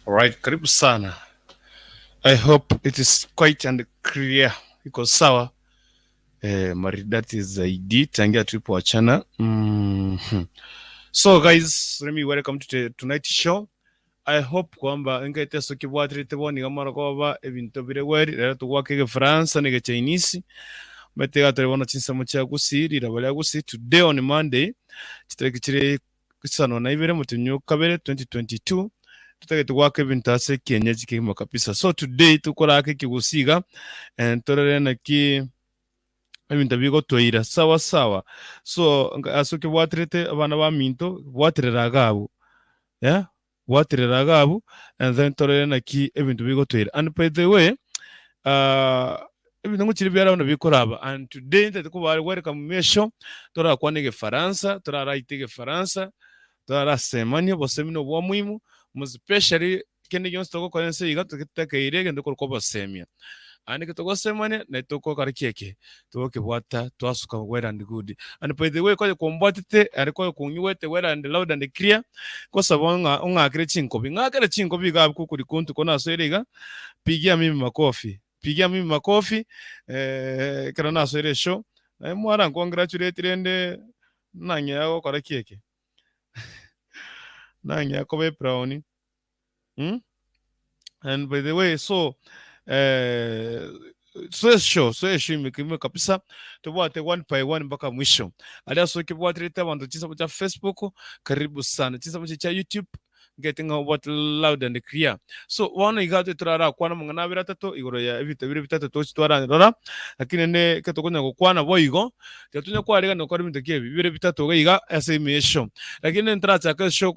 Alright, karibu sana. I hope it is quite and clear. Iko sawa. Eh, maridadi zaidi tangia tulipoachana. Mm -hmm. So guys, let me welcome to the tonight show. I hope kwamba engaite ase okebwaterete bono iga morogoba ebinto bire gweri rero togwaka egefaransa na egechinese omanyete iga tore bono chinsemo chia Gusii riraba ria Gusii today on Monday chitariki chire isano na ibere omotienyi o kabere 2022 totagete goaka ebinto ase ekienyeji kegima kabisa so today tokoraka ekegusii iga eh, torore naki ebinto bigotoira sawa sawa so ase okebwaterete abana baminto bwaterera iga abwo yeah bwaterera iga abwo and then torore naki ebinto bigotoira and by the way ah, ebinto ngochire biara buna bikoraba and today ntagete koba welcome mesho torakwane egefaransa toraraite egefaransa torarasemanie obosemi na obwa muhimu most especially kende gionsi togokora ense iga togetakeire egento korokwa obosemia. Aye naki togosemania naye togokora ki eke? Togokebwata twasuka well and good. And by the way konya kombwatete aria konya kong'igwete well and loud and clear, nkosaba ng'a ong'akere chinkobi, ng'akere chinkobi iga abwo kori kontuko nasoire iga, pigia mimi makofi, pigia mimi makofi ekero nasoire eshow, naye mwara congratulate rende nang'ea gokora ki eke? Nang'ea koba ebrown. Mm? And by the way, so eh, so esho so esho imekimwe kabisa tobwate one by one mpaka mwisho aria ase okebwaterete abanto chinsemo chia Facebook karibu sana chinsemo chia chia YouTube ngete ng'a obwate loud and clear so bono iga twe torarakwana amang'ana abere atato igoro ya ebinto bire bitato tochi twararora lakini ne ekero tokonya gokwana boigo Tiga tonya kwarigania gokora ebinto ki ebi bibere bitato iga iga ase ime y'eshow. Lakini ntarachaka eshow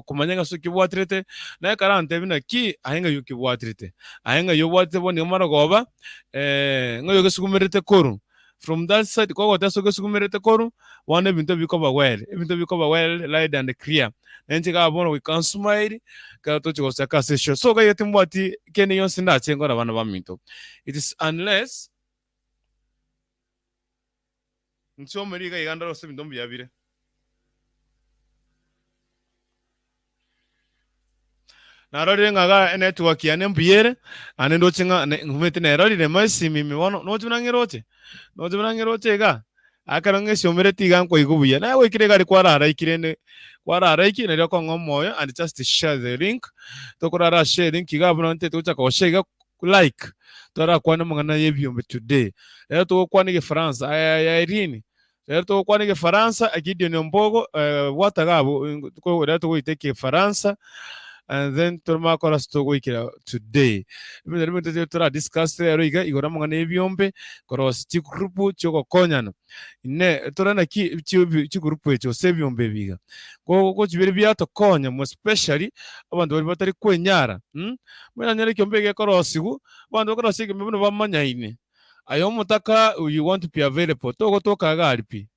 komanya ng'a ase okebwaterete, naye karantebie naki aye ng'ai okebwaterete, aye ng'ai obwatete bono iga marogoba, ng'ai ogesugumerete korwa. From that side kogoteba ase ogesugumerete korwa, bono ebinto bikoba well, ebinto bikoba well loud and clear. Na inche iga bono goika nsmile, ekero tochi gochaka ase eshow. So iga timbwati kende gionsi ndache nkore abana baminto. It is unless. Nsiomeri iga iga ndore gose ebinto mbuya bire. Narorire ng'a iga enetwork yane mbuya ere, naende ndoche ng'a ne ng'umete nerorire esimi ime bono, noche buna ng'eroche, noche buna ng'eroche iga, ekero ng'esiomereti iga nkoigwa buya. Naye gwaikire iga aria kwararaiki rende, kwararaiki nario okong'a omoyo and just share the link, tokorara share link iga buna ntete gochaka goshare iga. Like torakwane amang'ana y'ebiombe today. Rero togokwana egefaransa aya ya Irene. Rero togokwana egefaransa Gideon Ombogo eh, bwata iga abwo rero togoita ekefaransa and then toromanye kora ase togoikera today. Ebinto binde tore tora discuss rero iga igoro amang'ana y'ebiombe korosia chigroup chiogokonyana. Inee tore naki chigroup echi gose ebiombe ebi iga gochibere biatokonya more especially abanto baria batari kwenyara mh, buna nonye ekiombe gekorosiwu, abanto bakorosia ekiombe buna bamanyaine, aye omotaka you want to be available togotoka iga aria pi,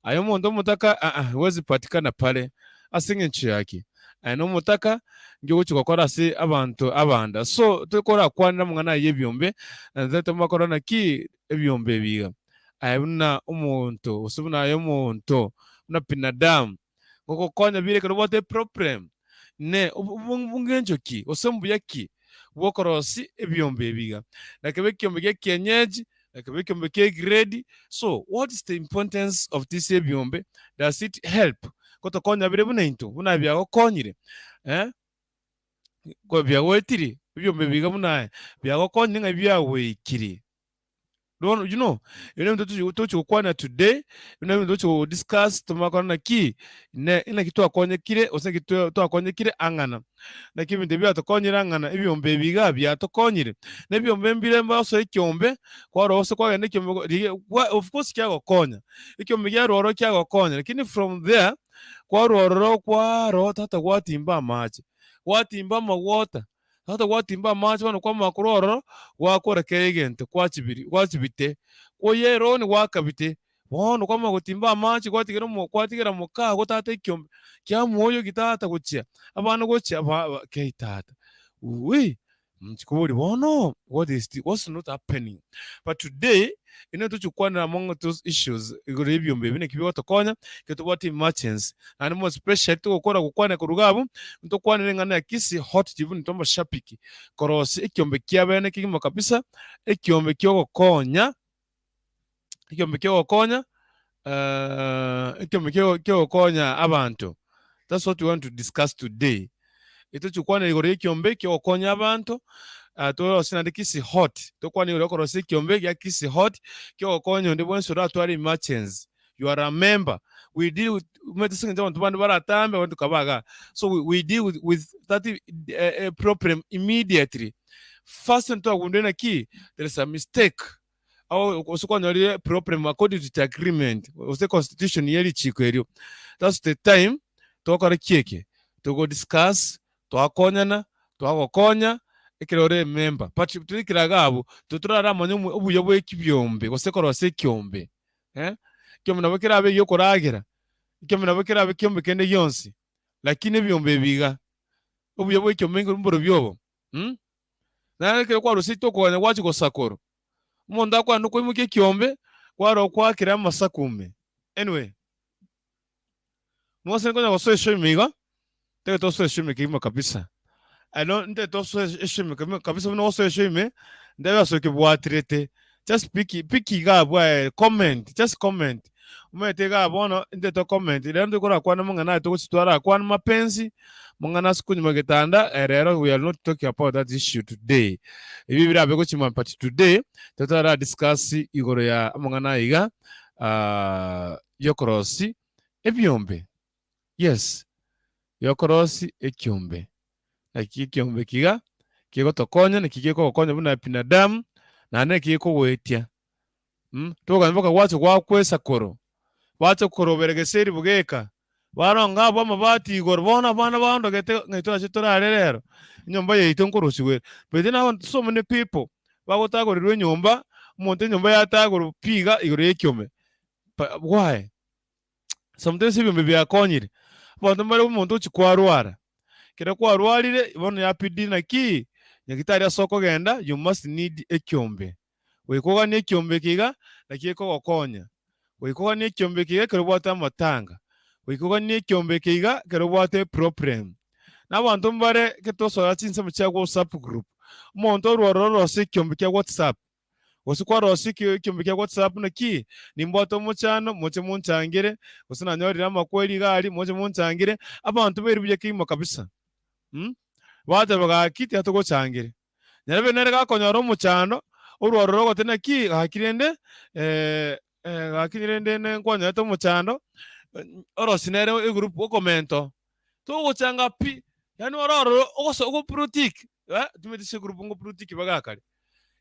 aye omonto omotaka aa huwezi patikana pale ase eng'encho ya ki? Aye nomotaka nki ogochi gokora ase abanto abanda. So tokorakwanera amang'ana aya y'ebiombe, naende tomakora naki ebiombe ebi iga. Aye buna omonto, gose buna aye omonto, buna binadamu, gogokonya bire ekero obwate eproblem, ne bong'encho ki, gose mbuya ki bw'okorosia ebiombe ebi iga? Na kebe ekiombe gia kienyeji, na kebe ekiombe kia egrade, so what is the importance of this ebiombe, does it help? Gotokonya bire buna intwe, buna biagokonyire eh. Biagoetire, ebiombe ebi iga buna aye, biagokonyire ng'a biagoikire. Bono you know, ebio nebinto tochi tochi gokwana today, ebio nebinto tochi go discuss tomanye korora naki ne naki twakonyekire gose naki twa twakonyekire ang'ana. Naki ebinto ebi biatokonyire ang'ana, ebiombe ebi iga biatokonyire. Na ebiombe mbire mbasoe ekiombe, kwarora gose kwagenda ekiombe go rigia kwa of course kiagokonya, ekiombe kiarwa ororo kiagokonya lakini from there, kwarwa ororo kwaroo tata gwatimba amache, gwatimba amagwota. Tata gwatimba amache bono kwamanya korwa ororo, gwakora kera egento kwachibiri gwachibite, kwoyia eroni gwakabite, bono kwamanya gotimba amache gwatigera omo kwatigera mokago tata ekiombe kiamoyogi tata gochia, abana gochia ba ba kei tata wuuii. Nchikoboria bono, what is the, what's not happening? But today, ine tochi gokwanera among those issues igoro y'ebiombe ebi naki bigotokonya, ekero tobwate emergency. Naende more especially togokora gokwana korwa iga abwo, ntokwanere eng'ana ya Kisii Hot TV intwe amashabiki, korosia ekiombe kia bene kegima kabisa, ekiombe kiogokonya, ekiombe kiogokonya ekiombe kiogokonya abanto. That's what we want to discuss today. Etochi gokwanera igoro y'ekiombe kiogokonya abanto, torosie naende Kisii Hot, tokwane igoro yokorosia ekiombe gia Kisii Hot kiogokonya onde bwensi oratware emergency. You are a member. We deal with omanyete ase eng'encho abanto bande baratambe abande tokaba igaa. So we, we deal with, with that problem immediately. First ntwagundire naki there is a mistake. Ao gose kwanyorire problem according to the agreement gose constitution ye richiko erio. That's the time togokora ki eke? Togo discuss, twakonyana, twagokonya ekero ore emember. But torikire iga abwo, totoraramanya obuya bwa ekibiombe gose korosia ekiombe eh. Ekiombe nabo kerabe egiokoragera, ekiombe nabo kerabe ekiombe kende gionsi, lakini ebiombe ebi iga, obuya bwa ekiombe mborobio obo mh. Naende ekero kwarusetie okoganya gwachia gosakorwa, omonto akwane okoimokia ekiombe, kware okwakera amasaku ime. Anyway, mose nkonya gosoa eshoime igo, ntagete osoe eshoime kegima kabisa. I don't ntagete osoe eshoime kegima kabisa buna osoe eshoime, ndebe ase okebwaterete, just pick pick iga abwo aye comment, just comment. Omanyete igaa bono intete comment rero ntokorakwane amang'ana aya togochi twarakwane mapenzi, mang'ana ase konyuma getanda eh rero we are not talking about that issue today. Ebi birabe gochia mambia but today totara discuss igoro ya amang'ana aya iga yokorosi ebiombe yes yokorosi ekiombe. Naki ekiombe kiga kegotokonya naki gekogokonya buna binadamu naende naki gekogoetia. Togokanya mpaka gwacha goakwa esakoro, bache korobera egeseri bogeka, baronge abwo amabati igoro, bono abana baondogete ng'ai torache torare rero, enyomba yaito nkorusigwa ere. But then abanto so many people bagotagorerwa enyomba, omonto enyomba yatagorwa pi iga igoro ya ekiome, pa why? Sometimes ebiombe biakonyire, abanto mbare omonto ochia kwarwara, ekero kwarwarire bono yabidi naki, nyagetari ase okogenda you must need ekiombe. Goika oganie ekiombe eke iga, naki ekogokonya. Goika oganie ekiombe eke iga ekero obwate amatanga. Goika oganie ekiombe eke iga ekero obwate eproblem. Na abanto mbare getosoa chinsemo chia WhatsApp group, omonto orwa ororo orosie ekiombe kia WhatsApp, gose kwarosia ekiombe kia WhatsApp naki, nimbwate omochando moche monchangere, gose nanyorire amakweri iga aria moche monchangere, abanto bairwe buya kegima kabisa mh, bateba gaki tiga togochangere. Nyarebe nere gakonyora omochando, orwa ororo ogote naki, gaki rende gaki rende nkwanyorete omochando, orosie nere egroup okomento, togochanga pi, yaani ore ororo ogoso ogo blue tick, timanyeti ase egroup ngo blue tick bagakare,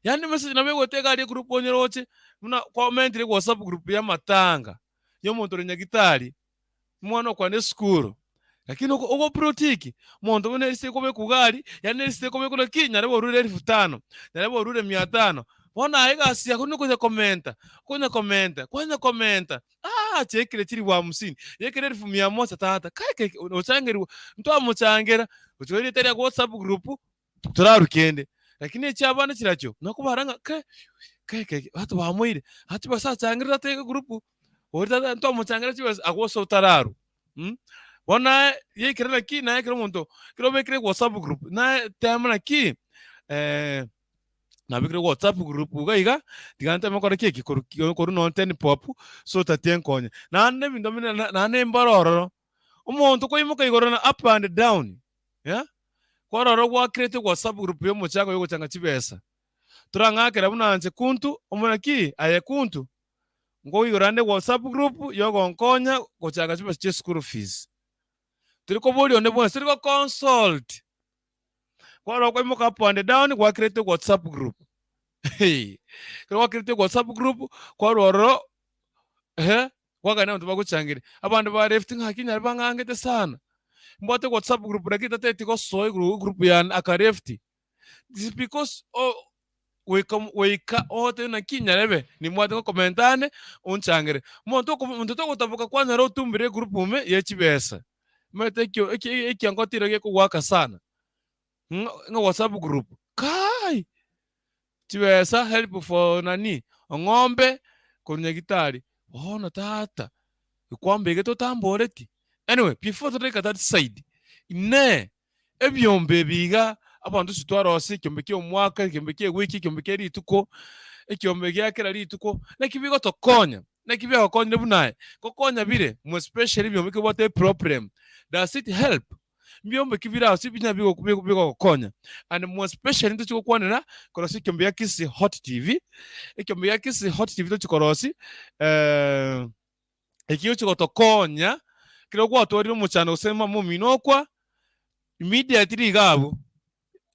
yaani emessage nabo egoeta iga aria egroup onye roche, buna kwamentire whatsapp group ya amatanga, ya omonto ore nyagitari. Omwana okwana esukuru, lakini oko ogo blue tick, omonto buna erisiti ekobekwa iga aria, yaani erisiti ekobekwa naki nyarebe orure elfu tano, nyarebe orure mia tano, bono aye egasi yako nokonya komenta, okonya komenta, kwanya komenta, aah chiekire chilifu hamsini, yekire elfu mia moja tata, kai kai ochangerwe, ntwamochangera, gochia erieta ria whatsapp group, torarwe kende. Lakini echi abana chirachio, nakobara ng'a kai, kai kai abanto bamoire, aa chibesa achangire tata egroup, oria tata ntwamochangera chibesa agwo ase otararwa mh. Bono naye yaikire naki, naye ekero omonto, ekero obekire whatsapp group, naye tema naki nabekire whatsapp group iga iga, tiga nteme kore ki eki, korwa korwa nonye ten bob, so tatie nkonye. Naende ebinto buna naende mbare ororo, omonto kwaimoka igoro na up and down. Yeah? Kwarora gwakirete WhatsApp group y'omochango y'ogochanga chibesa. Torang'akera buna nche kuntu omona ki aye kuntu nkoigora nde WhatsApp group y'ogonkonya gochanga chibesa chia school fees. Tori koboria onde bwensi, tori go consult. Kwarora kwaimoka up and down gwakirete WhatsApp group. Ekero gwakirete WhatsApp group kwarwa ororo ehe Kwagania abanto bagochangire, abande ba left ng'aki nyare bang'angete sana. Mbwate whatsapp group lakini tateti gosoa igoro group yane aka left. It's because o goika goika ogotebi naki nyarebe nimbwate ngokomenta ande onchangere. Omonto oko omonto togotaboka kwanyora otumbire egroup ime ye chibesa. Omanyete ekio eki ekiango tira gekogoaka sana, ng'a ng'a whatsapp group, kai. Kai! Chibesa help for nani, ong'ombe korwa nyagitari, bono tata, ekwambegete otamboreti. Anyway, before toraika that side, inee, ebiombe ebi iga abanto ase twarosia ekiombe kia omwaka, ekiombe kia ewiki, ekiombe kia rituko, ekiombe gia kera rituko, naki bigotokonya? Naki biagokonyire buna aye? Ngokonya bire, more especially ebiombe kebwate eproblem, does it help? Mbiombe ki bire ase binya bigogokonya and more especially ntochi gokwanera korosia ekiombe gia Kisii Hot TV. Ekiombe gia Kisii Hot TV tochi korosia eki gochi gotokonya ekero gwatwarire omochando gose mama omino okwa immediately iga abwo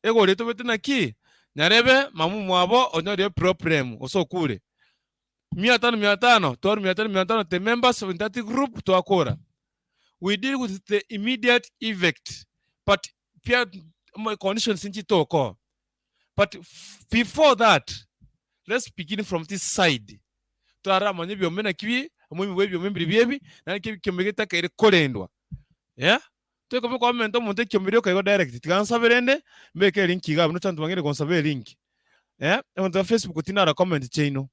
egori etobete naki nyarebe mama omwabo onyorire eproblem gose okure. Mia tano mia tano twari mia tano mia tano the members of that group twakora. We deal with the immediate effect but pia conditions nchitoko but before that let's begin from this side twaramanya ebiombe naki bi omoimo bwa ebiombe mbiri biebi naki ekiombe getakeire korendwa yeah tokoba kwamenta omonto ekiombe rioka igo direct tiga nsabe rende mbeke elink iga abwo nocha abanto bang'eire gonsaba elink eh abanto ba Facebook tindara comment chiaino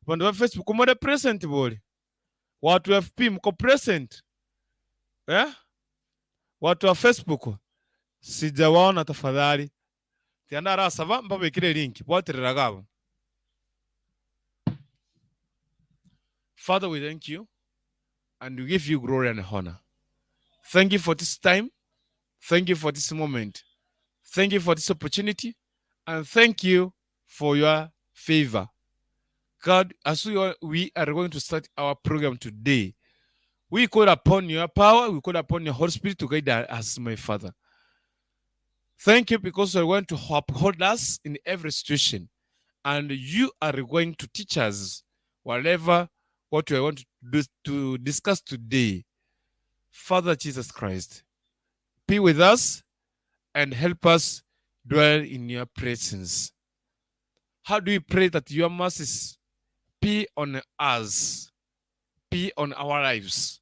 abanto ba Facebook more present bori. Watu FB mko present? Eh? Watu wa Facebook sijawaona tafadhali. Tiga ndarasaba mbabekere link bwaterera iga abwo. Father we thank you and we give you glory and honor. Thank you for this time. Thank you for this moment. Thank you for this opportunity and thank you for your favor. God, as we are, we are going to start our program today, we call upon your power, we call upon your Holy Spirit to guide us, my Father. Thank you because you are going to uphold us in every situation and you are going to teach us whatever what we are going to, do, to discuss today. Father Jesus Christ, be with us and help us dwell in your presence. How do we pray that your mercies be on us, be on our lives?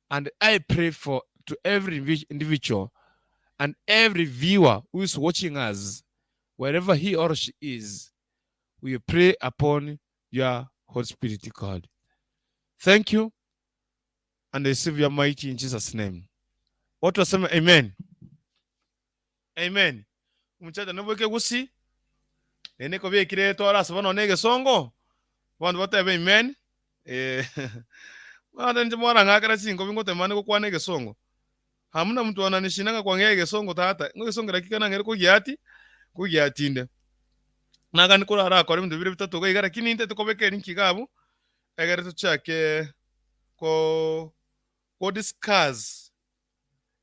And I pray for to every individual and every viewer who is watching us, wherever he or she is, we pray upon your Holy Spirit, God. Thank you and receive your mighty in Jesus name. Watu waseme amen. Amen. Omochacha nobweke gusii, naende kobekire tware ase bono na egesongo, abanto batebe amen. Eh, bono inche mwarang'akera chinkobi ngotema ande gokwana egesongo. Hamuna mtu ananishinda ng'a kwang'ea egesongo tata, ng'a egesongo dakika nang'ere kogiati, kogiatinde. Nagani korarakore ebinto bire bitato iga iga lakini intete kobeka erinki iga abwo, egere tochake ko ko discuss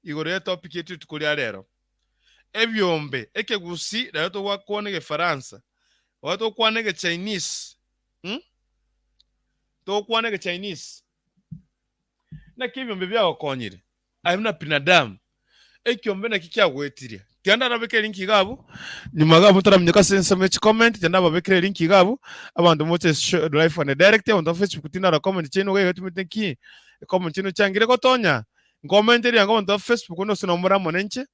igoro ye topic yetu rituko ria rero. Ebiombe, ekegusii, rero togwakwana egefaransa, bono togokwana egechinese, mm? Togokwana egechinese. Naki ebiombe biagokonyire aye buna binadamu? Ekiombe naki kiagoetirie? Tiga ndarabeke elink iga abwo, nyuma iga abwo ntaramenyeka ase ensemo ye chicomment, tiga ndababekere elink iga abwo, abanto moche show live and direct, abanto ba Facebook tindara comment chiaino iga iga timanyete nki, ecomment chiaino chiangire gotonya, nkomenteria ango abanto ba Facebook onde gose nomore amo nainche,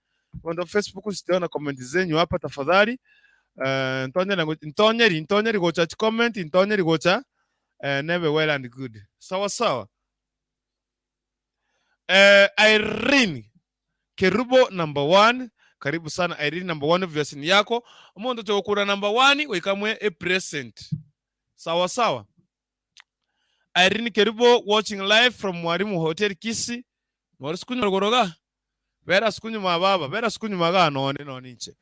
abanto ba Facebook sitaona comment zenyu hapa tafadhali, ntonyere ntonyeri ntonyeri gocha chicomment, ntonyeri gocha nebe well and good. Sawa sawa. Irene Kerubo number one, karibu sana Irene number one obvious ni yako. Omonto oche gokura number one goika mwe a present. Sawa sawa. Irene Kerubo watching live from Mwalimu Hotel Kisii. Nore sikunywa rogoro ga. Bera sikunyuma baba, bera sikunyuma ga none none inche.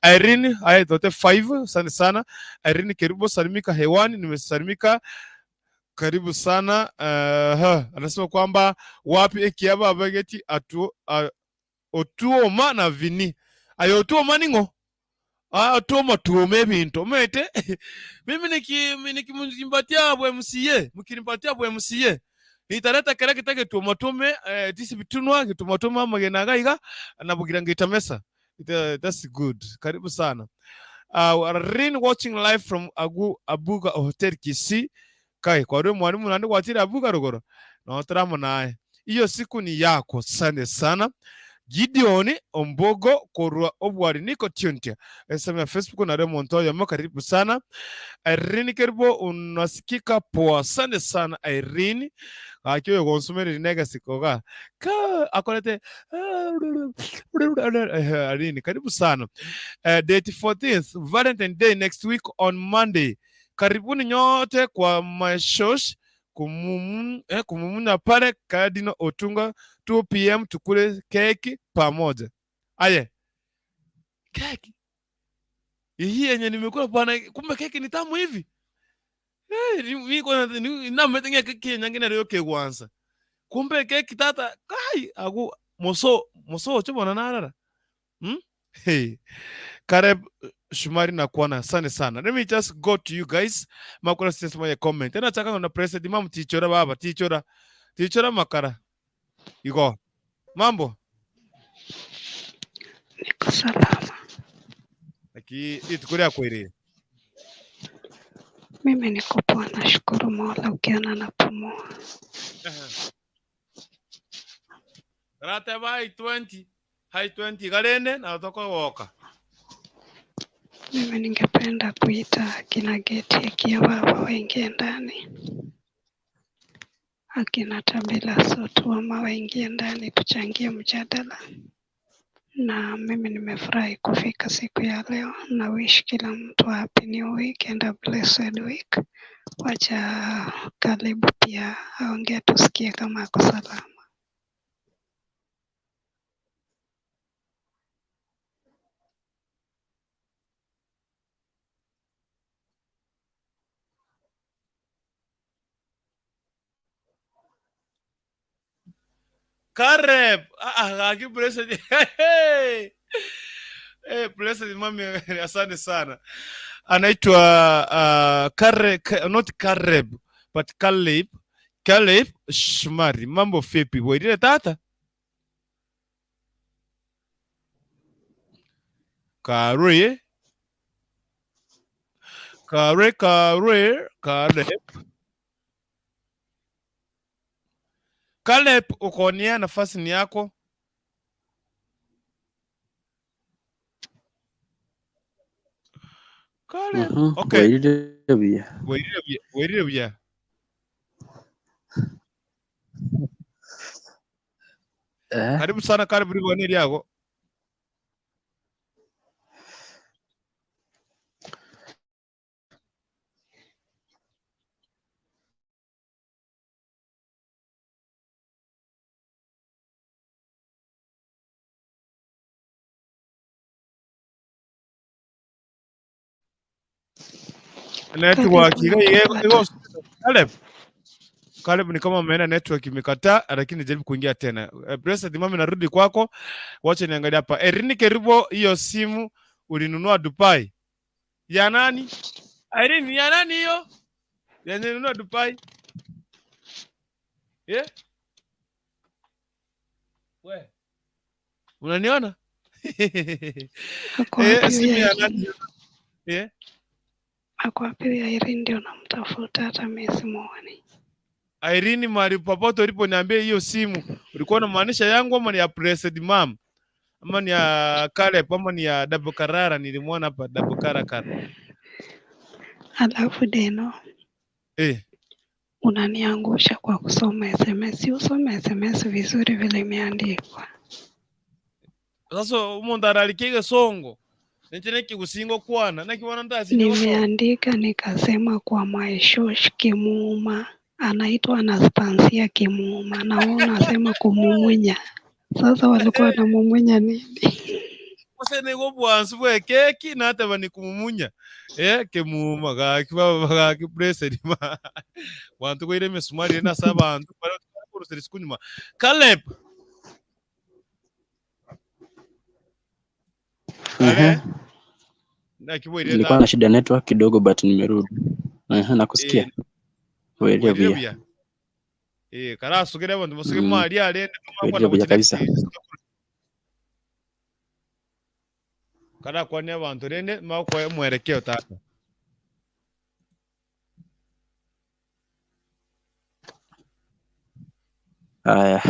Irene, haya tote 5, asante sana. Irene Kerubo salimika hewani, nimesalimika. Karibu sana. Uh, anasema kwamba wapi ekiaba abegeti atu, uh, otuoma na vini. Ayo otuoma ning'o? Ah, otuoma tuoma ebinto. Omanyete mimi niki nikimbatia bwa MCA, mkinipatia bwa MCA nitareta kera kita getuoma tuome eh, tisi bitunwa getuoma tuome amagena iga iga na bugira ngita mesa. It, uh, that's good. Karibu sana. Uh, Rin watching live from Agu, Abuga Hotel Kisii. Kai, kwarure mwalimu nande gwachire Abuga rogoro. No toramo naye. Iyo siku ni yako. Asante sana. Gideon Ombogo korwa Obwari Niko Tiontia. Ensemo ya Facebook nare omonto oyomo karibu sana. Irene Kerubo unasikika poa asante sana Irene. Gaki oyo gonsomereri na egesiko ga ka akorete Irene karibu sana. Date 14th Valentine Day next week on Monday. Karibuni nyote kwa my shosh kumumu, eh, kumumunya pale Cardinal Otunga 2 pm tukule keki pamoja. Aye keki hii yenye nimekula bwana, kumbe keki ni tamu hivi. Eh, namete ng'a keki enyange nero yokegwansa. Kumbe keki tata kai agu moso moso oche bono narara. Hmm? Hey. Caleb Shumari nakwana asante sana. Let me just go to you guys. Makora sisi moja comment. Tena chaka na president mamu tichora baba tichora. Tichora makara. Igo. Mambo. Niko salama. Aki rituko riakoirire. Mimi niko poa, nashukuru Mola, ukiona napumua. Karateba high 20, high 20 iga rende nabo tokogoka. Mimi ningependa kuita akina Geti akia baba waingie ndani, akina Tabila Sotu ama waingie ndani tuchangie mjadala. Na mimi nimefurahi kufika siku ya leo, na wish kila mtu happy new week and a blessed week. Wacha Kalebu pia aongee tusikie kama ako salama. Kareb, ah, ah, gaki blessed. Hey, hey, blessed mami, asante sana. Anaitwa Kare, not Kareb, but Caleb, Caleb Shmari. Mambo vipi? Bwairire tata? Kare, Kare, Kare, Caleb. Caleb, uko nia, nafasi ni yako. Caleb. Okay. Bwairire buya. Bwairire buya. Bwairire buya. Eh, Karibu sana Caleb rigone riago. Network Karibu iga iga nakupata. igo Caleb. Caleb ni kama ameenda network imekataa, lakini jaribu kuingia tena. Blessed mami, narudi kwako, wacha niangalie hapa. Irene Kerubo, hiyo simu ulinunua Dubai ya nani? Irene, ya nani hiyo? Yenye ulinunua Dubai? Yeah? We. Unaniona? Ako Eh, wapi simu huyo ya Irene? nani? Eh? Ako wapi huyo Irene? Ndio namtafuta, hata mimi simuoni. Irene, mahali popote uliponiambia hiyo simu ulikuwa unamaanisha yangu ama ni ya Blessed Mom ama ni ya Caleb ama ni ya Double Karara? Nilimwona hapa Double Karakara. Alafu Deno, Eh, unaniangusha kwa kusoma SMS. Usome SMS vizuri vile imeandikwa. sasa umuntu ararikia egesongo ninche nekigusinga okwana nakibona ndasinde gosoma. Nimeandika nikasema kwa Maishosh Kimuma, anaitwa Anastasia Kimuma, na wewe unasema kumumunya. Sasa walikuwa wanamumunya nini? Gose nigo obwansu bwa ekeki nateba nikumumunya eh kemuma gaki baba gaki blessed ma bantu koire emisumari ere nase abanto bare korosera isiko nyuma. Caleb Kale naki bwairire Nilikuwa tata? na shida network kidogo but nimerudi. Nakusikia. Eh, Bwairire bwairire buya. buya. Eh, karasugere abanto basuge mwari arende Bwairire makwana buya gochi next kabisa. karakwania abanto rende makoe omwerekeo tata. Aya,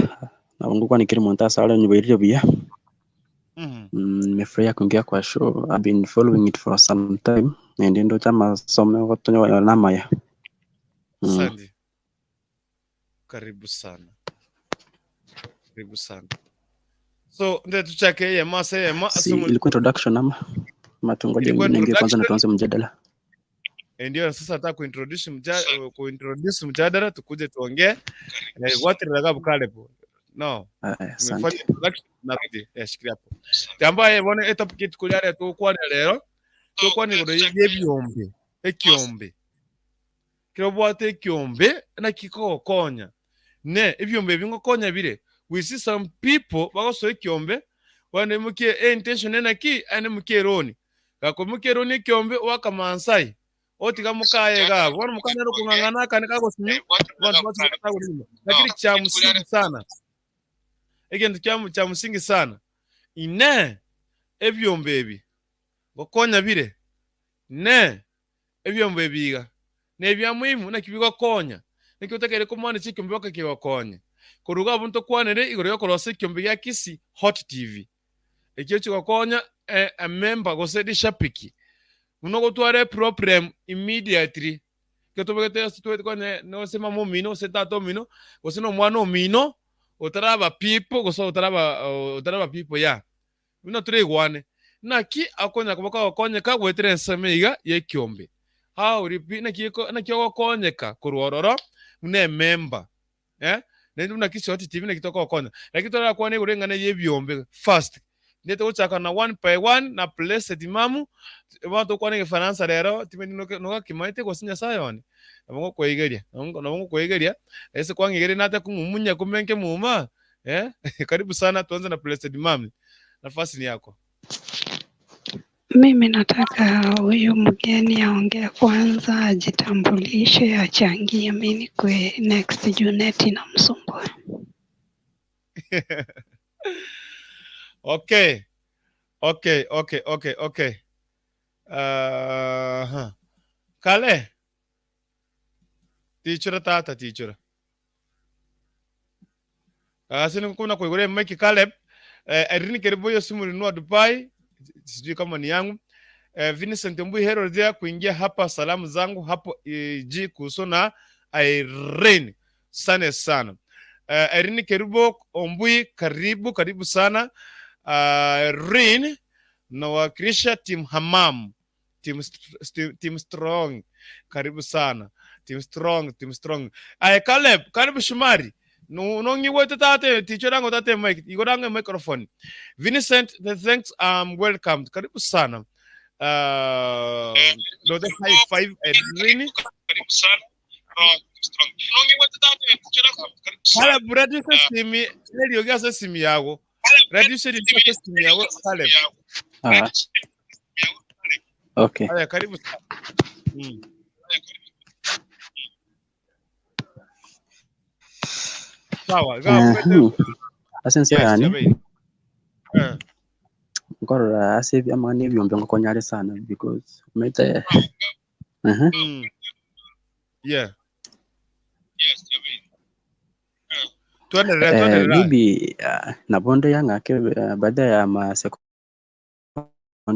nabo ngokwana kiri omonto ase are onye bwairire buya. Nimefurahia kuingia kwa show. I've been following it for some time. Naende ndoche amasomo gotonyora namaya. Asante. Karibu sana. Karibu sana. So nde tuchake eyemo ase eyemo ase Si omo- ilikuwa introduction ama ama tungoje Ilikuwa mwingine aingie kwanza na introduction. tuanze mjadala. Eh, ndio sasa nataka kuintroduce mjadala tukuje tuongee. Eh, watiriraga bukalebu. No. Aya, Tumefanya asante. introduction na rudi. Eh, shikilia hapo. Tamba bone etopic tukulyare tukwane lero. Tukwane igoro y'ebiombe. Ekiombe. Kero obwate ekiombe naki kogokonya. Ne ebiombe ebi ngokonya bire. We see some people bagosoa ekiombe bono imokie e intention naki aende imokie eroni. Gakoimokia eroni ekiombe oaka mansai otiga mokaye iga abwo. Bono mokaye nere okong'ang'ana akane kagosinyu abanto bachia gotagora nyuma. Lakini cha msingi sana egento kia cha msingi sana inee ebiombe ebi ngokonya bire? Inee ebiombe ebi iga nebia muhimu? Naki bigokonya? Naki otakeire komaanisha ekiombe mpaka kegokonye? Korwa iga abwo ntokwanere igoro yokorosia ekiombe gia Kisii Hot TV ekio chigokonya a member gose rishabiki buna ogotwara eproblem immediately ekero tobegete ase tobwate konye gose mama omino gose tata omino gose na omwana omino otaraba people gose otaraba otaraba people ya Buna toraigwane, naki akonya koba kagokonyeka goetera ensemo iga y'ekiombe? How ripi naki eko naki ogokonyeka korwa ororo buna emember eh? Naende buna Kiswahili TV naki tokogokonya. Lakini torakwane igoro y'eng'ana y'ebiombe first. Ndete gochaka na one by one na Blessed Mamu, bono tokwane egefaransa rero timanyeti noke nogakimaete gose Nyasaye one? Nabo ngokoigeria, nabo ngokoigeria, ase kwang'igeria nate kong'umunya kumbe nkemuma. Eh, karibu sana tuanze na Blessed Mami. Nafasi ni yako. Mimi nataka huyu mgeni aongee kwanza, ajitambulishe, achangie. Mi nikwe next juu neti inamsumbua. Okay. Okay, okay, okay, okay. Uh-huh. Kale. Tichura tata tichura. Ase nigo na koigora emic Caleb eh, Irene Keriboyo simu ulinunua Dubai, sijui kama ni yangu. Eh, Vincent Mbui Herod there kuingia hapa, salamu zangu hapo eh, G kuhusu na Irene. Sane sana. Eh, Irene Kerubo Ombui karibu karibu sana. Uh, Irene nawakilisha team Hamam team, team strong karibu sana team strong team strong aye Caleb karibu Shumari no nong'igwete tate ticho rango tate mic igo rango microphone Vincent the thanks um welcome karibu sana uh, no the high five Irene Caleb reduce simi eriogi ase esimi yago reduce eriogi ase esimi yago Caleb Ah, okay. Haya, karibu sana. Sawa, iga Eh, omwete ase ense yes, yane yabeire. Eh, nkorora ase amang'ana ebiombe ngokonya are sana because omanyete ehe Yeah. Twenderere, eh, twenderere. maybe ah, nabo onde yang'ake eh, baada ya ma second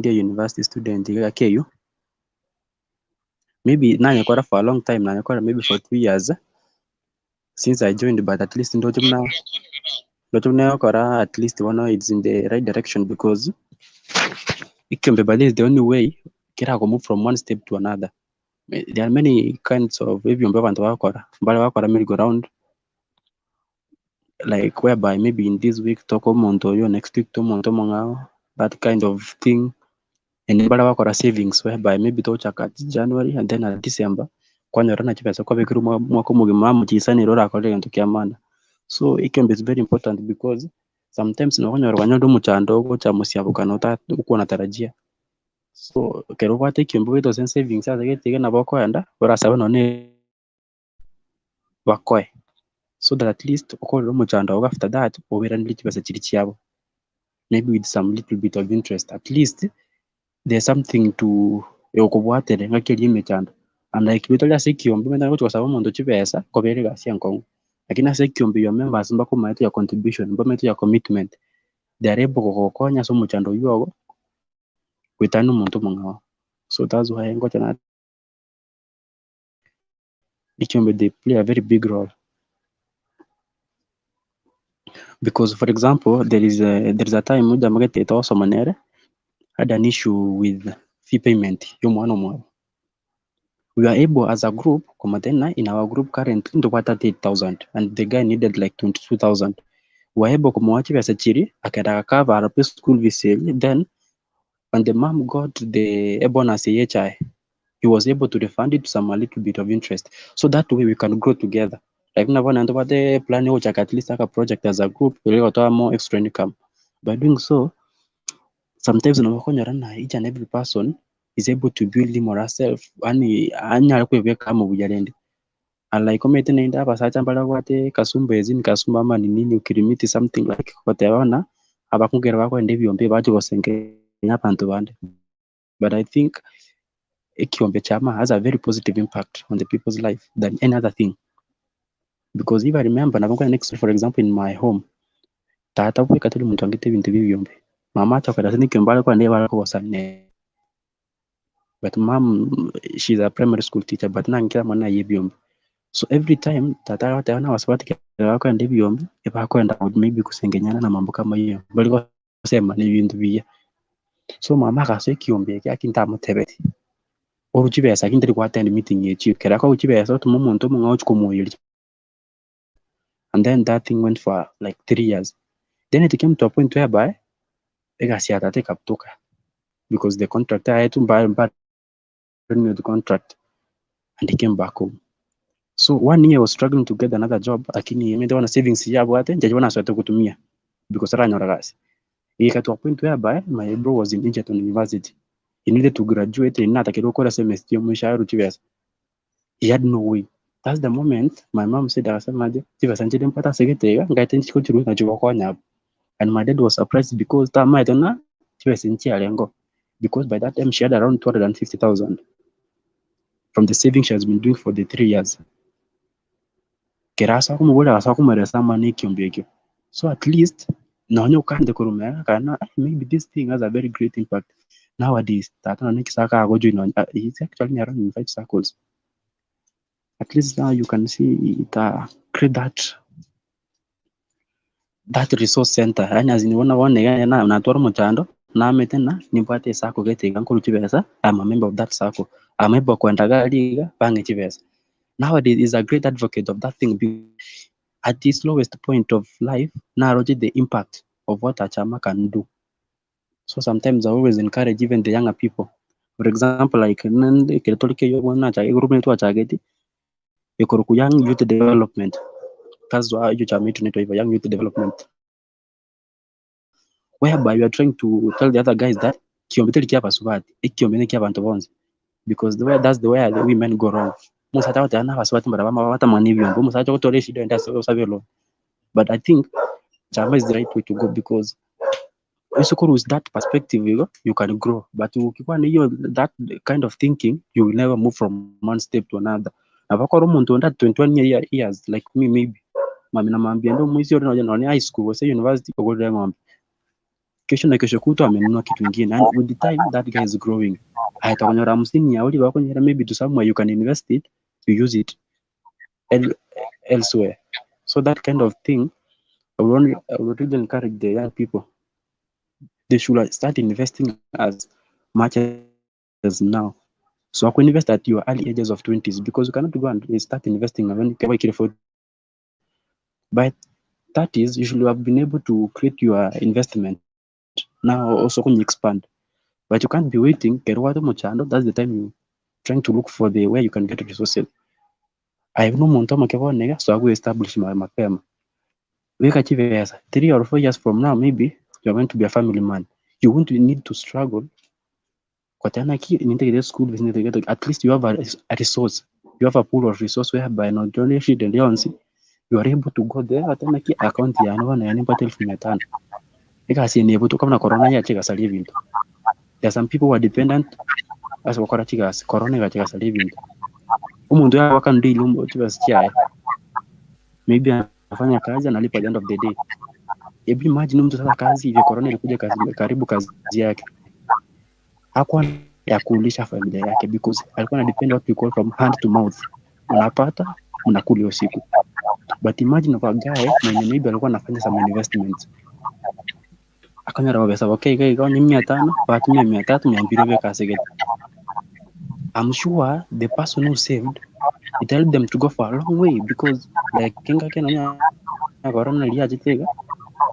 year university student iga KU maybe nanyekora for a long time nanyekora maybe for 2 years since I joined, but at least ndoche muna ndoche muna at least bono it's in the right direction because ikiombe but this is the only way kira go move from one step to another. There are many kinds of ebiombe abantu bakora mbare bakora merry go round, like whereby maybe in this week toko omonto oyo, next week to omonto omong'ao, that kind of thing. And mbare bakora savings whereby maybe tochaka January and then at December kwanyora na chibesa kwabekire mwaka omogima amochisanire orakore egento kia maana. So ikiombe is very important because sometimes nokonyora kwanyora omochando ogocha mosiabokana ota okuwa natarajia. So ekero obwate ekiombe oete gose savings ase gete iga nabo okoenda orasabe nonye bakoe so that at least okorere omochando ogo after that oberanire chibesa chiria chiabo maybe with some little bit of interest. At least there's something to egokobwatere ng'aki eria emechando. And like riria tori ase ekiombe omanyete gochi gosaba omonto chibesa kobera egasi enkong'u, lakini ase ekiombe your members mbakomaete your contribution, mbamaete your commitment. They are able gogokonya ase omochando oywo ogo, goetania omonto omong'ao. So that's why ngocha na echiombe they play a very big role. Because for example, there is a, there is a time ojama gete togosoma nere, had an issue with fee payment ya omwana omwabo. We were able as a group komotebia in our group currently ntobwate 38,000 and the guy needed like 22,000. We were able komoa chibesa chiria, akagenda agakava arape school fees eria, then when the mom got the ebonus eye echae, he was able to refund it to some a little bit of interest. So that way we can grow together. Like buna bono ntobwate plan ya gochaka at least aka project as a group erio gotoa more extra income. By doing so, sometimes nabo okonyora ng'a each and every person is able to build him or herself yaani anyare kwebeka amo buya rende. Unlike omanyete naende abasacha mbare babwate kasumba ezi ni kasumba ama ni nini ukirimiti something like goteba buna abakungu ekero bakoenda ebiombe bache gosengenya abanto bande. But I think ekiombe chiama has a very positive impact on the people's life than any other thing. Because if I remember nabo nkonya next for example in my home, tata bweka tari omonto oangete ebinto bia ebiombe. Mama acha kogenda ase nekiombe are kogenda bare kogosana But mum she's a primary school teacher but nang'ikire amang'ana aye ebiombe. So every time tata agoteba na abasubati ekero bakoenda ebiombe, ebakoenda maybe kosengenyana na mambo kama hiyo, mbari gosema na ebinto biya. So mama agasoa ekiombe eke lakini tamotebeti, orwe chibesa lakini tari goattend meeting echio. Ekero akoegwa chibesa otoma omonto omong'ao ochia komoiyeria and then that thing went for like 3 years. Then it came to a point whereby egasi ya tata ekabutoka because the contract aetwe mba mba renewed contract and he came back home. So one year he was struggling to get another job lakini omanyete bono savings yabwate nchiacha bono asoete gotumia because taranyora gasi. Egaika to a point whereby my bro was in Egerton University. He needed to graduate naende natakeire gokora semester ya mwisho aerwe chibesa. He had no way. That's the moment my mom said agasema aje, chibesa nchire mbwate ase gete iga, ngaete nchie gochirwa nachio gokonya abwo. And my dad was surprised because tamaete ng'a chibesa nchiarengeo. Because by that time she had around 250,000 from the savings she has been doing for the 3 years. Kera ase akomoboria agasoa komoeresa amang'ana ekiombe ekio. So at least nonye okande korwa magega akana maybe this thing has a very great impact. Nowadays tata nonye ekisaka agojoin nonye he's actually around in five circles. At least now you can see it create that resource center yaani as in bono bono iga natwara omochando namete ng'a nimbwate esacco gete iga nkorwa chibesa I'm a member of that sacco. I'm able koenda iga aria iga bang'e chibesa. Nowadays he's a great advocate of that thing at his lowest point of life naroche the impact of what a chama can do. So sometimes I always encourage even the younger people. For example like nende ekero tore keywo bono nachagete egroup eye twachagete ekorokwa Young Youth Development. That's why hiyo chama yetu inaitwa hivyo Young Youth Development. Whereby we are trying to tell the other guys that kiombe teri kia abasubati, ekiombe ne kia abanto bonsi. Because the way that's the way the women go wrong. Omosacha agoteba na abasubati mbara batamani ebiombe, omosacha ogotora eshida ende ase osabe loan. But I think chama is the right way to go because ase with that perspective igo you can grow. But ukikuwa na hiyo that kind of thinking you will never move from one step to another. Nabo okore omonto onde at 21 years like me maybe, mambia na mambia ende omoisia ore nonye nonye high school gose university ogorire eng'ombe. Kesho na kesho kutwa amenunua kitu ingine and with the time that guy is growing. Aye tokonyora hamsini yago ribaga okonyora maybe to somewhere you can invest it, you use it elsewhere. So that kind of thing I would only I would really encourage the young people. They should start investing as much as now. So I invest at your early ages of 20s because you cannot go and start investing when you for by 30s you should have been able to create your investment now also can expand but you can't be waiting kero wate mochando that's the time you trying to look for the where you can get resources. Aye buna omonto omoke bono iga so establish mapema beka chibesa 3 or 4 years from now maybe you are going to be a family man you won't need to struggle koteba naki nintagete school fees nintagete at least you have a resource you have a pool of resource whereby nonye eshida ende yonsi you are able to go there otebe naki account yane bono eye nimbwate elfu mia tano egasi eye nebutoka buna corona yacha egasaria ebinto there are some people who are dependent ase gokora chigasi corona egacha egasaria ebinto omonto oyo daily chibesa chiaye maybe anafanya kazi analipa at the end of the day. Hebu imagine mtu sasa kazi hivi corona ilikuja kazi, karibu kazi yake hakuwa ya kulisha familia yake because alikuwa na depend what we call from hand to mouth, unapata unakula hiyo siku. But imagine kwa guy mwenye maybe alikuwa anafanya some investments akanyora pesa okay kai kwa 500 batumia 300 200 bekasigete. I'm sure the person who saved it helped them to go for a long way because like kinga kena corona iliachitega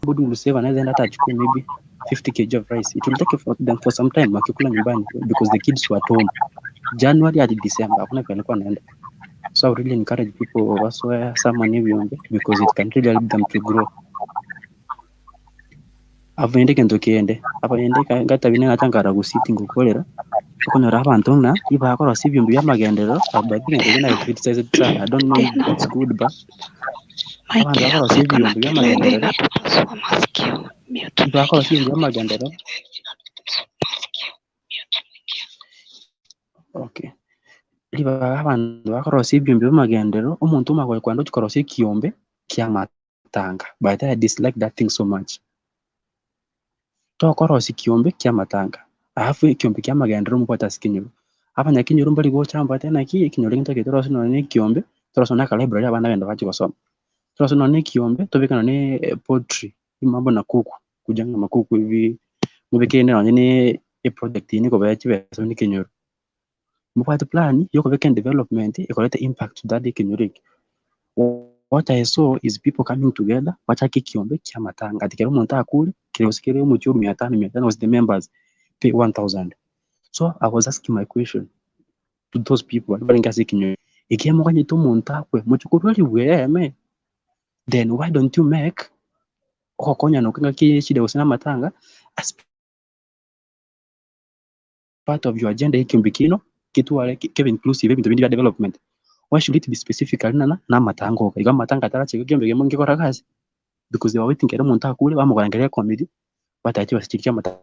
somebody will save anaweza enda hata achukue maybe 50 kg of rice, it will take for them for some time wakikula nyumbani because the kids were at home January hadi December, hakuna pale alikuwa anaenda. So I would really encourage people waswea someone hivi because it can really help them to grow. Avo kento kiende abo ende ngatabine ngachangara gusiti ngukorera okonyora abanto ng'a ibakorosia ebindu bya amagenderero but egento ekio na criticize sana. I don't know if Tena it's good but mic abanto yako bakorosia iko na ebindu bya kelele amagenderero inatupasua masikio. Mute mic ibakorosia ebindu yako. bya amagenderero okay ribaga abanto bakorosia ebindu bya amagenderero omonto omagoye kwenda ochikorosia ekiombe kia amatanga, but I dislike that thing so much. Tokorosia kiombe kia amatanga alafu ekiombe kia amagenderero mobwate ase ekenyoro abanyakenyoro mbari gocha mbate naki ekenyoro gento eke torosie nonye na ekiombe torosie nonye na akalibrary abana bagenda bachia gosoma torosie nonye na ekiombe tobeke nonye na poultry mambo na kuku kujenga makuku hivi mobeke nonye na eproject eye nikobea chibesa buna ekenyoro mobwate plan yokobeka edevelopment ekoreta impact to that ekenyoro eke. What I saw is people coming together bachake ekiombe kia amatanga ati kero omonto akure kere gose kere omochie 500 500 gose the members pay 1000. So I was asking my question to those people baria barenge ase ekenyoro ekiya moganyete omonto akwe moche korwa eme then why don't you make ogokonyana okwo ng'aki eshida gose na amatanga as part of your agenda ekiombe kino kitware kebe inclusive ebinto binde bia development. Why should it be specifically nana na amatanga oka igo amatanga atarache ekiombe kemo nkekora gasi because they were waiting kero omonto akure bamokorangeria ekomiti batache base chia amatanga.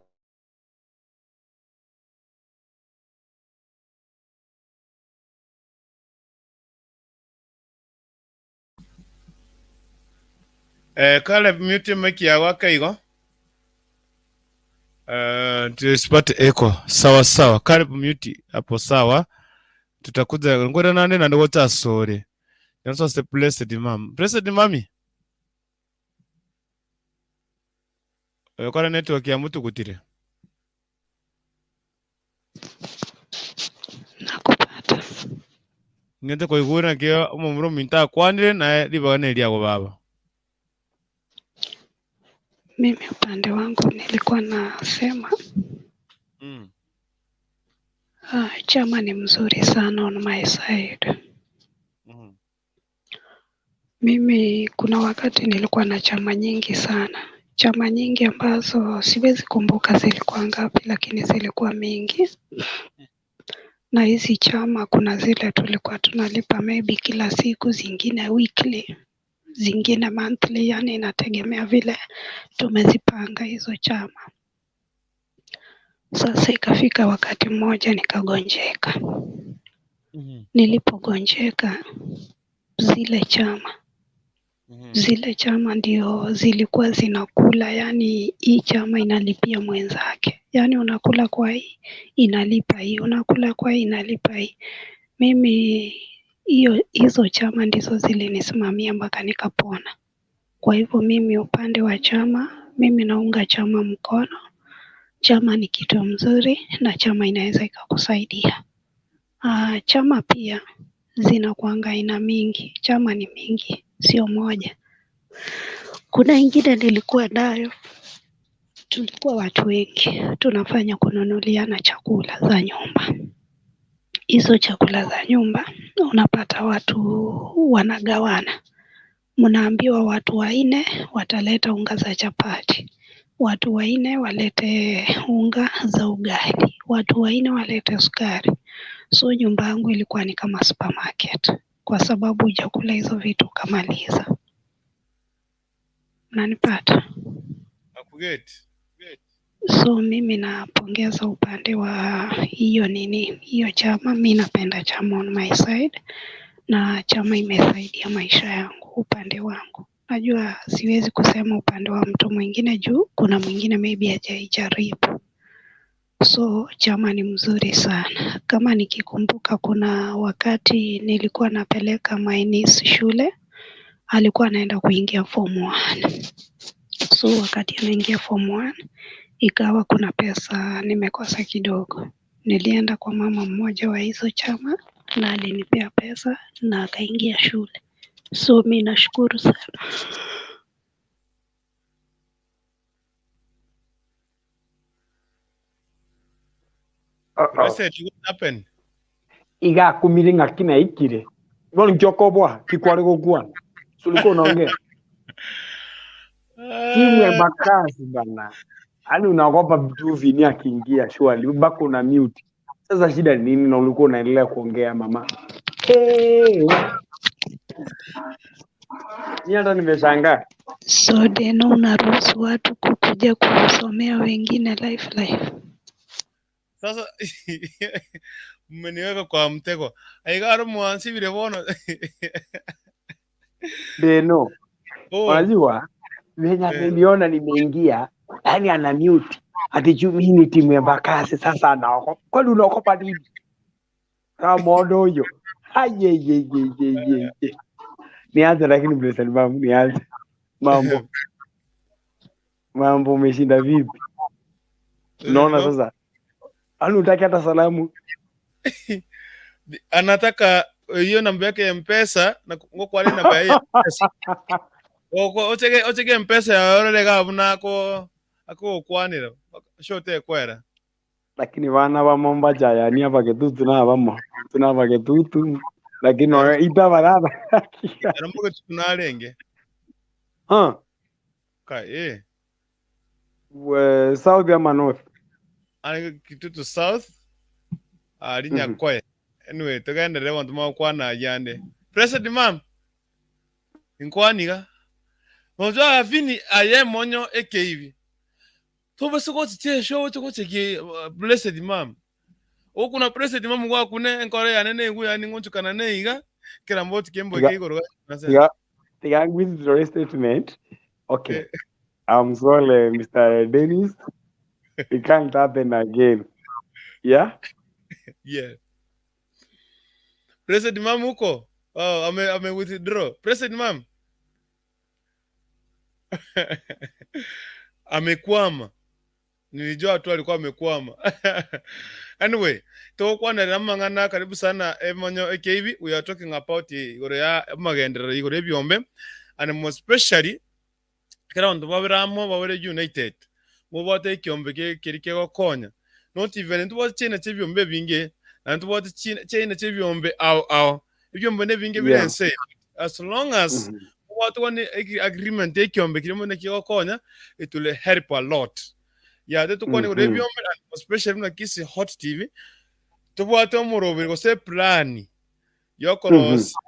Eh, Caleb mute mic yago akaigo. Eh, tusipate echo. Sawa sawa. Caleb mute hapo sawa. Tutakuja ngoja nane na ngoja sore. Yanso se blessed mom. Blessed mami. Eh, kora network ya mtu kutire. Nakupata. Ng'ente koigwera kio omomura ominto akwanire naye ribaga neriago baba. Mimi upande wangu nilikuwa nasema chama ni mzuri sana on my side. Mimi kuna wakati nilikuwa na chama nyingi sana, chama nyingi ambazo siwezi kumbuka zilikuwa ngapi, lakini zilikuwa mingi. Na hizi chama kuna zile tulikuwa tunalipa maybe kila siku, zingine weekly, zingine monthly, yani inategemea vile tumezipanga hizo chama. Sasa ikafika wakati mmoja nikagonjeka. Nilipogonjeka zile chama zile chama ndio zilikuwa zinakula, yani hii chama inalipia mwenzake, yani unakula kwa hii inalipa hii, unakula kwa hii inalipa hii. Mimi hiyo hizo chama ndizo zilinisimamia mpaka nikapona. Kwa hivyo mimi upande wa chama, mimi naunga chama mkono. Chama ni kitu mzuri na chama inaweza ikakusaidia. Chama pia zinakuanga aina mingi, chama ni mingi, sio moja. Kuna ingine nilikuwa nayo, tulikuwa watu wengi, tunafanya kununuliana chakula za nyumba. Hizo chakula za nyumba unapata watu wanagawana, mnaambiwa watu wanne wataleta unga za chapati, watu wanne walete unga za ugali, watu wanne walete sukari. So nyumba yangu ilikuwa ni kama supermarket, kwa sababu hujakula hizo vitu ukamaliza. Unanipata? Nakugeti. So mimi napongeza upande wa hiyo nini, hiyo chama. Mi napenda chama on my side, na chama imesaidia maisha yangu upande wangu. Najua siwezi kusema upande wa mtu mwingine juu kuna mwingine maybe hajaijaribu. So chama ni mzuri sana. Kama nikikumbuka kuna wakati nilikuwa napeleka my niece shule, alikuwa anaenda kuingia form one. So wakati anaingia form one, ikawa kuna pesa nimekosa kidogo. Nilienda kwa mama mmoja wa hizo chama na alinipea pesa na akaingia shule. So mi nashukuru sana. Uh-oh. Blessed, what happened? Iga akumire ng'aki naikire. Bono inki okoboa? Ki kware gokwana? Ase orikwa onaongea. Timu ya Bakasi bana. Yaani unaogopa tu Vini akiingia surely mpaka una mute. Sasa shida ni nini na ulikuwa unaendelea kuongea mama? Hey. Mimi hata nimeshangaa. So Deno, unaruhusu watu kukuja kusomea wengine life life. Sasa mmeniweka kwa mtego. Aigaro mwansibire bono. Deno. Oh. Unajua venye Eh. ameniona nimeingia, yani ana mute. Ati juu mimi ni timu ya Bakasi sasa anaogopa. Kwani unaogopa nini? Kama huyo. Ayeyeyeyeye. Nianze lakini Blessed Babu, nianze. Mambo. Mambo umeshinda vipi? Unaona sasa? Yaani hutaki hata salamu. Anataka hiyo namba yake ya Mpesa na ngokwale namba ya Mpesa. Oko ochege ochege Mpesa yorore gabuna ako akogokwanera shote kwera. Lakini bana bamo mbachayani abagetutu nabamo. Tuna abagetutu lakini oyo itabaraba. Ero mbogetutu narenge. Huh. Ka eh. We, South ama North? Ari Kitutu South ari Nyakoe. Anyway, togenderere abanto magokwana ayio ande. Blessed ma'am. Inkwaniga. Unajua Vini aye monyo ekeibi. Tobase gochicha eshow oche gocheki blessed ma'am. Okuna blessed ma'am gwakune enkoro yane neigwe yaani ng'onchokana neiga kera mboti kemboike Tiga igoro gaki tiga tiga withdraw statement. Okay. Eh. I'm sorry, Mr. Dennis. It can't happen again. Yeah? Yeah. Blessed ma'am huko? Oh, ame, ame withdraw. Blessed ma'am. Amekwama. Nilijua tu alikuwa amekwama. Anyway, togokwanera amang'ana karibu sana emonyo ekeibi. We are talking about igoro ya amagenderero igoro ebiombe and more especially ekero abanto babere amo babere united mobwate ekiombe keria kegokonya not even ntobwate chiaina chia ebiombe ebinge naende ntobwate chiaina chia ebiombe ao ao ebiombe nebinge bire ense eye as long as mobwate one agreement ya ekiombe keria mono kegokonya it will help a lot. Yate tokwane igoro ya ebiombe and especially buna Kisii Hot TV tobwate omoroberi gose eplani yokorosia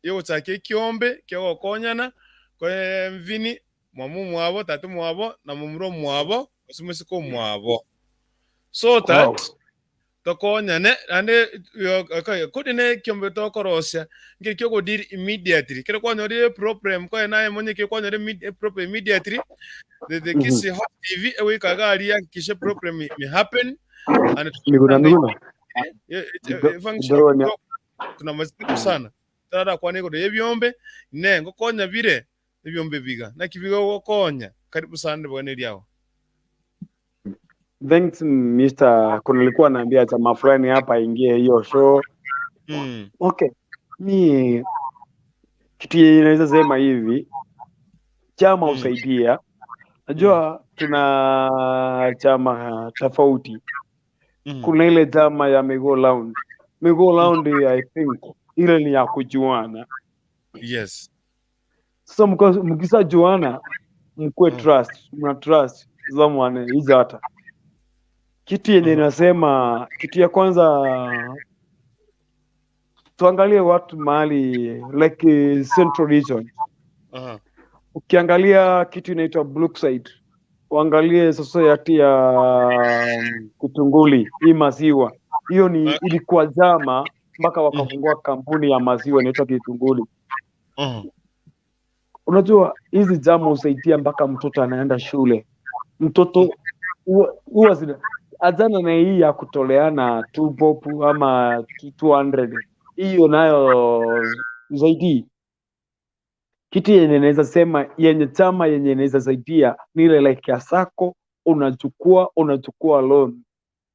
yogochaka ekiombe ki'ogokonyana kwe mama omwabo, tata omwabo, na momura omwabo, gose moiseke omwabo. So that tokonyane naende kori ne ekiombe tokorosia nkeri kiogodeal immediately. Ekero kwanyorire eproblem koye naye monye ekero kwanyorire eproblem immediately, the Kisii Hot TV egoika iga aria ehakikishe eproblem ime happen and Miguna miguna. function tunamazete sana. Tararakwane igoro y'ebiombe, Inee, ngokonya bire ebiombe biga? Naki bigogokonya? Karibu sana riboga neriao. Thanks Mr. Kuna nilikuwa naambia chama fulani hapa ingie hiyo show. Okay. Mi kitu yenye naweza sema hivi, chama husaidia. Najua tuna chama tofauti. Kuna ile chama ya Migo Lounge. Migo Lounge I think ile ni ya kujuana. Sasa mkishajuana mkuwe trust, mna trust someone each other. Kitu yenye nasema, kitu ya kwanza tuangalie watu mahali like Central Region. Ukiangalia kitu inaitwa Brookside, uangalie society ya Kitunguli, hii maziwa. Hiyo ni ilikuwa jama mpaka wakafungua kampuni ya maziwa inaitwa Kitunguli. Unajua hizi chama husaidia mpaka mtoto anaenda shule. Mtoto huwa huwa zina achana na hii ya kutoleana 2 bob ama 200, hiyo nayo zaidi. Kitu yenye naweza sema yenye chama yenye inaweza saidia ni ile like ya sacco, unachukua loan.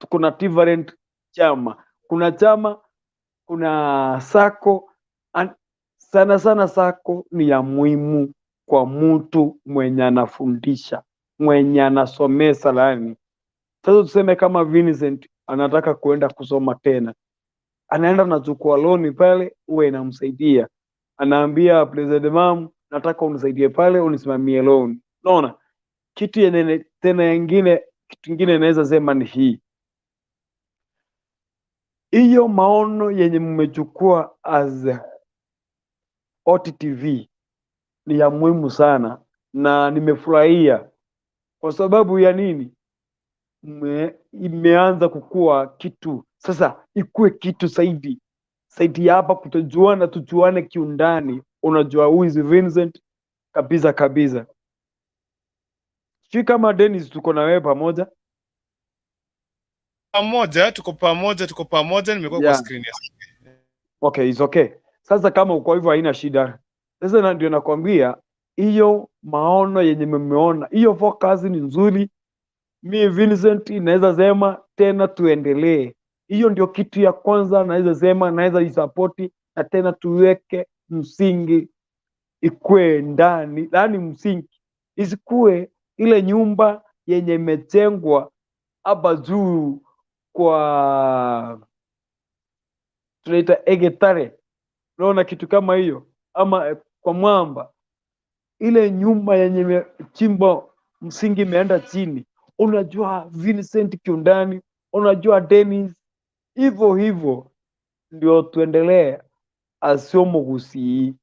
Kuna different chama, kuna chama, kuna sacco and sana sana sacco ni ya muhimu kwa mtu mwenye anafundisha, mwenye anasomesa yani. Sasa tuseme kama Vincent anataka kuenda kusoma tena, anaenda anachukua loan pale, huwa inamsaidia. Anaambia President Mam, nataka unisaidie pale, unisimamie loan. Unaona? Kitu yenye tena ingine, kitu ingine naweza sema ni hii, hiyo maono yenye mmechukua as OTTV ni ya muhimu sana na nimefurahia kwa sababu ya nini? Imeanza kukua kitu sasa, ikue kitu zaidi zaidi ya hapa, kutojuana, tujuane kiundani. Unajua who is Vincent kabisa kabisa. Sijui kama Dennis tuko na wewe pamoja. Pamoja, tuko pamoja, tuko pamoja. Nimekuwa kwa screen ya Okay, it's okay. Sasa kama uko hivyo haina shida. Sasa na ndio nakwambia hiyo maono yenye mmeona, hiyo focus ni nzuri. Mi Vincent naweza sema tena tuendelee. Hiyo ndio kitu ya kwanza naweza sema, naweza isapoti na tena tuweke msingi ikue ndani, yaani msingi isikue ile nyumba yenye imejengwa hapa juu kwa tunaita egetare, unaona kitu kama hiyo, ama kwa mwamba, ile nyumba yenye imechimbwa msingi imeenda chini. Unajua Vincent kiundani, unajua Dennis, hivyo hivyo ndio tuendelee asiomo gusii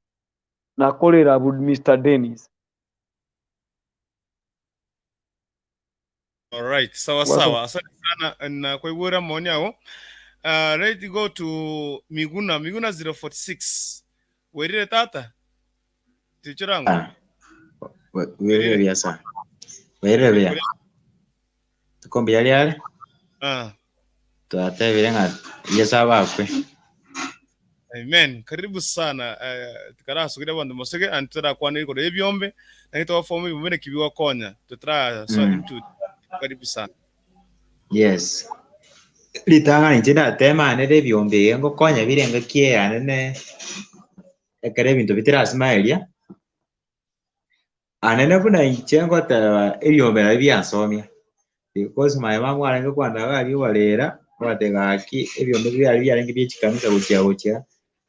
na kolera Mr. Dennis. All right, sawa Wazo. sawa. Asante sana na kuibura maoni yao. Let's go to Miguna. Miguna 046. Werire tata. Tichirango. Ah, Werire buya sana. Werire buya. Tukombe yali yale. Ah, Twatebire ng'a Yesu abakwe. amen. Karibu sana. Tikarasugire bandu mosege and turakwana igoro ebyombe. Na twafomu ibumene kibiwa konya. Tutra so into karibu sana. Yes. Ritang'ani inche natemanere ebiombe iga ngokonya bire engaki eyane ne ekero ebinto bitarasimaeria, anene buna inche ngoteba ebiombe nabio biansomia, because my mom arenge kwandaba aria obarera, ogateba gaki ebiombe biaria biarenge bia chikanisa gochia gochia,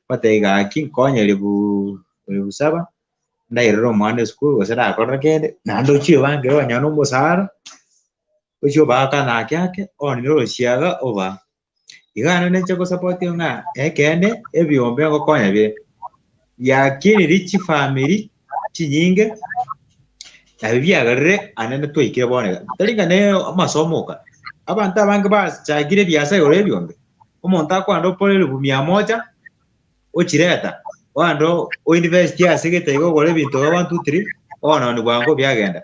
ogateba gaki nkonye elfu elfu saba, ndairere omwana esukuru gose ndakorera kende, naende ochie obangere onye na omosara, ochie obaakane ake ake, onire orosiaga obaa. Iga naende ninche gosupport ng'a ekeene ebiombe ngokonya bire, biakiniri chifamiri chinyinge, nabio biagerire anene twaikire bono iga. Tari ng'a ne amasomo oka, abanto abange bachakire ebiasara igoro ya ebiombe, omonto akoenda opore elfu mia moja, ochireta, oende oinvest ase egete iga ogore ebinto iga one two three, bono bwango biagenda.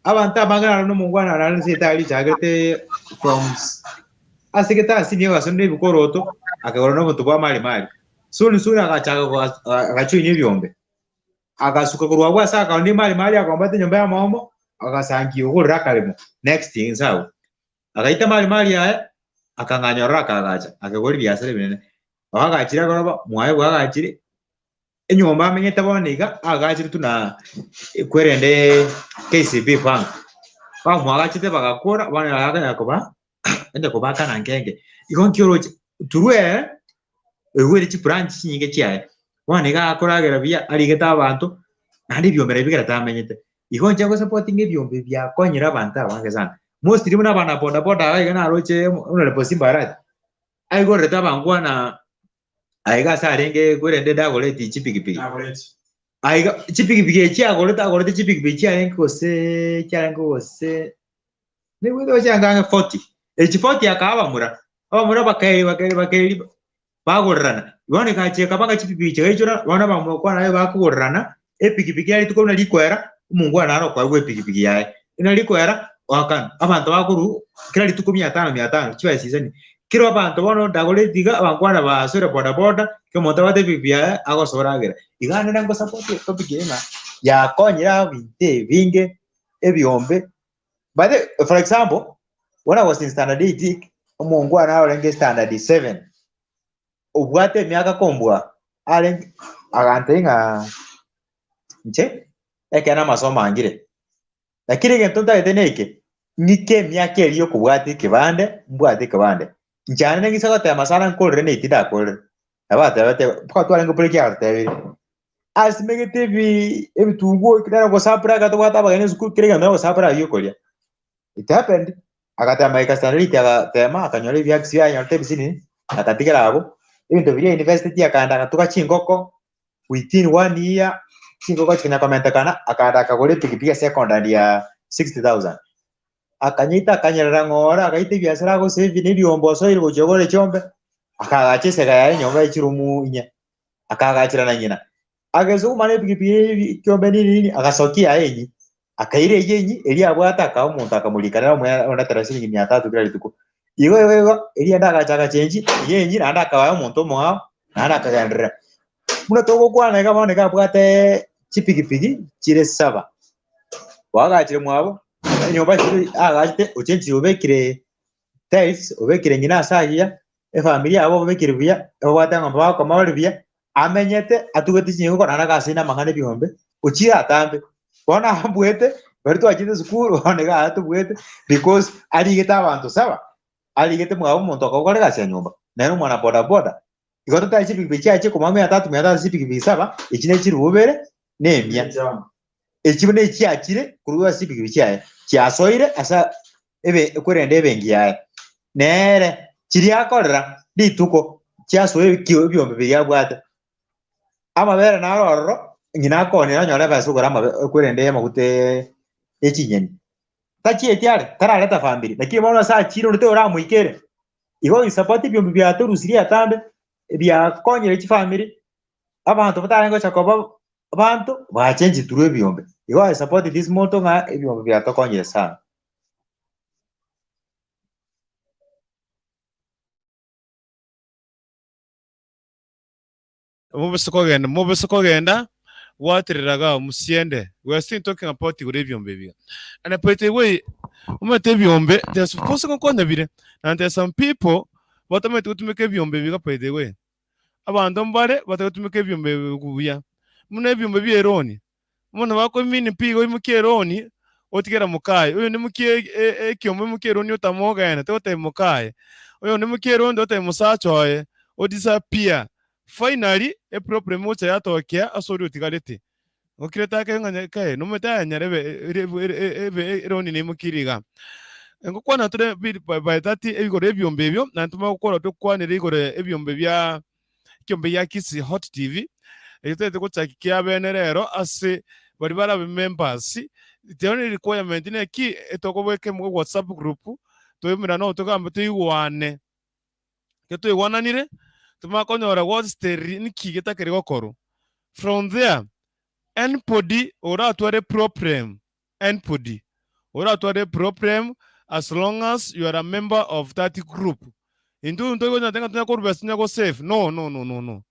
Abanto abange naro na omongwana naro ase etari richagete from ase egete ase nigo agasonera ebikoroto, akagora na obonto bwa mali mali. Soon soon agachaka agachoinia ebiombe, agasuka korwa abwo ase akaondia emali mali akombata enyomba ya momo, agasangia ogorera akaremo next inse abwo. Agaita mali mali aye, akang'anyorora akagacha, akagora ebiasara ebinene. Oagachire agoroba, mwaye bwagachire, enyomba amenyete bono iga, agachire tu na kwerende KCB bank. Bamwagachete bagakora, bono agakanya koba, ende kobakana nkenge. Igo nki oroche, turwe, oigwere chibranch chinyinge chiaye. Bono iga akoragera buya, arigete abanto, naende ebiombe nabio bigera tamenyete. Igo inche ngosupportinga ebiombe biakonyire abanto abange sana. Mostly buna abana boda boda aba iga naroche honorable Simba Arati, aigorerete abangwana aiga ase arenge kwerende ndagoreti chipikipiki. Aiga chipikipiki echi agorete agorete chipikipiki chiarenge gose chiarenge gose nigo chiarenge ang'e 40. Echi 40 akaa abamura, abamura bakaeri bakaeri bakaeri bagorerana. Bono egachia ekaba ng'a chipikipiki chigaichora, bono abamura okwana naye bakogorerana, Epikipiki ya rituko buna rikoera, omongwana naro okoegwa epikipiki yaye. Buna rikoera, oakana. Abanto bakorwa kera rituko mia tano mia tano, chibesa chisani. Kero abanto bono Dagoretti iga, abangwana basoire bodaboda, kera omonto abwate epikipiki yaye, agosoa oragera. Iga nere ngosapoti etopic eye ng'a yakonyire abinto ebinge ebiombe. By the for example, when I was in standard eight, omongwana orenge standard seven, obwate emiaka kombua arenge agantebia ng'a inche ekero amasomo angire, lakini egento ntagete neke, ng'ike emiaka eria yokobwata ekebande, mbwate ekebande. Inche aye neng'ise gotema sana nkorere na etindakorere. Nabo atebete mpaka twarenge break agatebirie, asimegete ebi ebitunguo ekero ogosupply ekero tobwate abageni esukuru kera egento ogosupply giokoria. It happened, agatema goika standard eight agatema akanyora ebiakisi biaye anyorete ebisinini, agatigera abwo, ebinto biria ainvesteti akaenda agatuga chingoko, within one year, chingoko chikanya komentekana, akaenda akagora epikipiki esecondhand ya 60,000. Akanyeita akanyerera ng'ora, agaita ebiasara agosave na ebiombe osoire gochia kogora echiombe, akaagacha esega yaye enyomba ye chirumu inye, akaagachera na ng'ina. Agesuguma na epikipiki eye ekiombe nini nini, agasokia yaye enyia. Akaira eyio enyia, eria abwate akaa omonto akamorika nere omoya ondetera shilingi mia tatu kera rituko. Igo igo igo, eria ende agacha agachengi, eyio enyia naende akabaa omonto omong'ao, naende akagenderera. Buna togokwana iga bono iga abwate chipikipiki chire saba. Oagachire mwabo, enyomba chire aagachete ochenchire obekire tiles, obekire ng'ina ase agiya, efamiri yabo obekire buya, babwate eng'ombe bagokama bare buya, amenyete atugete chinyuko naende agasaina amang'ana ebiombe, ochire atambe. Bono abuete, baria twachete esukuru bono iga atobuete because arigete abanto saba, arigete mwabo omonto okogora egasi ya nyomba, nere omwana bodaboda. Igo totari chipikipiki chiaye chikomama mia tatu mia tatu chipikipiki saba, echi ne chilifu ibere na emia. Echi buna echiachire korwa ase chipikipiki chiaye, chiasoire ase ebe korenda ebenki yaye. Nere chiria akorera rituko chiasoa ekio ebiombe biria abwate. Amabere naro ororo, ng'ina akoonire onyore ebesa ogore amabe korende amaguta ye chinyeni. Tachieti are, tarareta famiri, lakini bono ase achire onde toramoikere. Igo oisupport ebiombe biatorusirie atambe, biakonyire chifamiri, abanto batarenge gocha koba abanto bachenchire through ebiombe. Igo I support this motto ng'a ebiombe biatokonyire sana. Mobise kogenda, mobise kogenda, gwaterera igaa musiende. We are still talking about igoro ebiombe ebi iga. And by the way, omanyete ebiombe, there's gose ngokonya bire, and there's some people batamanyeti gotumeka ebiombe ebi iga by the way. Abanto mbare batagotumeka ebiombe ebi buya, buna ebiombe bia eroni, Omonto bakoimini pi iga oimokie eroni, otigera mokaye. Oyonde oimokie ekiombe oimokie eroni otame ogende, togotebi mokaye. Oyonde oimokie eroni togotebi mosacha oye, o disappear. Finally, eproblem egocha yatokea ase oria otigarete. Ngokirete ake ng'a nyasae nomanyete aye nyarebe ebe eroni neimokirie iga. Ngokwana tore by that igoro ebiombe ebio, naende tomanye gokora tokwanere igoro ebiombe bia ekiombe gia Kisii Hot TV, ekio toete gochaki kia bene rero ase baria barabe members, the only requirement neki etokobeka emo WhatsApp group toimerane oo togambe toigwane. Ekero twaigwananire, tomanye konyora what's the nki getakeri gokorwa. From there, anybody oratware problem, anybody oratware problem as long as you are a member of that group, intwe ntoigonyete ng'a tonya korwa besa tonya go save, no no no no no.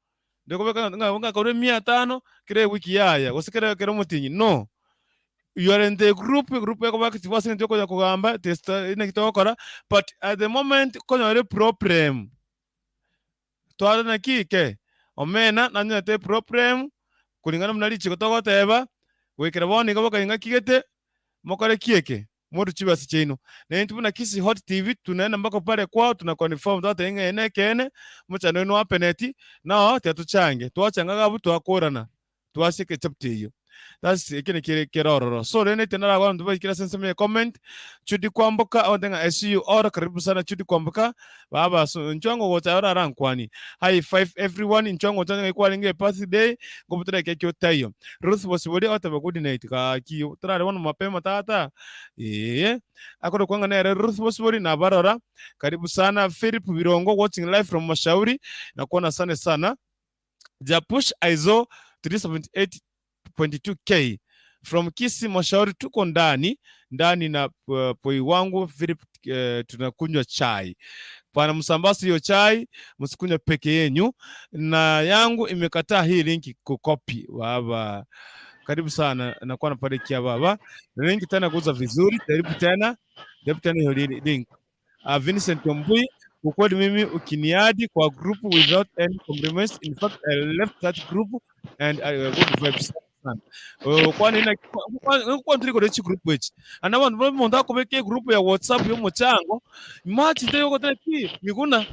Ndikobeka ng'a ng'a korwa emia tano kera ewiki yaya gose kera kera omotienyi no. You are in the group, egroup ekoba active ase eng'encho yokonya kogamba testa naki togokora, but at the moment konyora eproblem, tware naki ke, omena nanyorete eproblem kulingana buna richiko togoteba, goikera bono iga boka engaki gete, mokore ki eke? Morue chibesa chiaino. Na intwe buna Kisii Hot TV tunaenda mpaka pale kwao tuna confirm twateba ng'a eye nekeene, omochando oino oapeneti, nao tiga tochange. Twachanga iga abwo twakorana, twasieka echapter eyio. That's ekio nakio kere kere ororo. So rende tinaragwa abanto baikire ase ensemo ya comment, Judy Kwamboka agote ng'a I see you all, karibu sana Judy Kwamboka, baba so inchwe ngogocha orarankwanie. High five everyone, inchwe ngocha ng'a kwarenge ebirthday, nkobutora ekeki otaiyo. Ruth Bosibori agoteba good night, gaki torare bono mapema tata, eeh. Akorokwa ng'a nere Ruth Bosibori nabarora, karibu sana. Philip Birongo watching live from Mashauri, nakuona asante sana. Japush Aizo 378. 1.2k from Kisii Mashauri, tuko ndani ndani na poi wangu Philip, tunakunywa chai bwana, msambasi hiyo chai msikunywe peke yenyu, na yangu imekataa hii linki kukopi baba. Karibu sana, nakuwa naparikia baba. Link tena kuuza vizuri, jaribu tena, jaribu tena hiyo link. Vincent Ombui, ukweli mimi ukiniadi kwa group without any compromise, in fact I left that group and I good vibes sana. Kwani ina kwa ndiri kore chi group echi. Ana bantu bari omonto akobeka egroup ya WhatsApp ya omochango, imagine tari goteba ki miguna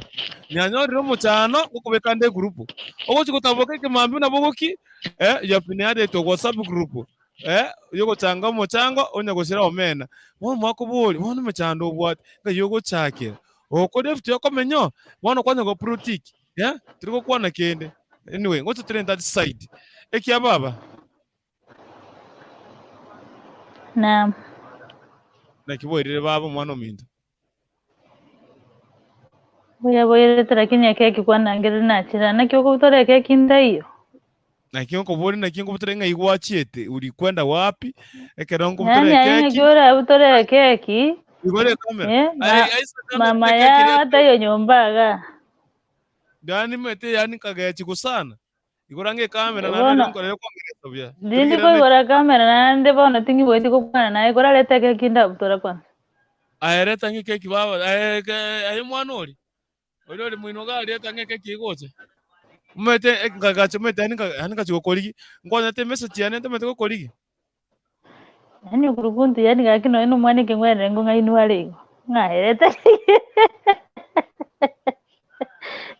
nyanyorire omochano gokobeka ande egroup. Ogochi gotaboka ekemambia nabo ogoki eh, you have been added to WhatsApp group. Eh, yogochanga omochango onye gosira omena. Bono mwakoboria, bono emechando obwate, ng'ai ogochakera? Okore ebinto okomenya oo, bono kwanya go blue tick, eh, tori gokwana kende. Anyway, ngocha tore in that side. Ekia baba. Naam. Naki boirire baba omwana ominto? Buya boirete lakini ekeki kwanangerire nachira naki okobutora ekeki ntaiyo. Naki nkoboria naki nkobutora ng'ai gwachiete uri kwenda wapi ekero nkobutora Yaani aye ng'aki ekeki orabutore ekeki igore ekamera eh, ma, aye aye sakana mama ekeki ya ria taiyo nyomba igaa. Yani mete yani nkagechigwa sana igora ng'e ekamera naende Bono ere nkorere kwangeresa buya ndindi torigerane koigora camera naende bono ting'iboeti gokwana naye korarete ekeki ndabutora kwanza. Aye reta ng'e ekeki baba aye ke aye omwana oria oria ore moino iga reta ng'e ekeki egocha omanyete nkagacha omanyete yaani nka yaani ngachi gokorigia nkonyete emessage yane ntamanyete gokorigia. Yaani okurukuntu yaani gaki nonye na omwana ekeng'werere ngong'ainwa are igo, ng'aerete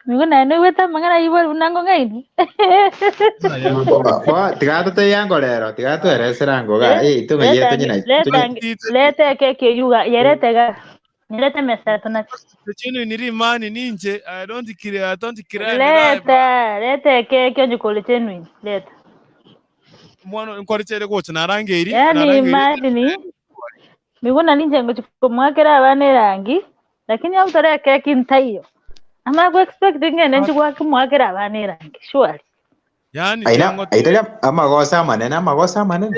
Nigo naye noigwete amang'ana ayio bori buna ngong'ainwa. Bo, tiga totebie ango rero, tiga tweresere ango iga. Eh, Eh, tong'aye leta tonye na ange- leta tonye ange- leta ekeki eywo iga, yerete iga, nyerete emesa tonache. Genuine rimani ninche I don't cry, I don't cry and lie. Leta, leta ekeki onye kore genuine, leta. Omwana nkwarichere gocha narangeiri Yaani narangeiri imagine miguna ninche ngochi komwakera abana erangi lakini abutore ekeki ntaiyo. Amanye go expect ng'ende nchi goaka mwakera abana erangi surely. Yaani Aina tiango aitaria amagoso amanene amagoso amanene.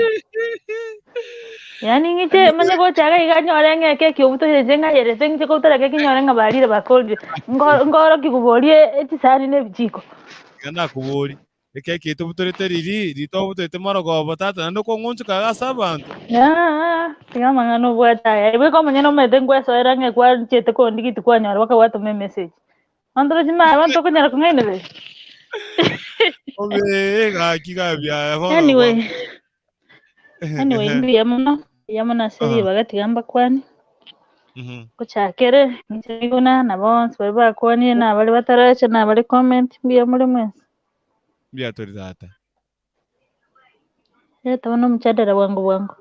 Yaani ng'iche manye gocha iga iga nyore ng'a ekeki obutorire inche ng'ayerete ng'iche kobutora ekeki nyore ng'a barire bakorire. Ngo ngorokia koboria echisani na ebichiko. Iga nakobori Ekeki tobutorete riiri, riiri tobutorete marogoba, tata, naende okong'onchoka iga ase abanto. Aa, tiga amang'ana obwate aya. Bweka omonyene omanyete ngwesoera ng'a kwanchete kondigia tikwanyora mpaka gwatoma emessage. Abanto bachimaya abanto okonyara kong'ainereria. Obee gaki gabiaya bono Anyway, gwa- anyway mbuya mono, mbuya mono ase Aha. ribaga tiga mbakwanie. Mhm. Gochakere, inche Miguna, na bonsi baria bakwanire na abaria bataracha na abare comment, mbuya more mwensi. Mbuya tori tata. Reta bono omchadara bwango bwango.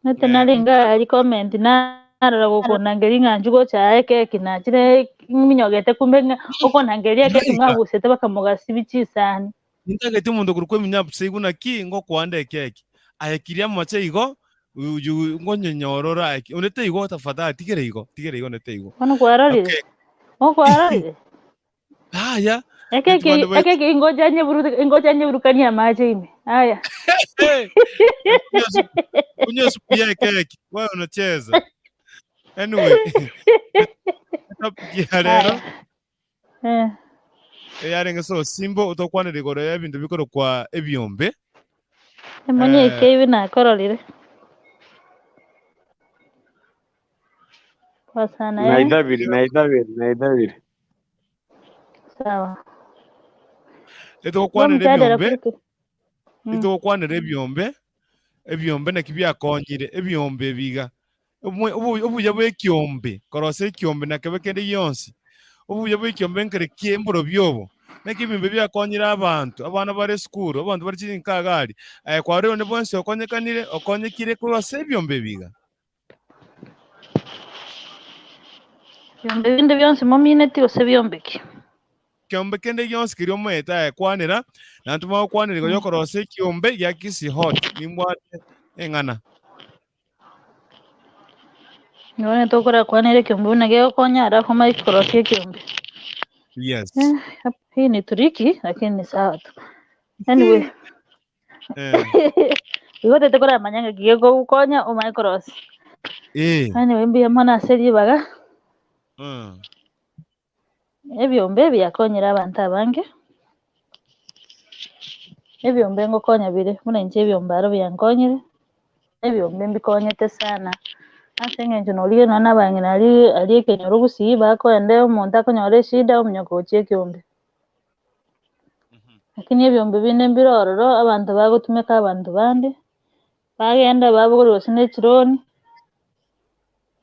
Nete Eh. narenge aria comment narora gokonangeria ng'a inchuo gocha aa ekeki nachire minyogete kumbe ng'a okonangeria ekeki mwabusete bakamogasibi chisani. Nintagete omonto korwa kw'eminyabusa igo naki ngokoanda ekeki. Aye kiria amache igo, uyu ngonyenyorora aye ki- onde taigo tafadhali tigera igo, tigera igo onde taigo. Bono kwarorire? Okay. Bono kwarorire? Yaya, Ekeki intwe bande bai- ekeki ingocha nyeburu ingocha nyeburukanie amache ime. Aya. Hey, kunywa supu- kunywa supu ya ekeki, wewe unacheza. Anyway, topic ya rero Aya. Eh. eyarenge so simbo otokwanera igoro y'ebinto bikorokwa ebiombe. Emonye Eh. eke ebi nakororire. Poa sana eh. Naithabiri, naithabiri, naithabiri. Sawa. Etogokwanera Mchadala ebiombe, kuruke. Mm. etogokwanera ebiombe, ebiombe naki biakonyire, ebiombe ebiga. Obwe- obu- Obuya bwa ekiombe, korosia ekiombe nakebe kende gionsi. Obuya bwa ekiombe nkere ki mborobio obo. Naki ebiombe biakonyire abanto, abana bare esukuru, abanto bare chinka iga aria. Aye kwarorire onde bwensi okonyekanire, okonyekire korwa ase ebiombe ebiga. Ebiombe binde bionsi momineti gose biombe ki? Ekiombe kende gionsi keria omoete ayekwanera, na intwe mogokwanera igoro y'okorosia ekiombe gia Kisii Hot, nimbwate eng'ana. Nigo onye tokorakwanera ekiombe buna gegokonya alafu omanye korosia ekiombe. Yes. Eh, hii ni tricky lakini ni sawa tu. Anyway. Eh. Igo otete koramanya ng'aki gekogokonya omanye korosia. Eh. Anyway, mbuya mono ase ribaga. Mm. Ebiombe biakonyire abanto abange, ebiombe ngokonya bire, buna inche ebiombe aro biankonyire, ebiombe mbikonyete sana, ase eng'encho norigia nonye na abang'ina aria aria ekenyoro gusii bakoenda omonto akonyora eshida omonyoka gochia ekeombe. Lakini ebiombe binde mbire ororo abanto bagotumeka abanto bande, bagenda babogoria gose na echironi,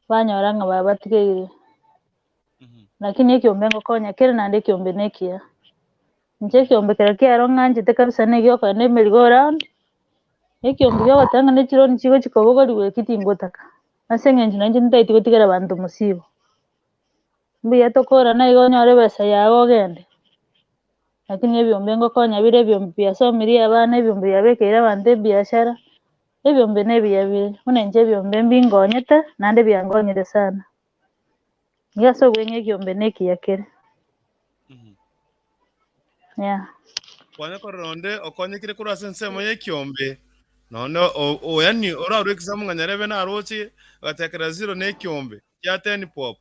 banyora ng'a babatigeire. Lakini ekiombe ngokonya kere naende ekiombe nekiya. Inche ekiombe kero kiaro ng'anchete kabisa na egiokogenda emerigo round, ekiombe giogoteba ng'a ne chironi chigochi kobogoriwa eki tingotaka, ase eng'encho nainche ntagete gotigera abanto mosigo. Mbuya tokorana igo onyore ebesa yago ogende, lakini ebiombe ngokonya bire ebiombe biasomirie abana, ebiombe biabekeire abanto ebiashara, ebiombe na ebiya bire, buna inche ebiombe mbingonyete naende biangonyire sana. Nigo ase obweng'e ekiombe nekiya kere. Yeah. Kwana korora onde okonyekire korwa ase ensemo y'ekiombe, nonye o- o- yaani orarue ekisamu ng'a nyarebe naroche, agachakera zero na ekiombe kia ten bob,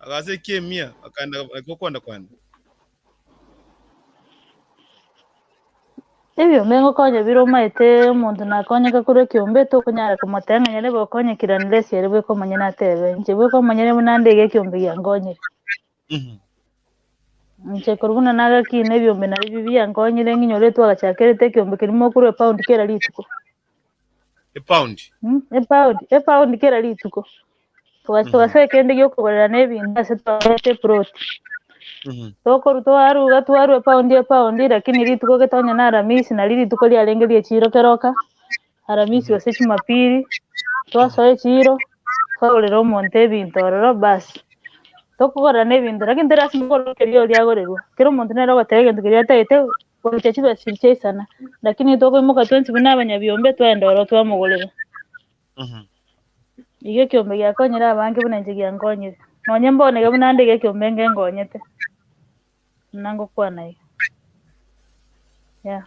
agasa ekia emia, akaenda gokwenda kwenda. Ebiombe ngokonya bire omanyete omonto nakonyeka korwa ekiombe tokonyara komotebia ng'a nyarebe okonyekire unless ere bweka omonyene atebe, inche bweka omonyene buna nde iga ekiombe giankonyire. Inche korwa buna nagakina ebiombe nabio biankonyire ng'inyore twagachakerete ekiombe keria mokorwa epound kera rituko. Epound. Epound, epound kera rituko. Togachi togasoa ekende giokogorerana ebinto ase twarwete eploti. Tokorwa twaruga twarwa epound epound lakini rituko gete onye na aramisi nari rituko riarenge ria echiro keroka, aramisi gose jumapili, twasoa echiro, twagorera omonto ebinto ororo baas, tokogorerana ebinto lakini teri lasima okore keria oria agorerwa, kera omonto nere ogoteba egento keria atagete gocha chibesa chiria chiaisana, lakini tokoimoka twensi buna abanyabiombe twaenda ororo twamogorera. Igo ekiombe giakonyire abange buna inche giankonyire. Nonye mbono iga buna nde iga ekiombe ngenkonyete, buna ngokwana iga. Yeah.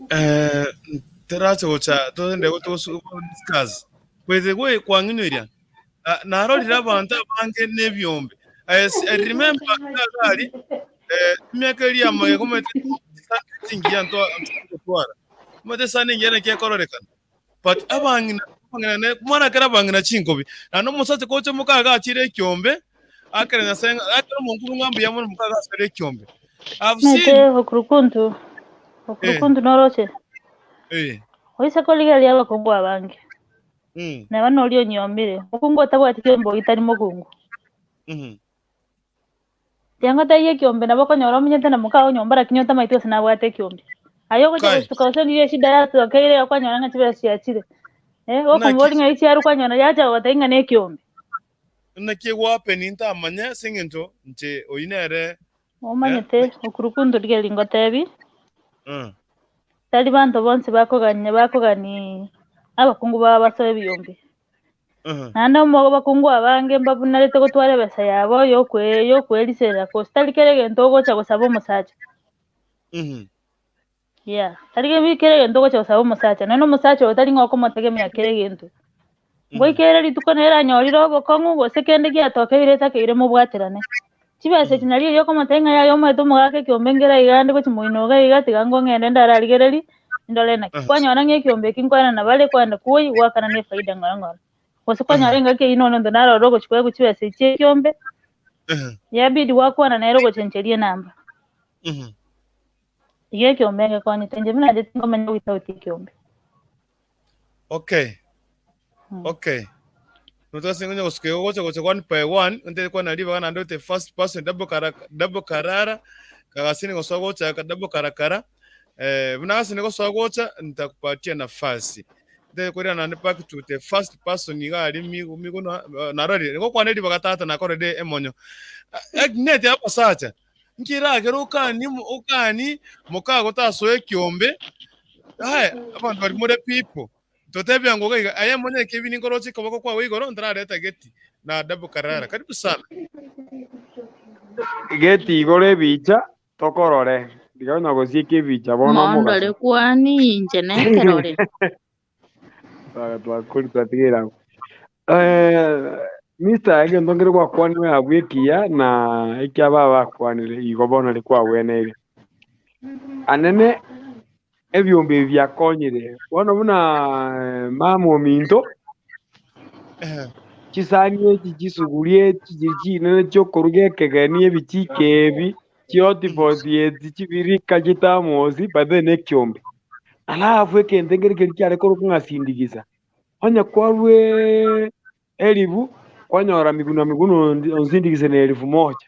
Eh, terache gocha togende discuss kwete gwe kwang'inoiria Ah, narorire abanto abange n'ebiombe I, s- I remember gari eh, emiaka eria amagega omanyete chingiya ntwara omanyete esani engiya naki ekororekana But abang'ina abang'ina ne mwana kera abang'ina chinkobi naende omosacha gocha mokaga achire ekiombe akere nyasaye ng'a akere omokungu ng'a mbuya mono mokaga asore ekiombe I've seen Omanyete okurukuntu, eh, okurukuntu noroche, eh, oise korigereria abakungu abange, mm, neba noria onyiomire, mokungu otabwati kiombe oyio tari mokungu. mhm, Tiango taiyo ekiombe nabo okonyora omenyete na mokao nyomba lakini otamaeti gose nabwate ekiombe. Aye ogocha Kai. gosuka gose riria eshida yatokeire okonyora ng'a chibesa chiachire. Eh, Naki gokomoboria ng'a echiaru kwanyora yacha gogotebia ng'a nekiombe. naki egwapen ntamanye ase eng'encho inche oyio nere eh, Omanyete okurukuntu rigereria ngotebi, mm, tari banto bonsi bakogania bakogani abakungu babo basoe ebiombe. Naende abakungu abange mbabunarete gotwara ebesa yabo y'okweriserera, gose tari kera egento ogocha gosaba omosacha. Yeah, tari kera egento ogocha gosaba omosacha, nonya omosacha oyo tari ng'a okomotegemea kera egento. Ngoika ere rituko nere anyorire obokong'u gose kende giatokeire etakeire mobwaterane. Chibesa echi nario erio okomotebia ng'a yaya omanyete omogaka ekiombe nkere aiga ande gochia moino iga iga tiga ngong'ende ndararigererie, ndore naki. Kwanyora ng'a ekiombe eki nkoenana bare kwaenda kwoyia goakana na efaida ng'ora ng'ora. Gose kwanyora engaki eyio nonye onto narorire ogochia koegwa chibesa echi chia ekiombe, yabidi gwakwana nere ogochencheria enamba. Igo ekiombe ngekonyete inche buna inche tingomenya without ekiombe. Okay. Okay. Notase ngonya gosuka igo gocha gocha one by one, ntere kwana ribaga naende ote first person double kara double karara kagasini gosoa gocha ka double karakara eh buna gasini gosoa gocha nitakupatia nafasi. Ntere korera naende back to the first person iga ari migo migo na narorire nigo kwane ribaga tata nakorire emonyo. Eh, nete abasacha nkiragera okani okani mokago tasoa ekiombe aye abanto bari more people Totebia ng'o iga, Aye monyene ekebi ninkoroche okoboko kwao igoro ntarareta geti na adabu karara. Karibu sana. Geti igoro ebicha tokorore. Tiga onya gosieka ebicha bono Mondo omogaso. ore kwani inche nekerore. Twaga twakori twatigaire abwo. Eh, Mister egento nkere gwakwanire abwo ekiya na ekia baba bakwanire igo bono ri kwagweneire. Anene ebiombe ebi biakonyire bono buna eh, mama ominto chisani echi chisuguri echi chiri chinene chiokoruga ekegeni ebichiko ebi chihotpot ezi chibirika chitamosi by the way nekiombe. Alafu ekento ekere keria kiare korokwa ng'a sindigisa, onye kwarwa elifu kwanyora miguna miguna onsindigise na elifu moja,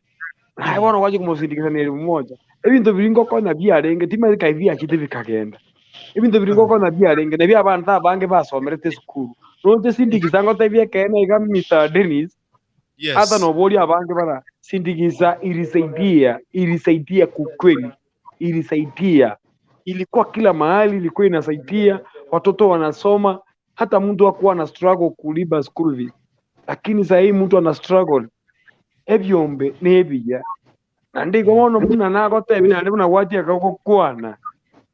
naye bono gwachia komosindigisa na elifu moja, ebinto biria ngokonya biarenge timanyeti kai biachete bikagenda. Ebinto biria ngokonya biarenge nabio abanto abange basomerete esukuru. Roche sindigisa ngotebie ekeene iga Mister Dennis, hata Yes. noboria abange bara sindigisa ilisaidia, ilisaidia kukweli, ilisaidia, ilikuwa kila mahali, ilikuwa inasaidia watoto wanasoma, hata mtu hakuwa na struggle kulipa school fees, lakini saa hii mtu ana struggle ebiombe nebiya naende igo bono buna nagotebia naende buna gwatieka gokwana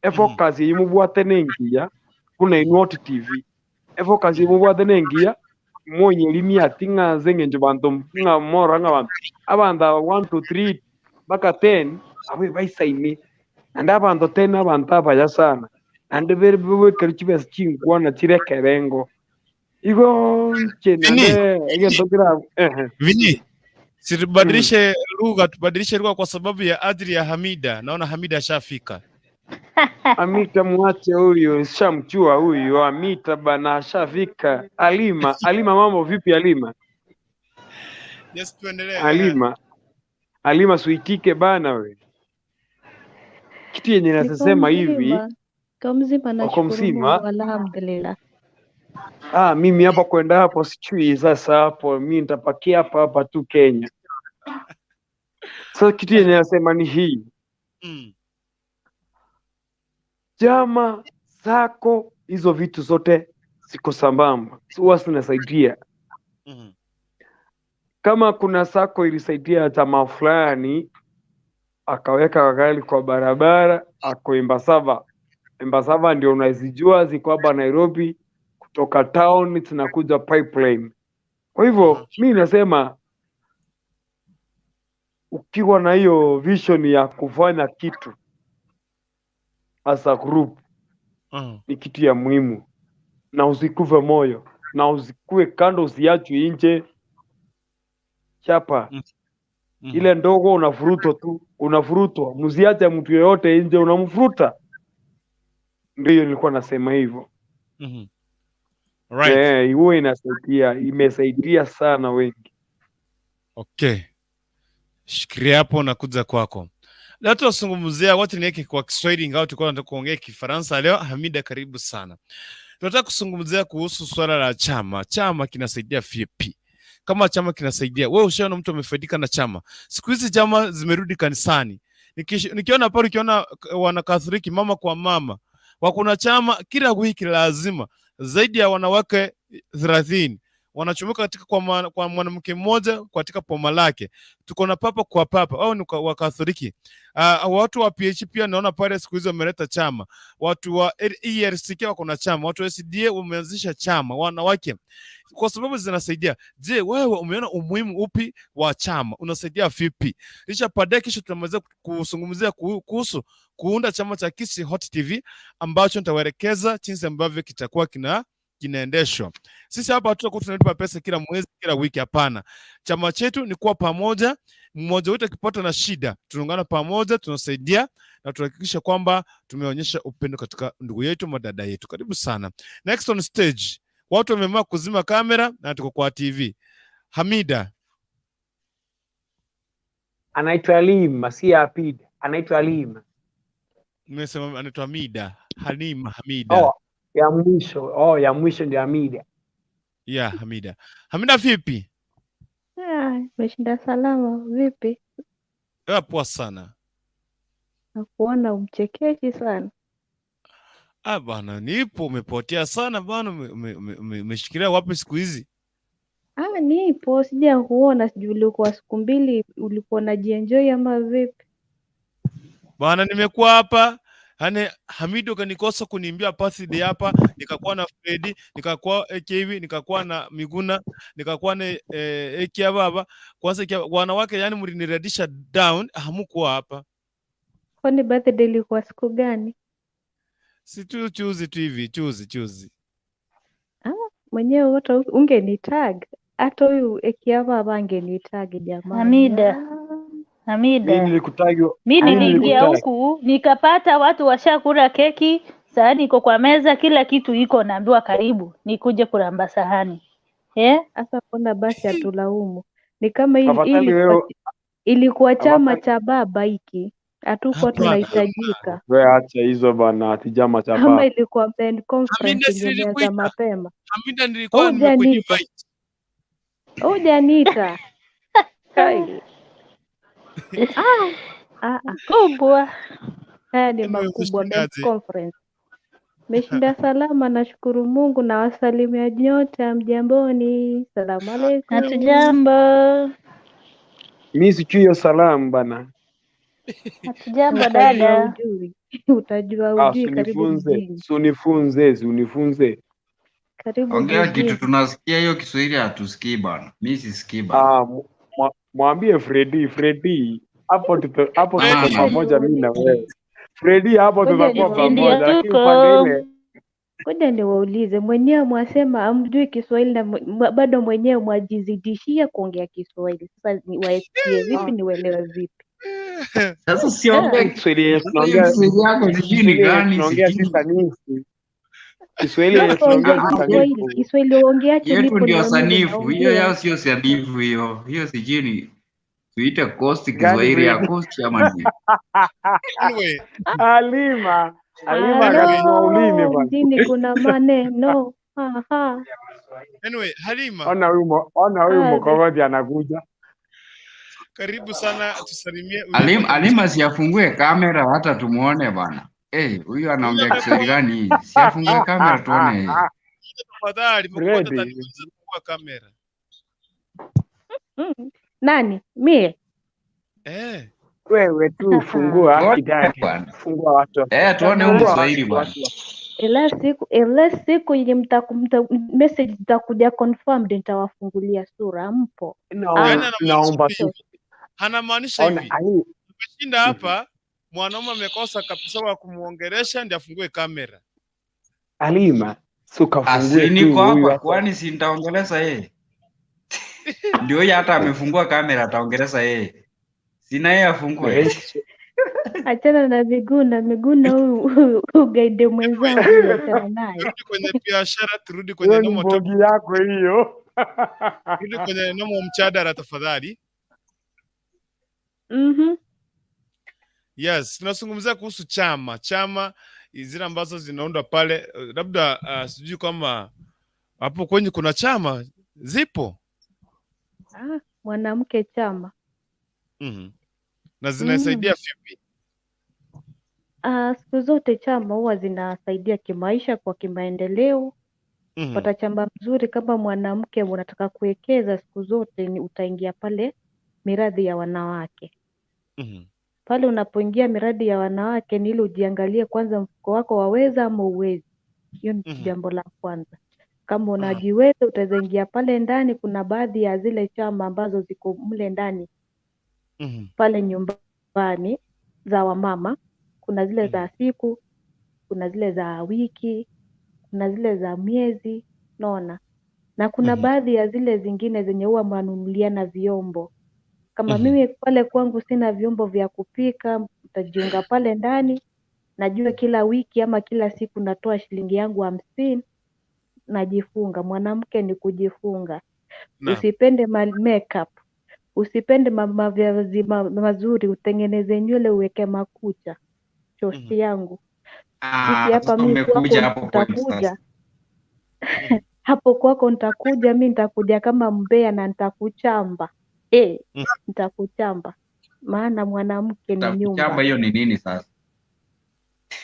efocus eywo mobwate nengiya buna inwe Hot TV efocus eywo mobwate nengiya monyerimia ati ng'a ase eng'encho banto ng'a morora ng'a abanto abanto aba one two three mpaka ten abwo ebaisaine naende abanto ten abanto abaya sana naende bere bwekerwe chibesa chinkwana chire ekerengo igo inche Vini, naende egento kera ehe. Vini, si tubadilishe lugha, tubadilishe lugha kwa sababu ya ajili ya Hamida. Naona Hamida ashafika. Amita mwache huyu, shamjua huyu Amita bana, ashafika. Alima, Alima mambo vipi Alima? Yes, tuendelee. Alima, Alima suitike bana we. Kitu yenye Niko nasema hivi, mzima, niko mzima, uko nashukuru mzima? Mungu, alhamdulillah. Ah, mimi hapa kwenda hapo sijui sasa hapo mi nitapakia hapa hapa tu Kenya. Sasa kitu yenye nasema ni hii, chama zako hizo vitu zote ziko sambamba, huwa zinasaidia. Kama kuna sako ilisaidia chama fulani, akaweka gari kwa barabara, ako Embasava. Embasava ndio unazijua ziko hapa Nairobi, kutoka town zinakuja pipeline. Kwa hivyo mi nasema ukiwa na hiyo vision ya kufanya kitu as a group ni kitu ya muhimu, na usikufe moyo na usikue kando, usiachwe nje chapa ile ndogo unafurutwa tu, unafurutwa. Msiache mtu yeyote nje, unamfuruta. Ndiyo nilikuwa nasema hivyo. Right. Eh, huwa inasaidia, imesaidia sana wengi. Okay. Shikilia hapo na kuja kwako. Leo tunazungumzia watu niweke kwa Kiswahili ingawa tulikuwa tunataka kuongea Kifaransa leo. Hamida, karibu sana. Tunataka kuzungumzia kuhusu swala la chama. Chama kinasaidia vipi? Kama chama kinasaidia, wewe ushaona mtu amefaidika na chama? Siku hizi chama zimerudi kanisani. Nikiona pale, ukiona wanakatholiki mama kwa mama wakuna chama kila wiki, lazima zaidi ya wanawake 30 wanachumuka katika kwa mwanamke mmoja katika poma lake. Tuko na papa kwa papa au ni kwa Wakatholiki. Watu wa PH pia naona pale siku hizi wameleta chama. Watu wa ERCK wako na chama, watu wa SDA wameanzisha chama wanawake, kwa sababu zinasaidia. Je, wewe umeona umuhimu upi wa chama? Unasaidia vipi? Kisha baadaye, kisha tutamaliza kuzungumzia kuhusu kuunda chama cha Kisii Hot TV ambacho nitawaelekeza jinsi ambavyo kitakuwa kinaendeshwa. Sisi hapa hatutakuwa tunalipa pesa kila mwezi, kila wiki, hapana. Chama chetu ni kuwa pamoja, mmoja wetu akipata na shida, tunaungana pamoja, tunasaidia na tunahakikisha kwamba tumeonyesha upendo katika ndugu yetu, madada yetu. Karibu sana. Next on stage, watu wameamua kuzima kamera na tuko kwa TV. Hamida. Anaitwa Lima, si Apida, anaitwa Lima. Nimesema anaitwa Hamida. Halima Hamida. Oh, ya mwisho. Oh, ya mwisho ndio Hamida. Yeah, Hamida. Hamida vipi? Ah, nimeshinda salama. Vipi? Poa sana. Nakuona umchekeshi sana. Ah, bana, nipo. Umepotea sana bana, umeshikilia wapi siku hizi? Ah, nipo, sija kuona, sijui ulikuwa siku mbili ulikuwa unajienjoy ama vipi? Bana, nimekuwa hapa yani, Hamido kanikosa kuniimbia birthday hapa, nikakuwa na Fredi, nikakuwa AKV, nikakuwa na Miguna, nikakuwa na eh, baba kwanza AKA, wanawake yani mliniredisha down, hamukuwa hapa. Kwani birthday ilikuwa siku gani? Si tu chuzi tu hivi chuzi chuzi. Ah, mwenyewe wote ungenitag hata huyu ekiava angenitag jamani. Hamida, Ah, Mi Hamida, nilikutagi, mi mi niliingia nilikutagi. huku nikapata watu washakula keki, sahani iko kwa meza, kila kitu iko, naambiwa karibu nikuje kuramba sahani eh? Sasa mbona basi hatulaumu? Ni kama ili, Afadhali ilikuwa wewe, ilikuwa chama afadhali cha baba hiki, hatukuwa Hapana. tunahitajika. wewe, acha hizo bana, ati chama cha Kama baba. ilikuwa men conference Hamida, si ingelianza nilikuita. mapema. Hamida, nilikuwa Hujaniita, nimekuinvite. hujaniita. Kai. Ah, ah, ah. Kubwa. Haya ni Anyway, makubwa men's umeshindaje? conference. Meshinda salama, nashukuru Mungu na wasalimia nyote, mjamboni. Salamu alaikum. Hatujambo, Mi sijui hiyo salamu bana. hatujambo Utajua dada. ujui, utajua Ah, ujui. Karibu sunifunze, mjini, sunifunze, sunifunze. karibu Ongea kitu jijini. tunasikia, hiyo Kiswahili hatusikii bana. Mi sisikii bana. Ah, mwambie Fredi, Fredi hapo tuta, hapo tuko Bana. Ngoja pamoja mi na niwaulize, wewe. Fredi hapo ngoja tutakuwa Sisi ndio pamoja, niwaulize, lakini upande tuko ile ngoja niwaulize. Mwenyewe mwasema amjui Kiswahili na bado mwenyewe mwajizidishia kuongea Kiswahili. Sasa niwaesikie vipi? Niwaelewe vipi? Sasa Ah, siongee Kiswahili yenye sasa, hiyo tunaongea, Kiswahili yako sijui ni Kiswahili yenye gani, tunaongea si sijui. sanifu. Kiswahili yenye tunaongea Napoongea si Ah, Kiswahili, sanifu. Kiswahili uongeacho Yetu nipo ndio ndio mimi sanifu, hiyo naongea. yao sio sanifu hiyo. Hiyo sijui ni tuite coast Gani Kiswahili ya Fredi? coast ama nini? Anyway, Alima, Alima anyway, akatuma ulimi Halo, bana. mjini kuna maneno. Aha. anyway, Halima, Ona huyu ona huyu Ave. mkogoti anakuja. karibu sana, tusalimie uingie Alima, kwenye Alima siafungue kamera hata tumuone bana. Eh, huyu huyu anaongea amekuwa Kiswahili gani hii? Siafungue kamera tuone yeye. tafadhali, mkubwa Fredi, tataniweza kufungua kamera. Mm. Nani? Mie? Eh, wewe tu fungua Tuone kidake, bwana. fungua watu, Eh, tuone huyu fungua Jamani. Mswahili watu, bwana. watu. Ila siku ila siku yenye message zitakuja confirmed nitawafungulia sura mpo. yaani No, Ah, anamaanisha naomba hivi, tu anamaanisha ona hivi, ali umeshinda hapa, mwanaume amekosa kabisa wa kumuongelesha ndiye afungue kamera. Alima, si ukafungue Asi tu niko huyu hapa hapa. kwani si nitaongeleza yeye? Ndio yeye hata amefungua kamera ataongeleza yeye. Sina yeye afungue. Eh, achana na Miguna, Miguna huyu huyu huyu gaide mwenzangu huyu achana naye. Turudi kwenye biashara, turudi kwenye Hiyo ni nomo topic, mbogi yako hiyo. turudi kwenye nomo mchadara tafadhali. Mhm. Yes, tunazungumzia kuhusu chama chama zile ambazo zinaundwa pale, labda sijui kama hapo kwenye kuna chama zipo Ah, mwanamke chama. Na zinasaidia vipi? Ah, siku zote chama huwa zinasaidia kimaisha kwa kimaendeleo. Pata chama mzuri kama mwanamke unataka kuwekeza siku zote ni utaingia pale miradi ya wanawake. Pale unapoingia miradi ya wanawake ni ile ujiangalie kwanza mfuko wako waweza ama uwezi. Hiyo ni jambo la kwanza. Kama unajiweza utaweza ingia pale ndani. Kuna baadhi ya zile chama ambazo ziko mle ndani pale nyumbani za wamama. Kuna zile za siku, kuna zile za wiki, kuna zile za miezi, unaona. Na kuna baadhi ya zile zingine zenye huwa mnanunuliana vyombo. Kama mimi pale kwangu sina vyombo vya kupika, utajiunga pale ndani. Najua kila wiki ama kila siku natoa shilingi yangu 50, najifunga. Mwanamke ni kujifunga. Naam. Usipende makeup, usipende mavazi mazuri, utengeneze nywele, uweke makucha. Shosti yangu Ah, sisi hapa, sasa mi kwako umekuja hapo point nitakuja sasa. hapo kwako nitakuja, mi nitakuja kama mbea na nitakuchamba. Nitakuchamba maana mwanamke ni Chamba nyumba, hiyo ni nini sasa?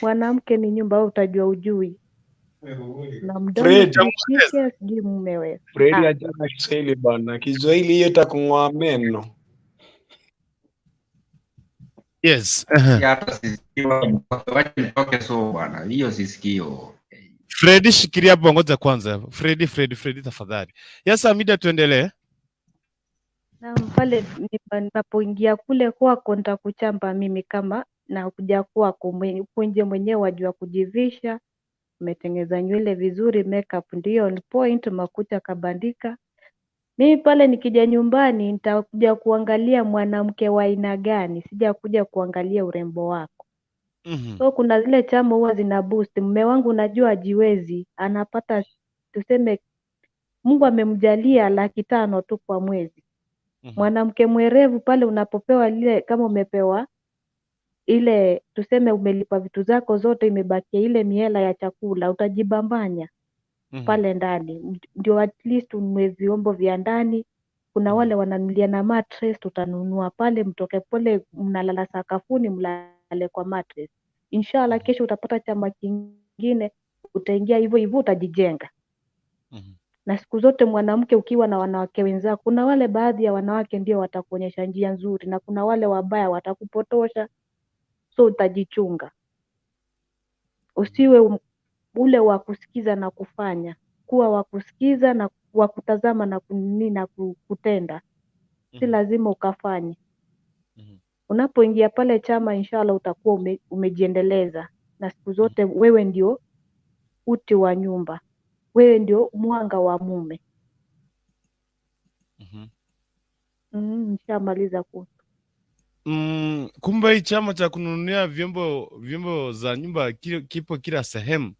mwanamke ni nyumba. Wewe utajua ujui na mdomo Fredi, sijui kike sijui mume wewe. Fredi Ah, achana Kiswahili bana. Kiswahili hiyo itakung'oa meno. Yes. Ehe. Ya hata sisikii, wacha nitoke so bwana, hiyo sisikii hiyo. Fredi, shikilia hapo, ngoja kwanza. Fredi, Fredi, Fredi tafadhali. Yes, Amida, tuendelee. Naam, pale ninapoingia kule kwako nitakuchamba mimi kama na kuja kwako huku nje mwenyewe wajua kujivisha, umetengeza nywele vizuri, makeup ndio on point, makucha kabandika. Mimi pale nikija nyumbani nitakuja kuangalia mwanamke wa aina gani, sijakuja kuangalia urembo wako. So kuna zile chama huwa zina boost. Mume wangu najua hajiwezi, anapata tuseme Mungu amemjalia 500,000 tu kwa mwezi. Mwanamke mwerevu pale unapopewa lile, kama umepewa ile tuseme umelipa vitu zako zote, imebakia ile mihela ya chakula, utajibambanya pale ndani ndio at least ununue vyombo vya ndani. Kuna wale wananunulia na mattress, tutanunua pale, mtoke pole, mnalala sakafuni, mlale kwa mattress. Inshallah kesho utapata chama kingine, utaingia hivyo hivyo, utajijenga. Na siku zote mwanamke ukiwa na wanawake wenzako, kuna wale baadhi ya wanawake ndio watakuonyesha njia nzuri, na kuna wale wabaya watakupotosha, so utajichunga. Usiwe ule wa kusikiza na kufanya, kuwa wa kusikiza na wa kutazama na kunini na kutenda, si lazima ukafanye. Unapoingia pale chama, inshallah utakuwa umejiendeleza, na siku zote wewe ndio uti wa nyumba, wewe ndio mwanga wa mume. Nishamaliza ku Kumbe hii chama cha kununulia vyombo za nyumba kipo kila sehemu.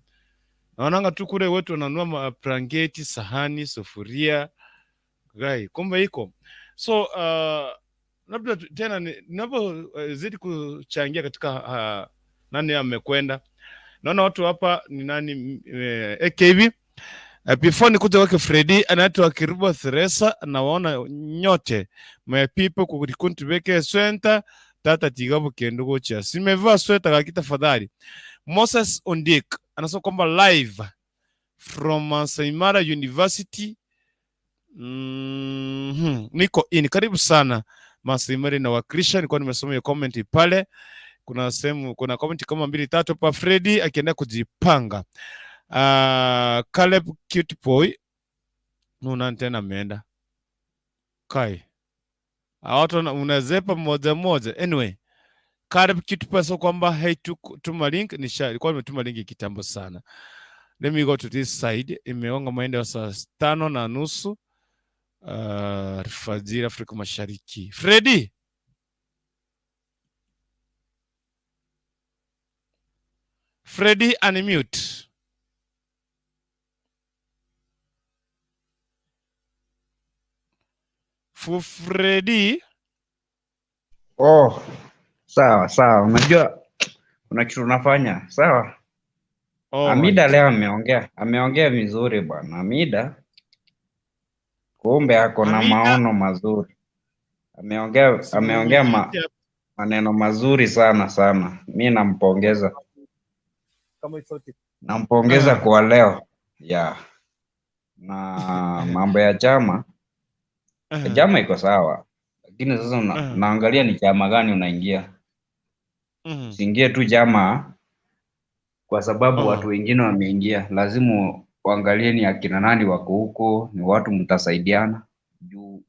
Naonanga tu kule wetu wananunua mabrangeti, sahani, sufuria. Gai, kumbe iko. So labda tena ninapozidi kuchangia katika nani amekwenda. Naona watu hapa ni nani AKB. Before nikuje kwake Freddy anaitwa Kirubo Theresa, nawaona nyote my people kukunti beke swenta tata tigabu kendo gocha. Simevaa sweta kaki tafadhali. Moses Ondik anasema kwamba live from Masai Mara University. Niko in, karibu sana Masai Mara inawakilisha. Nilikuwa nimesoma hiyo comment pale. Kuna sehemu, kuna comment kama 2 3 hapa Freddy akiendelea kujipanga. Caleb Cute Boy nuna tena ameenda. Kai. Watu unazepa mmoja mmoja. Anyway, Caleb Cute Boy sio kwamba hey tuma link, nilikuwa nimetuma link kitambo sana. Let me go to this side. Imeonga mwendo wa saa 5:30. Alfajiri Afrika Mashariki. Freddy. Freddy unmute. Freddy. Oh, sawa sawa. Unajua kuna kitu unafanya, sawa? All Amida right. leo ameongea vizuri bwana. Amida kumbe ako na Amida. maono mazuri. Ameongea Simu nyingine. maneno mazuri sana sana. Mi nampongeza. Kama hii sauti. Nampongeza kwa leo. Yeah. Na mambo ya chama. Chama iko sawa. Lakini sasa unaangalia ni chama gani unaingia. Usiingie tu chama kwa sababu watu wengine wameingia. Lazima uangalie ni akina nani wako huko, ni watu mtasaidiana. Juu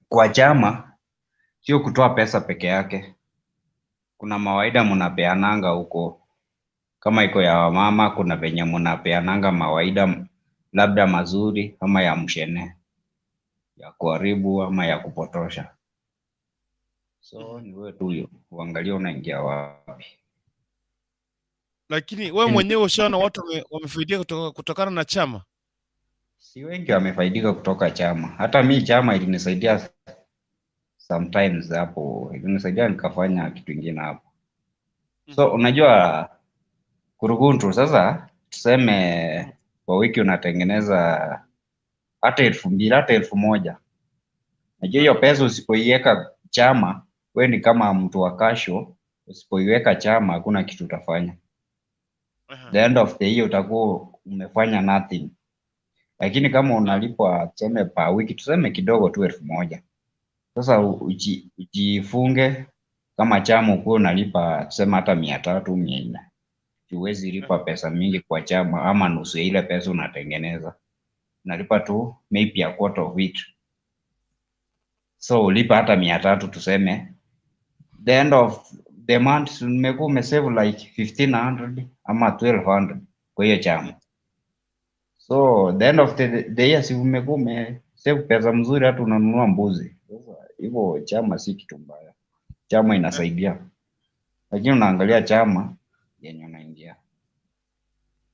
kwa chama sio kutoa pesa peke yake. Kuna mawaida mnapeananga huko. Kama iko ya wamama kuna venye mnapeananga mawaida labda mazuri ama ya mshene, ya kuharibu ama ya kupotosha. So ni wewe tu huyo uangalie unaingia wapi. Lakini wewe mwenyewe ushaona watu wamefaidika kutokana na chama? Si wengi wamefaidika kutoka chama. Hata mi chama ilinisaidia sometimes hapo, ilinisaidia nikafanya kitu kingine hapo. So unajua kurukuntu sasa tuseme kwa wiki unatengeneza hata 2,000 hata 1,000. Unajua hiyo pesa usipoiweka chama, we ni kama mtu wa kasho, usipoiweka chama hakuna kitu utafanya. The end of the year utakuwa umefanya nothing. Lakini kama unalipwa tuseme per wiki, tuseme kidogo tu 1,000. Sasa ujifunge Kama chama ukuwe unalipa tuseme hata 300, 400, huwezi lipa pesa mingi kwa chama ama nusu ya ile pesa unatengeneza, unalipa tu maybe a quarter of it. So ulipa hata 300 tuseme, the end of the month umekuwa umesave like 1500 ama 1200 kwa hiyo chama. So the end of the year si umekuwa umesave pesa mzuri, hata unanunua mbuzi. Sasa hivyo chama si kitu mbaya, chama inasaidia, lakini unaangalia chama yenye unaingia,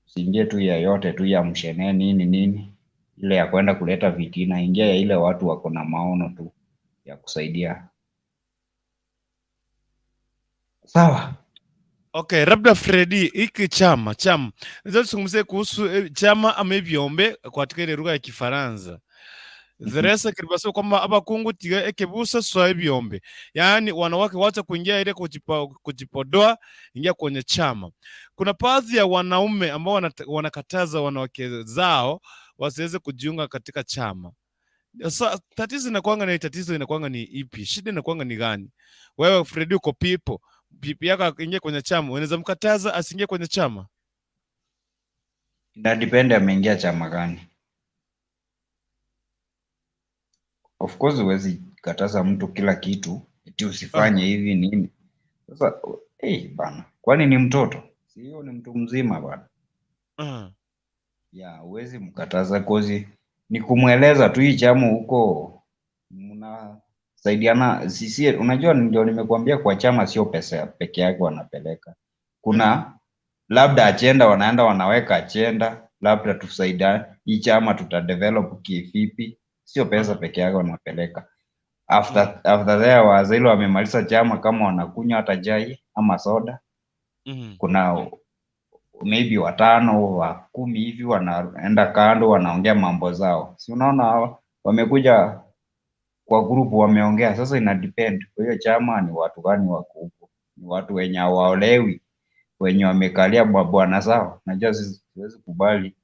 usiingie tu ya yote tu ya mshene nini nini, ile ya kwenda kuleta fitina. Ingia ya ile watu wako na maono tu ya kusaidia. Sawa. Okay, labda Fredi, hiki chama chama nataka tuzungumzie kuhusu chama ama ebiombe katika ile lugha ya Kifaransa. Theresa kiribasema kwamba abakungu tiga ekebusa swa ebiombe, yaani wanawake wacha kuingia ile kujipodoa, ingia kwenye chama. Kuna baadhi ya wanaume ambao wanakataza wanawake zao wasiweze kujiunga katika chama. Sasa tatizo inakuanga ni tatizo inakuanga ni ipi? Shida inakuanga ni gani? Wewe Fredi uko pipo, pipi yako aingie kwenye chama, unaweza mkataza asiingie kwenye chama? Ina depend ameingia chama gani. Of course huwezi kataza mtu kila kitu eti usifanye hivi nini. Sasa hey, bana, kwani ni mtoto? Si hiyo ni mtu mzima bana. Ya, huwezi mkataza cause ni kumweleza tu hii chama huko mnasaidiana. Sisi unajua, ndio nimekuambia kwa chama sio pesa peke yake wanapeleka. Kuna labda agenda wanaenda wanaweka agenda, labda tusaidia hii chama tutadevelop kivipi, sio pesa peke yake wanapeleka. After there wazee wamemaliza chama, kama wanakunywa hata chai ama soda, kuna maybe 5 wa 10 hivi wanaenda kando wanaongea mambo zao, si unaona hawa wamekuja kwa group wameongea. Sasa ina depend kwa hiyo chama ni watu gani wako huko, ni watu wenye hawaolewi, wenye wamekalia mabwana zao. Najua siwezi kubali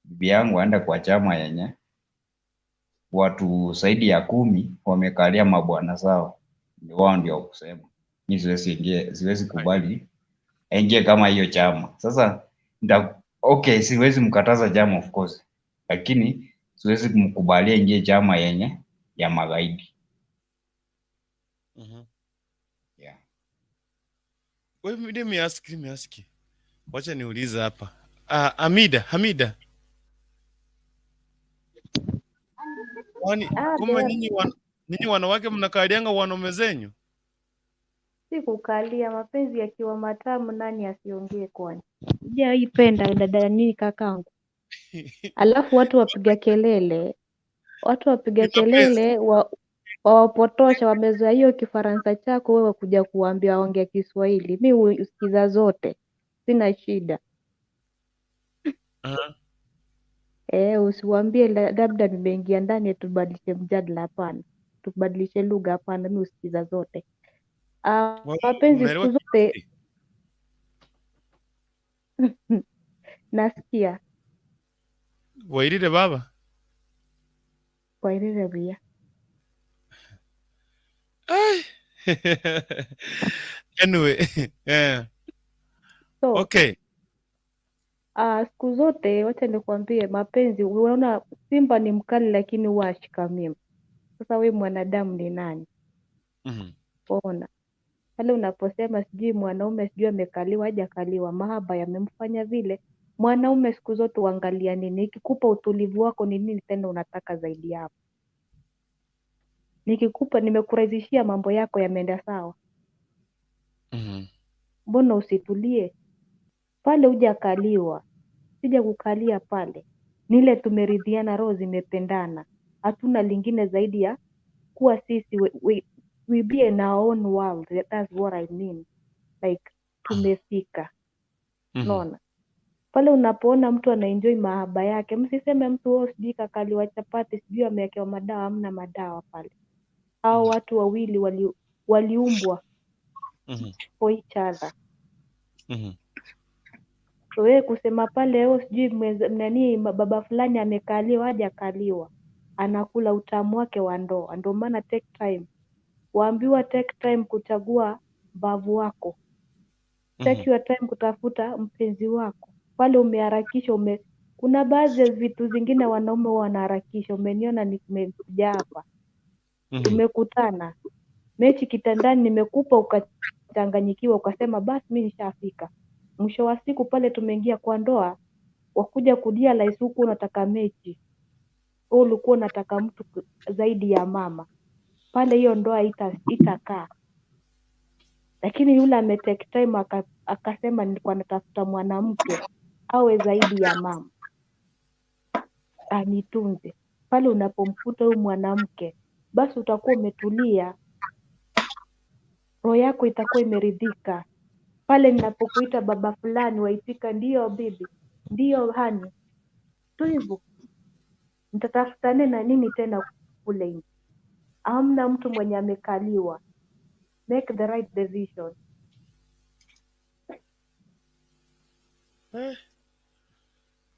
bibi yangu aende kwa chama yenye watu zaidi ya 10 wamekalia mabwana zao, ni wao ndio kusema. Mimi siwezi ingia, siwezi kubali aingie kama hiyo chama. Sasa okay, siwezi mkataza chama of course, lakini siwezi kumkubalia ingie chama yenye ya magaidi. Yeah. Wait, let me ask, let me ask. Wacha niulize hapa. Amida, Hamida. Kwani kumbe nyinyi wanawake mnakalianga wanaume zenyu? Si kukalia, mapenzi yakiwa matamu nani asiongee kwani? Hujaipenda dada nini kakangu? Alafu watu wapiga kelele. Watu wapiga Ni mapenzi. kelele wawapotosha, wamezoea hiyo Kifaransa chako wewe kuja kuambia waongee Kiswahili. Mi husikiza zote. Sina shida. Usiwaambie labda nimeingia ndani tubadilishe mjadala, hapana. Tubadilishe lugha, hapana, mi husikiza zote. Mapenzi Unaelewa siku zote Kiswahili? Nasikia. Wairire baba? Wairire bia. Ai. Anyway, yeah. Okay. Siku zote wacha nikwambie mapenzi, unaona simba ni mkali lakini huwa ashika mimba. Sasa we mwanadamu ni nani? Ona. Pale unaposema sijui mwanaume sijui amekaliwa hajakaliwa, mahaba yamemfanya vile. Mwanaume siku zote uangalia nini? Ikikupa utulivu wako ni nini tena unataka zaidi hapo? Nikikupa nimekurahisishia mambo yako yameenda sawa. Mbona usitulie? Pale hujakaliwa. Sija kukalia pale. Ni ile tumeridhiana, roho zimependana. Hatuna lingine zaidi ya kuwa sisi we be in our own world. That's what I mean. Like tumefika. Unaona? Pale unapoona mtu anaenjoy mahaba yake, msiseme mtu oh, sijui kakaliwa chapati, sijui amewekewa madawa, hamna madawa pale. Hao watu wawili waliumbwa for each other. So wewe kusema pale oh, sijui nani baba fulani amekaliwa, hajakaliwa, anakula utamu wake wa ndoa. Ndio maana take time. Waambiwa take time kuchagua mbavu wako. Take your time kutafuta mpenzi wako. Pale umeharakisha ume kuna baadhi ya vitu zingine wanaume huwa wanaharakisha. Umeniona nimekuja hapa. Tumekutana. Mechi kitandani nimekupa ukachanganyikiwa ukasema basi mi nishafika. Mwisho wa siku pale tumeingia kwa ndoa wakuja kurealize huku unataka mechi. Wewe ulikuwa unataka mtu zaidi ya mama. Pale hiyo ndoa itakaa. Lakini yule ame take time akasema nilikuwa natafuta mwanamke awe zaidi ya mama. Anitunze. Pale unapomkuta huyu mwanamke basi utakuwa umetulia. Roho yako itakuwa imeridhika. Pale ninapokuita baba fulani waitika ndiyo bibi, ndiyo hani. Tu hivyo. Nitatafutane na nini tena kule nje? Hamna mtu mwenye amekaliwa. Make the right decision.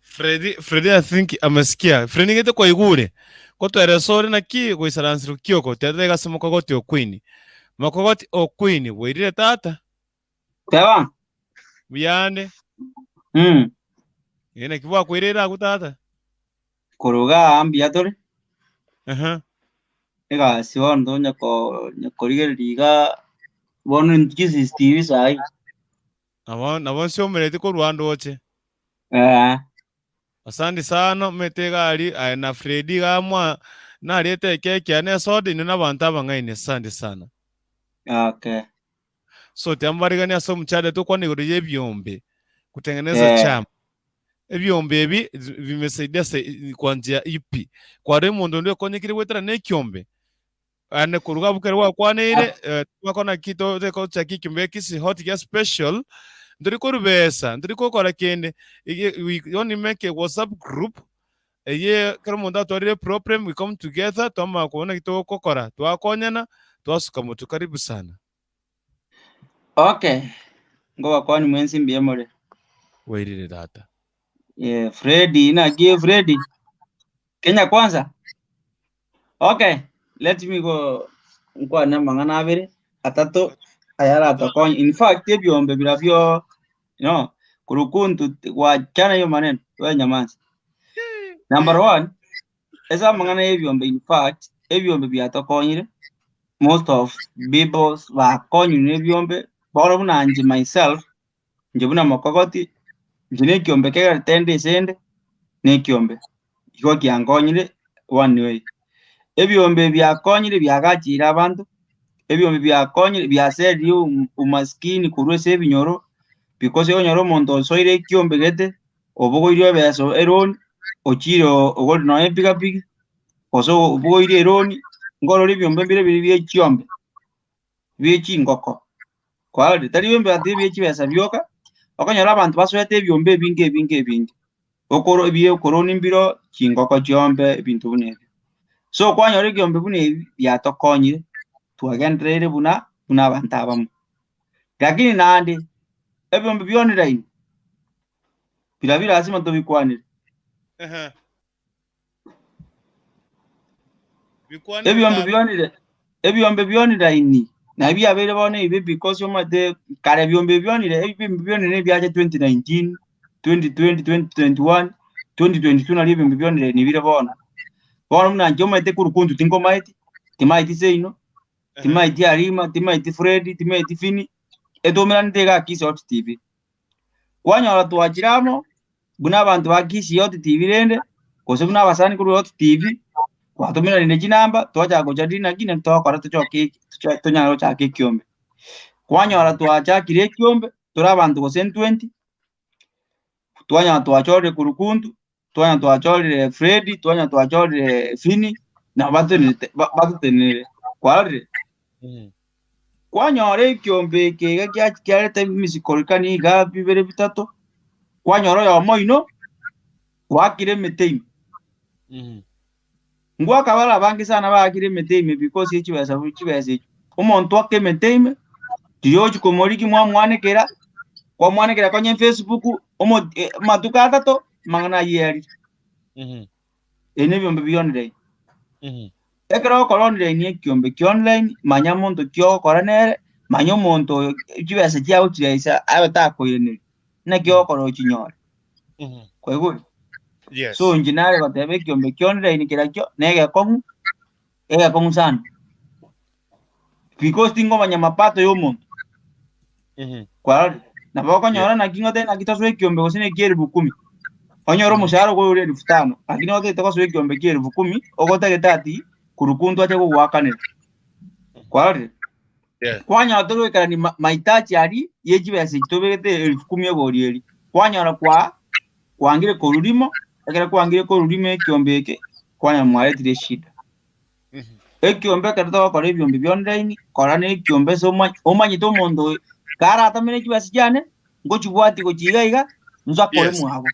Freddy, Freddy I think amesikia. Freddy ngete kwa igure. Kotwere sore naki goisaransiro kioko tiatete gase mokogoti okwini. Mokogoti okwini bwairire tata. Teba. Buyande. Ene naki bwakoirere agwo tata? Korwa igaa mbuya tore. Aha. Egasi bono tonya ko korigereria igaa bono intwe chi CCTV sahi. Nabo nabo nsiomereti korwa ndoche. Eh. Asante sana omanyete egari aye na Freddy iga mwa nariete ekeki yane esoda inwe na abanto abang'aini asante sana. Okay. So tiambarigani ase omochando tokwana igoro ya ebiombe kutengeneza Eh. chama. Ebiombe ebi vimesaidia sa- kwa njia ipi? Kware omonto onde okonyekire goetera na ekiombe Ane koruga abwo kere gwakwaneire eh, twakona ki togochaki ekiombe geki hot gia special ntori korubesa ntori gokora kende Ege- we only make a whatsapp group eye kero omonto atwarire problem we come together twamanya kobona ki togokora twakonyana twasuka motwe karibu sana. Okay, ngobakwani mwensi mbuya more. Wairire tata. Yeah, Freddy, naki Freddy. Kenya kwanza. Okay, let me go nkwane amang'ana abere atato ayaratokonye. In fact, ebiombe birabio no kurukuntu gwachana hiyo maneno we nyamanza. Number one, ase amang'ana ya ebiombe in fact, ebiombe biatokonyire most of people bakonyire na ebiombe bono buna inche myself inche buna mokogoti inche na ekiombe kegerete ende ase ende na ekiombe igo kiankonyire one way. Ebiombe biakonyire biagachire abanto, ebiombe biakonyire biaseririe umaskini korwa ase ebinyoro because okonyora omonto osoire ekiombe gete, obogoirie ebeso eloan, ochire ogorire nonye epikapiki, gose obogoirie eloan, nkorora ebiombe mbire bire bie chiombe, bie chingoko, kwarorire? Tari biombe ati bie chibesa bioka, okonyora abanto basoete ebiombe ebinge ebinge ebinge, okoro ebie okoroni mbiro, chingoko chiombe, ebinto buna ebio. So kwanyora ebiombe buna ebi biatokonyire, twagendereire buna buna abanto abamo. Lakini naende, ebiombe bia online, birabio lasima tobikwanere. Ehe. Bikwanere Ebiombe tata. bionire ebiombe bia online nabi biabeire bono ebibe because omanyete kare ebiombe bionire ebiombe bionire ebiacha 2019, 2020, 2021, 2022 nario ebiombe bia online bire bono. Bono buna inche omanyete korukuntu tinkomaeti, timaeti seino, timaeti Halima, timaeti Fred, timaeti Fini, etoumeranete iga Kisii Hot TV. Kwanyora twachire amo, buna abanto ba Kisii Hot TV rende, gose buna abasani korwa Hot TV, twatomeranire chinamba, twachaka gochadili naki naki togokora tochoke eki tocha tonyare gochaka ekiombe. Kwanyora twachakire ekiombe, tore abanto gose 20, twanyora twachorire Kurukuntu, twanyora twachorire Fred, twanyora twachorire Fini, nabo batotenenete ba- batotenenere. Kwarorire? Kwanyora ekiombe eke iga kia kiareta emisikorikani iga bibere bitato, kwanyora oyomo oino oakire emete ime. Ngwaka bare abange sana baakire emete ime because ye chibesa bu chibesa echio. Omonto oake emete ime, riria ochia komorigia mwamwanekera, kwamwanekera konya efacebook, omo amatuko atato, amang'ana ayio erire. Ebi nebiombe bionire. Ekero ogokora online ekiombe kia online, manya monto ki ogokora nere, manya omonto oyo chibesa chiago chiraisa abe takoiraneria, naki ogokora ochinyore. Kwaigure? Yes. So inche nare goteba ekiombe kia online kerakio na egekong'u, egekong'u sana. Because tingomanya mapato ya omonto. Kwarorire? Nabo okonyora naki ngotebe naki tosoe ekiombe gose na ekia elfu kumi. Onyore omoshahara okoye ore elfu tano, lakini otagete gosoa ekiombe kia elfu kumi, ogotagete ati kurukuntu ache gogoakanera. Kwarorire? Yeah. Kwanyora tori goikerania ma- mahitaji aria ye chibesa echi tobegete elfu kumi egori eria. Kwanyora kwa kwangire korwa rimo, ekero kwangire korwa rimo ekiombe eke, kwanyora mwaretire eshida. Ekiombe ekero togokora ebiombe bia online, kora na ekiombe ase oma- omanyete omonto oyo, karatamere chibesa chiane, ngochibwatie gochia iga iga, nsa kore Yes. mwabo.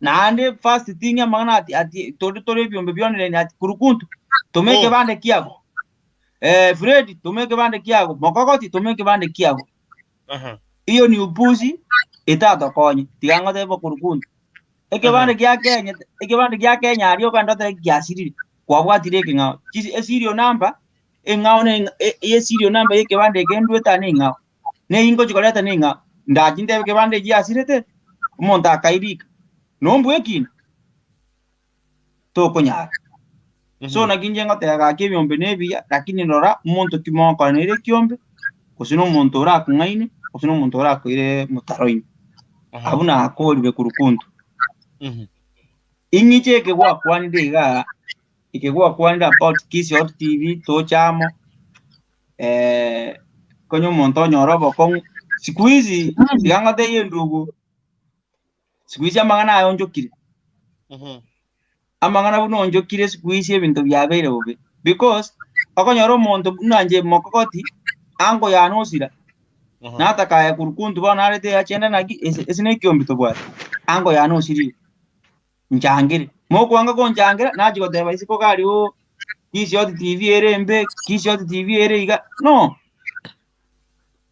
Naende first thing amang'ana ati ati tore tore ebiombe bia online ati kurukuntu, toma Oh. ekebande kiago, eh, Fred toma ekebande kiago, Mokogoti toma ekebande kiago. Aha. Iyo ni upuzi etatokonye, tiga ngotebe kurukuntu. Ekebande gia Kenya, ekebande gia Kenya aria okogenda otebe giasirire, kwabwatire ekeng'ao. Chisi eserial number, eng'ao na eng'a e- eserial number ya ekebande eke ndwete aa na eng'ao. Na eywo ngochi koreta na eng'ao. Ndachi ntebe ekebande eki giasirete, omonto akairika, nombue ekina? Tokonyara. So naki inche ngoteba gaki ebiombe na ebiya, lakini rora omonto ki mokoranera ekiombe, gose na omonto orakong'aine, gose na omonto orakoire motaro ime. Abwo nakorire kurukuntu. Ing'iche eke gwakwanire igaa, eke gwakwanire about Kisii Hot TV toche amo, eh, konya omonto onyore obokong'u. Siku hizi, tiga ngotebie endugu, siku hizi amang'ana aya onchokire. Amang'ana buna onchokire siku hizi ebinto biabeire bobe. Because, okonyora omonto buna inche mokogoti, ango yane osira, nataka aye kurukuntu bono narete achende naki ese ese nekiombe tobwate, ango yane osirire, nchangere. Mokwanga gonchangera, nachia goteba isiko iga aria oo, Kisii Hot TV ere embe, Kisii Hot TV ere iga, no.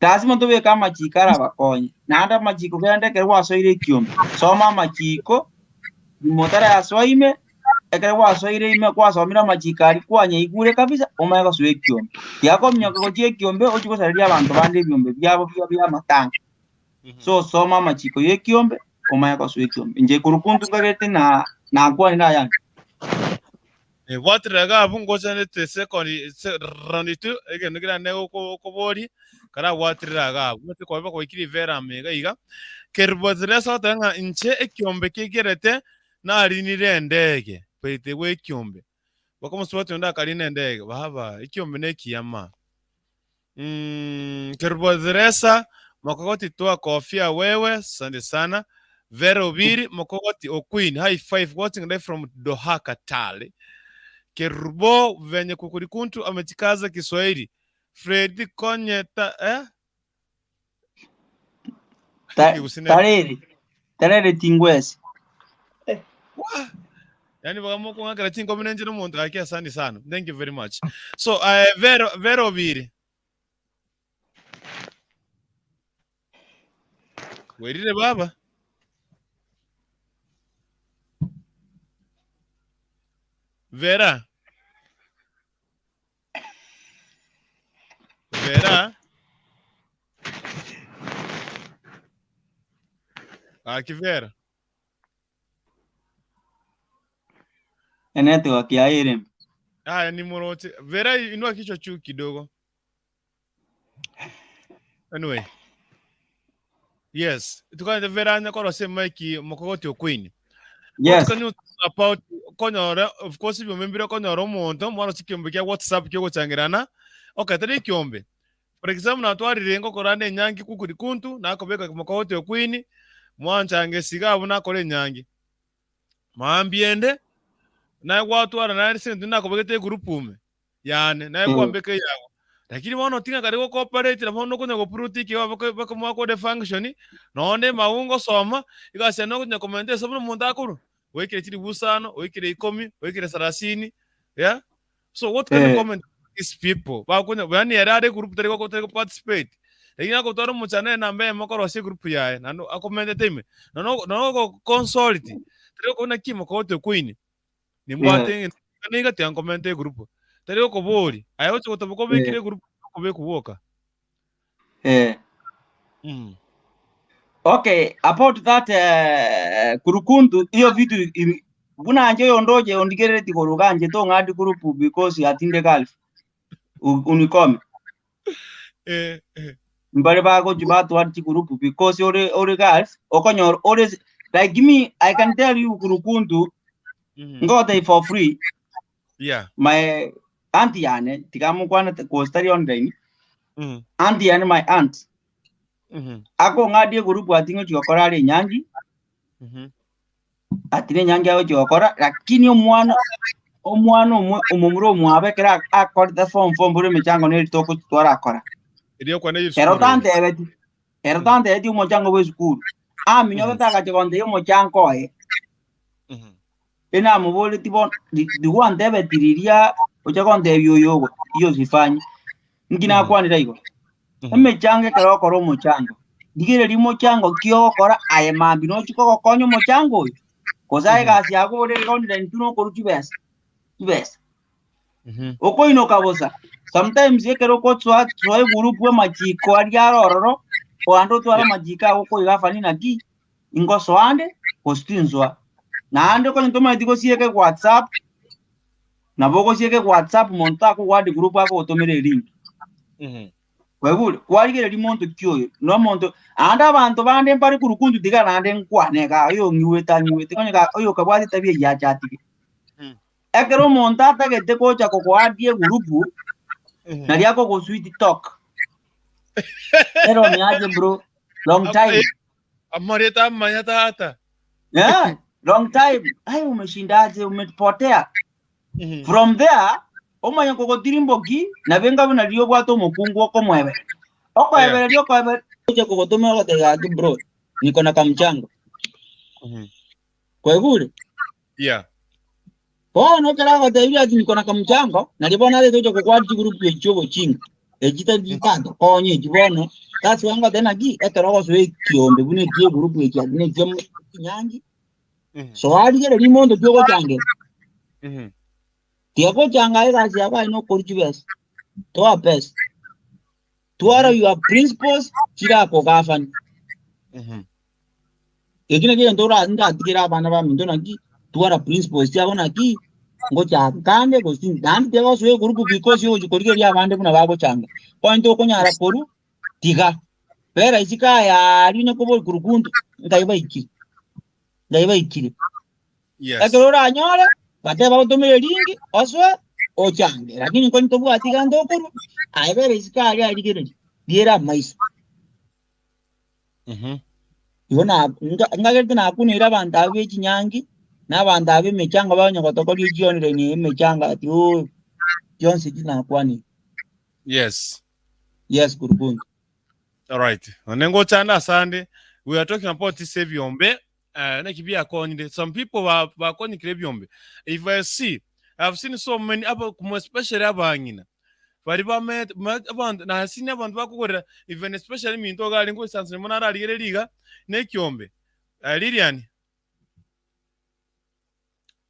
Lasima tobeke amachiko arabakonye, naende amachiko kende ekero gwasoire ekiombe, soma amachiko, nyuma otarasoa ime, ekero gwasoire ime kwasomire amachiko aria kwanyaigure kabisa, omanye gosoa ekiombe. Tiga kominyoka gochia ekiombe ochie gosareria abanto bande ebiombe biabo bia bia amatanga. So soma amachiko ya ekiombe, omanye gosoa ekiombe. Inche korwa kuntu nkagete na nakwanire ayande. Eh, bwaterera iga abwo ngochanete second se- round two egento kerande okoboria karabwaterera iga abwo omanyete kwaba kwaikire iverama iga iga kerubwaterera ase ogoteba ng'a inche ekiombe kegerete narinire endege baite gwa ekiombe mpaka omosubati onde akarina endege baba ekiombe na ekiya ma Mm, kerubwateresa mokogoti toa kofia wewe asante sana Vera Obiri mokogoti Oqueen high five watching live from Doha Qatar Kerubo venye kukurikuntu amechikaza Kiswahili Freddy konye ta eh Ta- Kigusine tarere tarere tingwesi Yani bakamokong'akera chinkobi nenche nomonto gaki asante sana thank you very much so uh, Vera Vera Obiri Werire baba. Vera. Vera. Aki Vera. Enetwork yaye ere embe. Aya ni moroche. Vera inua kichwa juu kidogo. Anyway. Yes. Tukanye Vera anya korosia emic mokogoti okwini. Yes. What can you talk about konyora of course ebiombe mbire konyora omonto mwarose ekiombe kia WhatsApp kiogochangerana okay tari ekiombe for example natwarire ngokora ande enyangi kukuri kuntu nakobeka mokogoti okwini mwanchanga esiga abwo nakora enyangi Mambia ende, naye gwatwara naye ase eng'encho nakobegete egroup ime yane, naye Mm. kwambeka eyago. Lakini bono ting'a kare gokooperate na bono okonya goprute ekiagera bako bakomoa kode function, nonye magu ngosoma, egasi yane nokonya komenta esabu na omonto akorwa, oikire chilifu isano, oikire ikomi, oikire sarasini, yeah. So what can you Eh. comment these people? Bakonya yaani ere are egroup tari goko tari participate. Lakini agotwara omochando enamba eyemo korosia egroup yaye naende akomentete ime. Nono nono ogo consult tari gokobuna ki mokogote okoini. Nimbwate Yeah. Niga tiga nkomente egroup. Tari gokobori, aye oche gotoboka obekire egroup okobekwa gwoka. Eh. Okay, about that eh, kurukuntu hiyo vitu im- buna nje yondoje ondigerereti koruga nje tong'adi group because atinde gulf U- unikome Eh, eh. mbare bagochi batwara chigroup because ore ore girls okonyora ore like me I can tell you kurukuntu ngote for free Yeah. my aunt yane tigamokwana cause tari online aunt yane my aunt akong'adia egroup ati ng'ochi gokora are enyangi ati na enyangi agochi gokora lakini omwana omwana omwe omomura omwabo ekero ak- akorete form four mboro emechango neri togochi twarakora Erio kwana ero esukuru ere. tantebeti ero tantebeti omochango bwa esukuru aminyogete agacha gontebia omochango oye Enamoboretie bono, Tigwantebeti riria ocha gontebia oyo ogo, hiyo sifanyi. Inki nakwanire igo? Emechango ekero okora omochango, rigereria omochango ki ogokora aye mambia nochi kogokonya omochango oyo? Gose aye egasi yago ore iga online tu nokorwa chibesa, chibesa. Okoinoka bosa, sometimes ekero ogosoa soa egroup amachiko aria are ororo, oande otware amachiko ago okoigafani naki, ingosoa ande gose tinsoa. Naende onye tomaeti gosieka ewhatsapp, nabo ogosieka ewhatsapp monto takogoadd group akogotomera elink. Kwaigure? Kwarigereria monto ki oyo? Na omonto naende abanto bande mbare kurukuntu tiga naende nkwane igaa, oyo ong'igwete ang'igwete, onye ga oyo okabwate etabia eyio ache atige. Ekero omonto atagete gocha kogoadia egurupu, naria akogosweet talk. Ero niaje bro, long time. Amarieta amaya tata. Yeah, long time. Ai umeshindaje umepotea. From there omanye kogotirimboki nabe nka buna riria obwate omokungu okomwebereria. Okoebereria okoebereria oche kogotomera ogoteba gaki bro niko na kamchango. Kwaigure? Yeah. Bono ekero agotebirie ati niko na kamchango, nario bono arete gocha gokwana chigroup echi chi'obochinga, echi tari chitatokonye echi bono, that's why ngoteba naki, ekero ogosoa ekiombe buna ekie egroup echi ati na ekia chinyangi, soa rigereria monto ki ogochangera. Tiga gochanga aye egasi yago aye nokorwa chibesa, toa pesa, twara your principles chirakogafani. Eki nakio egento ora ndatigere abana baminto naki, twara principles chiabo naki, ngochaka ande gose naende tiga gosoa egroup because ogochi korigereria abande buna bagochanga. Onye tokonyara korwa, tiga, bera isiko aya aria onye kobori korwa kunto, nkai baikire, nkai baikire. Yes. Ekero oranyore, batebe bagotomere ringi, osoe, ochange. Lakini nkonye tobwati gento okorwa, aye bera isiko aria arigereria, riera amaiso. Igo na- nga- ngagerete nakuneire abanto abwo be chinyangi, na abanto abwo b'emechango bakonya gotokoria echionireni emechango ati oo, chionsi echi nakwanire. Yes. Yes, Kurukuntu. All right. Nonye ngochanda asande, we are talking about this ebiombe, uh, naki biakonyire. Some people ba bakonyekire ebiombe. If I see, I've seen so many, aba, especially abang'ina. Baria bamete ma abanto nasini abanto bakogorera even especially minto iga arenge goisansera mono ararigereria iga na ekiombe. Eh, Lilian,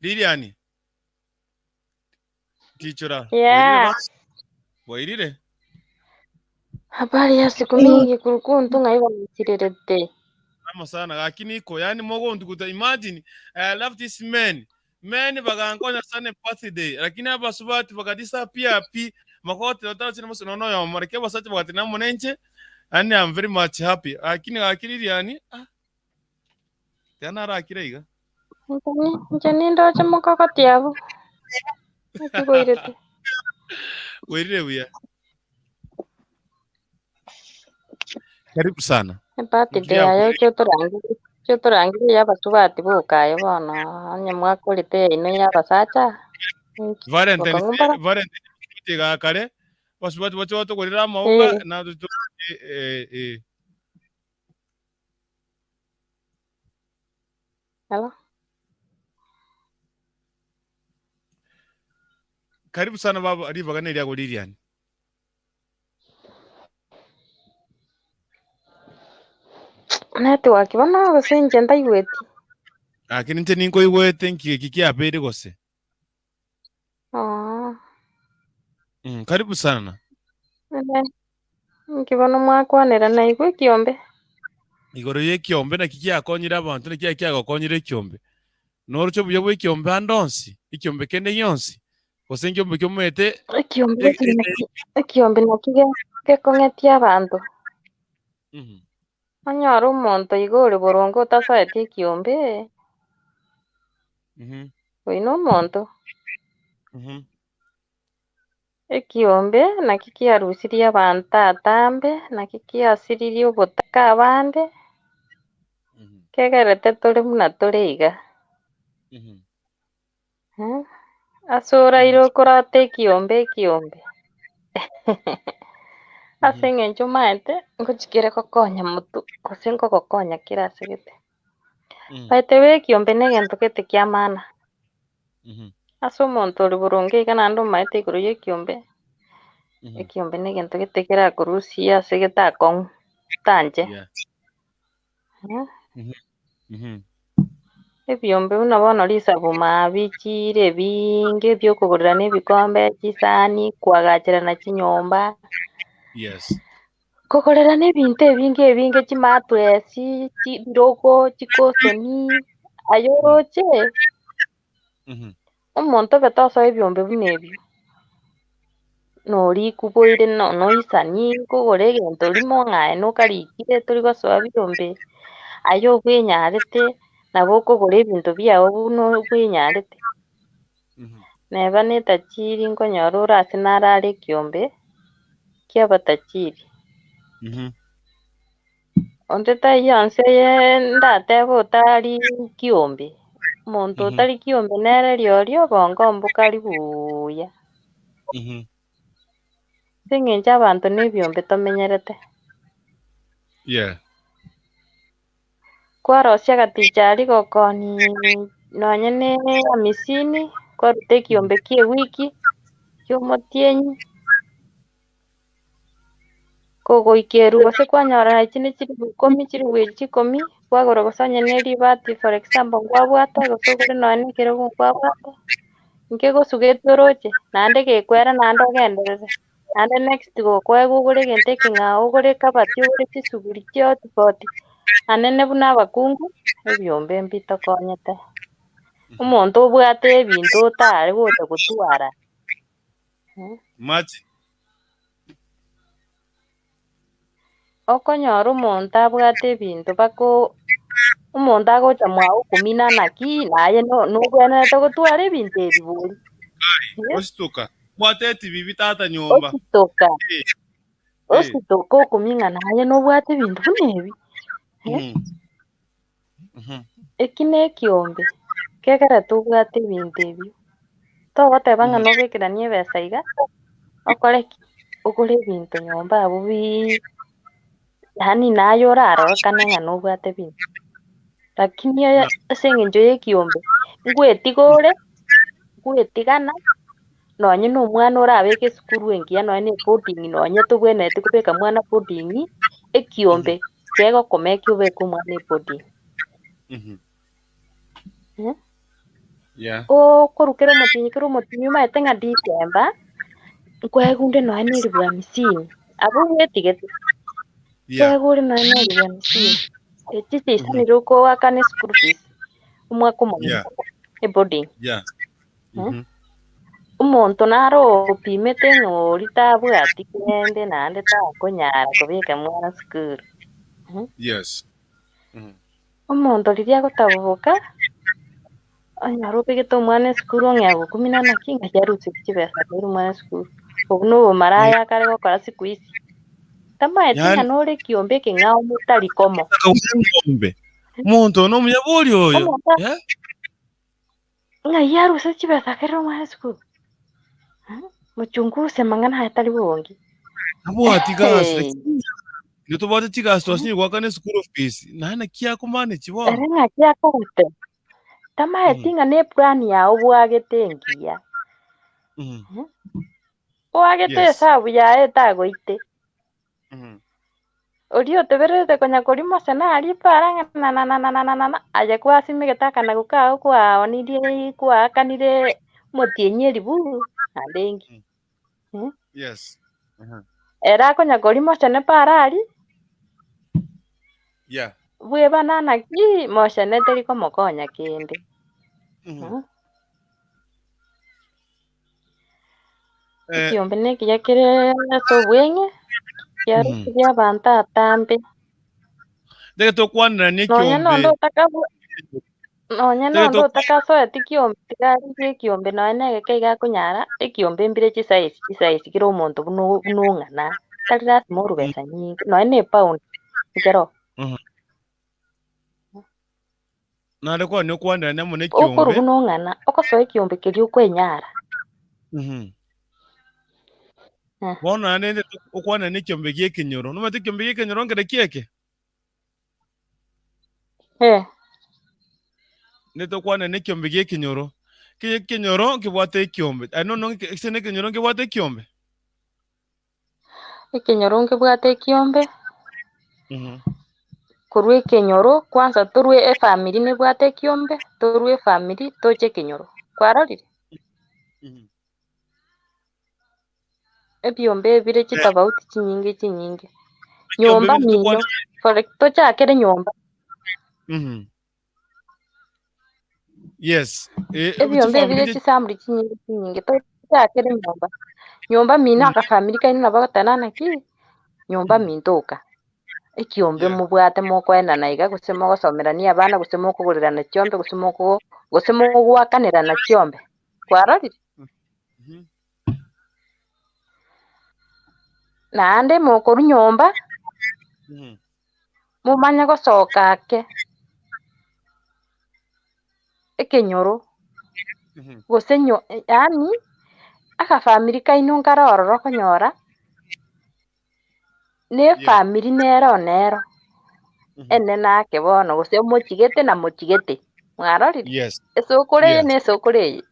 Lilian, tichora, bwairire Yeah. ba? Bwairire? Habari ya siku mingi kurukuntu ng'ai gwachirerete. Amo sana gaki niko yani mogontuguta imagine I love this man Men bagankonya sana ebirthday lakini abasubati baka disappear pi makogoteba batarachi na nono oyomo lakini abasacha bagatenena amo nenche yaani I'm very much happy lakini gaki Lilian ah tiga narakire iga. Inche nindoche mokogoti abwo naki boirete. Bwairire buya. Karibu sana. Ebirthday Nki yaye yakorire? oche otorangerie oche otorangerie ya abasubati boka aye bono onye mwakorete yaino ya abasacha inki Valentine bokong'u mbara Valentine iga kare abasubati bache batogorere amauga Eh. na eh, eh. Hello? Karibu sana baba ribaga neriago Lilian. Network bono gose inche ntaigweti. Lakini inche ninkoigwete nki eki kiabeire gose. Karibu sana. Ene, Inki bono mwakwanera naigwe ekiombe? Igoro y'ekiombe naki giakonyire abanto naki kiagokonyire ekiombe. Noroche obuya bw'ekiombe ande onsi, ekiombe kende gionsi, gose ekiombe kiomoete Ekiombe gose naki ekiombe naki gekong'etia abanto. Onyore omonto iga ore boronge otasoeti ekiombe, oyio nomonto. Ekiombe naki kiarusirie abanto atambe, naki kiasiririe obotaka abande, kegerete tore buna tore iga. Ase oraire okorata ekiombe ekiombe, ase eng'encho omanyete ngochi kere gokonya motwe gose nkogokonya kere ase gete. By the way ekiombe na egento gete kia maana. Ase omonto ore boronge iga naende omanyete igoro ya ekiombe, ekiombe na egento gete kerakorusie ase gete akong'u, otanche. Ebiombe buna bono risabu mabi chiire ebiinge ebiokogorerana ebikombe, chisani, koagacherana chinyomba. Yes. Kogorerana ebinto ebinge ebinge chimatress, chibirogo, chikosoni, aye oroche, omonto obe tosoa ebiombe buna ebio, norikuboire no- noisani kogora egento rimo ng'a aye nokarikire tori gosoa biombe, aye obwenyarete, nabo okogora ebinto biago buna obwenyarete. Neba netachiri nkonyora ore ase narare ekiombe ki'abatachiri. Onde taiyo onsi oye ndatebe otari kiombe, omonto otari kiombe nere riorio obongo mbokari buya. Ase eng'encho abanto na ebiombe tomenyerete. Yeah. Kwarosia agaticha aria gokoni nonye ne amisini, kwaruta ekiombe kia ewiki, kia omotienyi, kogoikerwa gose kwanyora echi ne chilifu ikomi, chilifu echi ikomi, kwagora gose onye ne ribati for example nkwabwate, gose ogore nonye na ekerogo nkwabwate, nkegosugetie oroche, naende gekwera naende ogenderere. Naende next gokoegwa ogore egento ekeng'ao, ogore ekabati, ogore chisuguri chia hotpot, anene buna abakungu, ebiombe mbitokonyete. Omonto obwate ebinto otare gocha gotwara. Imagine. Okonyora omonto abwate ebinto bako omonto agocha mwao okumina naki naye no- nobwenerete gotwara ebinto ebi bori. Kai, ositoka. Bwate etibibi tata nyomba. Ositoka. Eh. Ositoka okumia ng'a naye nobwate ebinto buna ebi. Eki nekiombe, kegere tobwate ebinto ebio. Togoteba ng'a nobekeranie ebesa iga, okore ki? Ogore ebinto nyomba abwo biiii yaani naye orarorekane ng'a nobwate ebinto. Lakini oye ase eng'encho ya ekiombe, ngwetiga ore, ngwetigana, nonye na omwana orabeke esukuru engiya nonye na eboarding nonye tobwenereti kobeka mwana boarding, ekiombe kegokomeki obeke omwana eboarding. Eh? Yeah. Okorwa kera omotienyi kera omotienyi omanyete ng'a December, nkoegunde nonye na elifu hamsini, abwo bwetigete, Yeah. nkoegwa ore nonye na elifu hamsini, echi chiaisanire okoakana eschool fees, omwaka omogima, Yeah. eboarding. Yeah. Eh? Omonto naro opimete ng'a oria tabwati kende naende takonyara kobeka mwana sukuru. Eh? Yes. Omonto riria agotaboboka, onyore obegete omwana esukuru ong'ea gokumina naki ng'aki arusetie chibesa akoira omwana esukuru. Obwo na obomaraya akare gokora siku hizi. Tamaeti ng'a Yaani nore ekiombe ekeng'ao motari komo. Eng'ombe. Omonto oyo nomonyabori oyo. Omonto Eh? Ng'ai arusia chibesa akerere omwana esukuru? Mochunguse amang'ana aya tari boronge. Abwati gasi Hey. intwe tobwate chigasi twasinyire goakana eschool fees naende naki akomanage bono? Ere ng'aki akorete? Tamaeti ng'a ne plan yao bwagete engiya. Oagete Yes. esabu yaye etagoite. Oria otebererete konya korimosa naria para ng'a nananananana, aye kwasimegete akanago kao kwaonirie kwaakanire omotienyi eribu, naende inki? Yes. Aha. Ere akonya koria mochene para aria, Yeah. bwebana naki mochene teri komokonya kende. Mm. Eh, Ekiombe nekiya kere ase obweng'e, kiarusirie abanto atambe. Ndege tokwanerania Nonya ekiombe. nonde otakabwa nonya Ndege nonde tok otakasoeti kiombe tiga arigie ekiombe nonya na egeke iga akonyara, ekiombe mbire chisize chisize kera omonto buna o buna ong'ana, tari lasima orwe besa nyinge, nonya na epound nkero. Nare kwane okwanerania amo Okorwa nekiombe. buna ong'ana, ogosoa ekiombe keria okwenyara. Eh. Bono naende nde okwanera nekiombe gia ekenyoro. Nomanyete ekiombe gia ekenyoro nkere ki eke? Eh. Ndete okwanera nekiombe gia ekenyoro. Keye ekenyoro nkebwate ekiombe. Aye nono ase nekenyoro nkebwate ekiombe? Ekenyoro nkebwate ekiombe, korwa ekenyoro kwanza torwe efamiri nebwate ekiombe, torwe efamiri toche ekenyoro, kwarorire? Ebiombe ebire chitofauti chinyinge chinyinge. Ekiombe Nyomba binde mino, tokwane for tochakere nyomba. Yes. Eh, Ebiombe ebire chifamiri chi- chisamuri chinyinge chinyinge tochakere nyomba. Nyomba mino akafamiri kaino nabo bagoteba naki nyomba minto oka. Ekiombe mobwate mokoenana iga gose mogosomerania abana gose mokogorerana chiombe gose moko gose mogoakanerana chiombe. Kwarorire? Naende mokorwa nyomba momanye gosoka ake ekenyoro gose nyo yaani agafamiri kaino nkare ororo okonyora, na efamiri nero nero enene ake bono gose mochigete na mochigete, mwarorire? Yes. Esokoro eye Yes. na esokoro eye.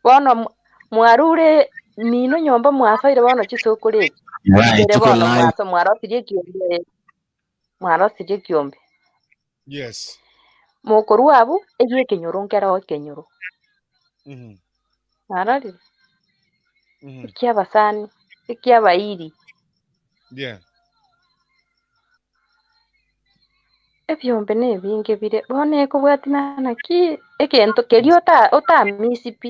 Bono mwarure mino nyomba mwasoire bono chisokoro echi. Right, Mbere tuko bono live. mwaso mwarosirie ekiombe mwarosirie ekiombe. Yes. Mokorwa abwo egie ekenyoro nkero ekenyoro. Mwarorire? Ekiabasani, ekiabairi. Yeah. Ebiombe nebinge bire, bono ekobwatina naki egento keria ota otamisi pi,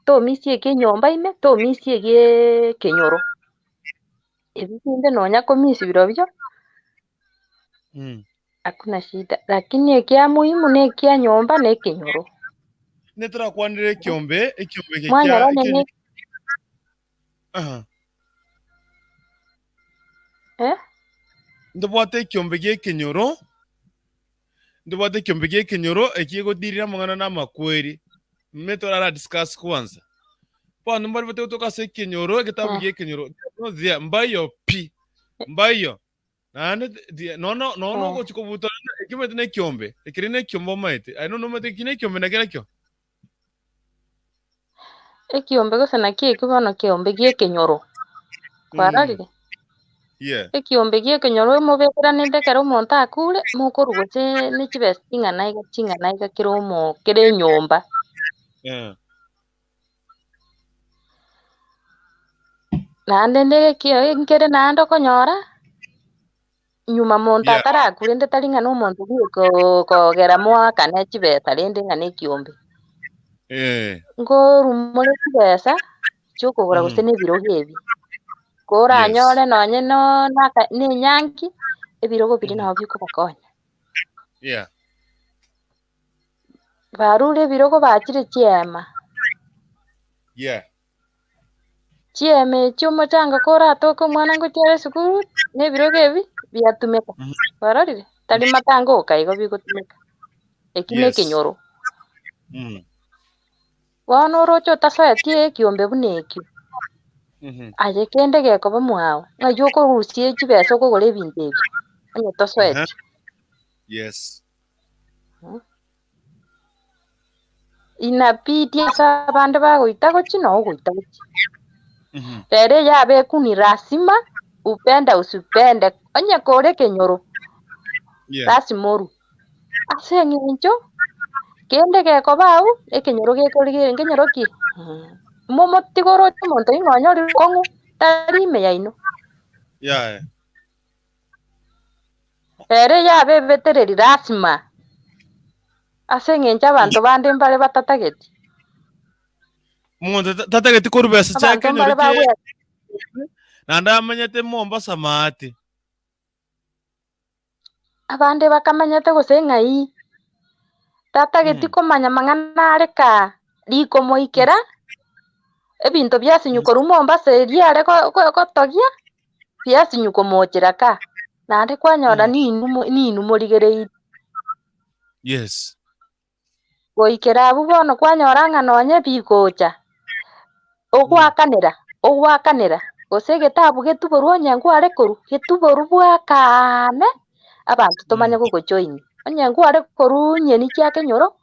tomisi ekia enyomba ime, tomisi egiaaa ekenyoro. Ebi binde nonya komisi birobio, hakuna shida, lakini ekia muhimu na ekia nyomba na ekenyoro. Ne torakwanere ekiombe, ekiombe eke kia Mwanyora onye ekie ne Aha. Eh? Ntobwate ekiombe gia ekenyoro, ntobwate ekiombe gia ekenyoro eki egodirira amang'ana na amakweri. Ime torara discuss kwanza. Bono mbari batogotoka ase ekenyoro, egetabu Eh. gia ekenyoro, no there, mbaiyo pi, mbaiyo. Naende ti- nono nono Eh. ogochi kobuta ekio omanyete na ekiombe, ekeri na ekiombe omanyete. Aye nono omanyete eki na ekiombe nakerekio? Ekiombe gose naki ekio bono kiombe gia ekenyoro, kwarorire? Yeah. Ekiombe gia ekenyoro mobekeranete ekero omonto akure, mokorwa gose ne chibesa ching'ana iga ching'ana iga kera omo kera enyomba. Yeah. Naende ne ekio nkere naende okonyora, nyuma monto Yeah. atarakure rende tari ng'a na omonto bweka oo kogera moakane chibesa rende ng'a na ekiombe. Eh. Nkorwa more chibesa, chiokogora gose na ebirogo ebi. Koranyore Yes. nonye no naka na enyangi, ebirogo biria nabo bikobakonya. Yeah. Barure ebirogo bachire chiema. Yeah. Chiema echio omochanga koratoke omwana ngochia are esukuru, na ebirogo ebi biatumeka. Kwarorire? Tari matanga oka igo bigotumeka. Eki na Yes. ekenyoro. Bono oroche otasoeti ekiombe buna ekio, aye kende gekoba mwao, ng'ai okorusia chibesa okogora ebinto ebi, onye tosoeti. Yes. Inabidi ase abande bagoita gochia noo ogoita gochia. Rero eyabeku ni lazima upende usipende onye kore ekenyoro Yeah. lazima orwe. Ase eng'encho kende gekoba abwo ekenyoro gekorigereria nkenyoro ki? Momotige oroche omonto ing'o onyorire okong'u, tari ime yaino. Yaya. Ere yabe ebetereri lasima, ase engencho abanto bande mbare batatageti. Omonto tatageti korwa besa chia Abanto ekenyoro mbare kie bagwe naende amanyete Mombasa maate. Abande bakamanyete gose ng'ai, tatageti komanya mang'ana are kaa, rikomoikera, ebinto biasinyu korwa Mombasa eria are gotogia, biasinyu komochera kaa, naende kwanyora ninwe mo ninwe morigereirie. Yes. Goikera abwo bono kwanyora ng'a nonye bigocha, ogoakanera, ogoakanera, gose egetabu getuborwe onye nkware korwa, getuborwe bwakaane, abanto tomanye gogojoin. Onye nkware korwa nyeni chia kenyoro,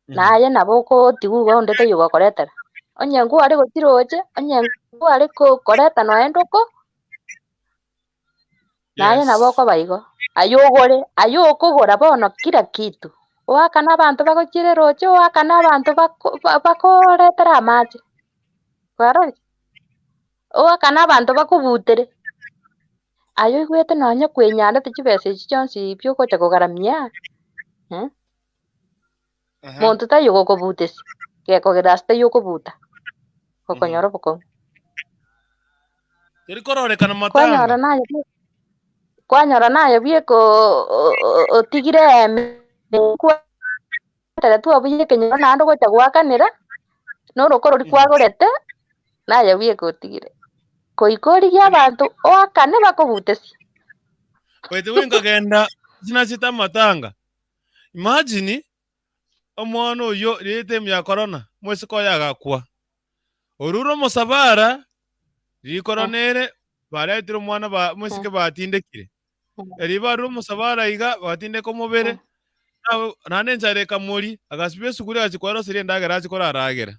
naye nabo okotigwa igo onde taiyo ogokoretera. Onye nkware gochiroche, onye nkware ko koreta nonye ndoko. Naye nabo Yes. okoba igo, aye ogore, aye okogora bono kila kitu, oakane abanto bagochiera eroche, oakane abanto bako ba- bakoretera amache, kwarorire? Oakane abanto bakobutere, aye oigwete nonye kwenyarete chibesa echi chionsi pi ogocha kogaramia eh, Aha. monto taiyo ogokobutesia, gekogera ase taiyo okobuta, gokonyora obokong'u. Tori kororekana Kwanyora matanga. naye bwe- kwanyora naye bweka otigire eme kwateretwe obuya ekenyoro naende ogocha goakanera, na orokorori kwagorete, naye bweka otigire. Goika origie abanto oakane bakobutesie. Oete nkagenda sinachete amatanga. Imagine omwana oyio riria etime ya corona, omosike oye agakwa. Orure omosabara, rikoro nere, baretire omwana ba omosike batindekire. Erio barure omosabara iga, bagatindeka omobere, nabo naende enchara ekamoria, agasibia esuguri agachia kweroseria endagera achie koraragera.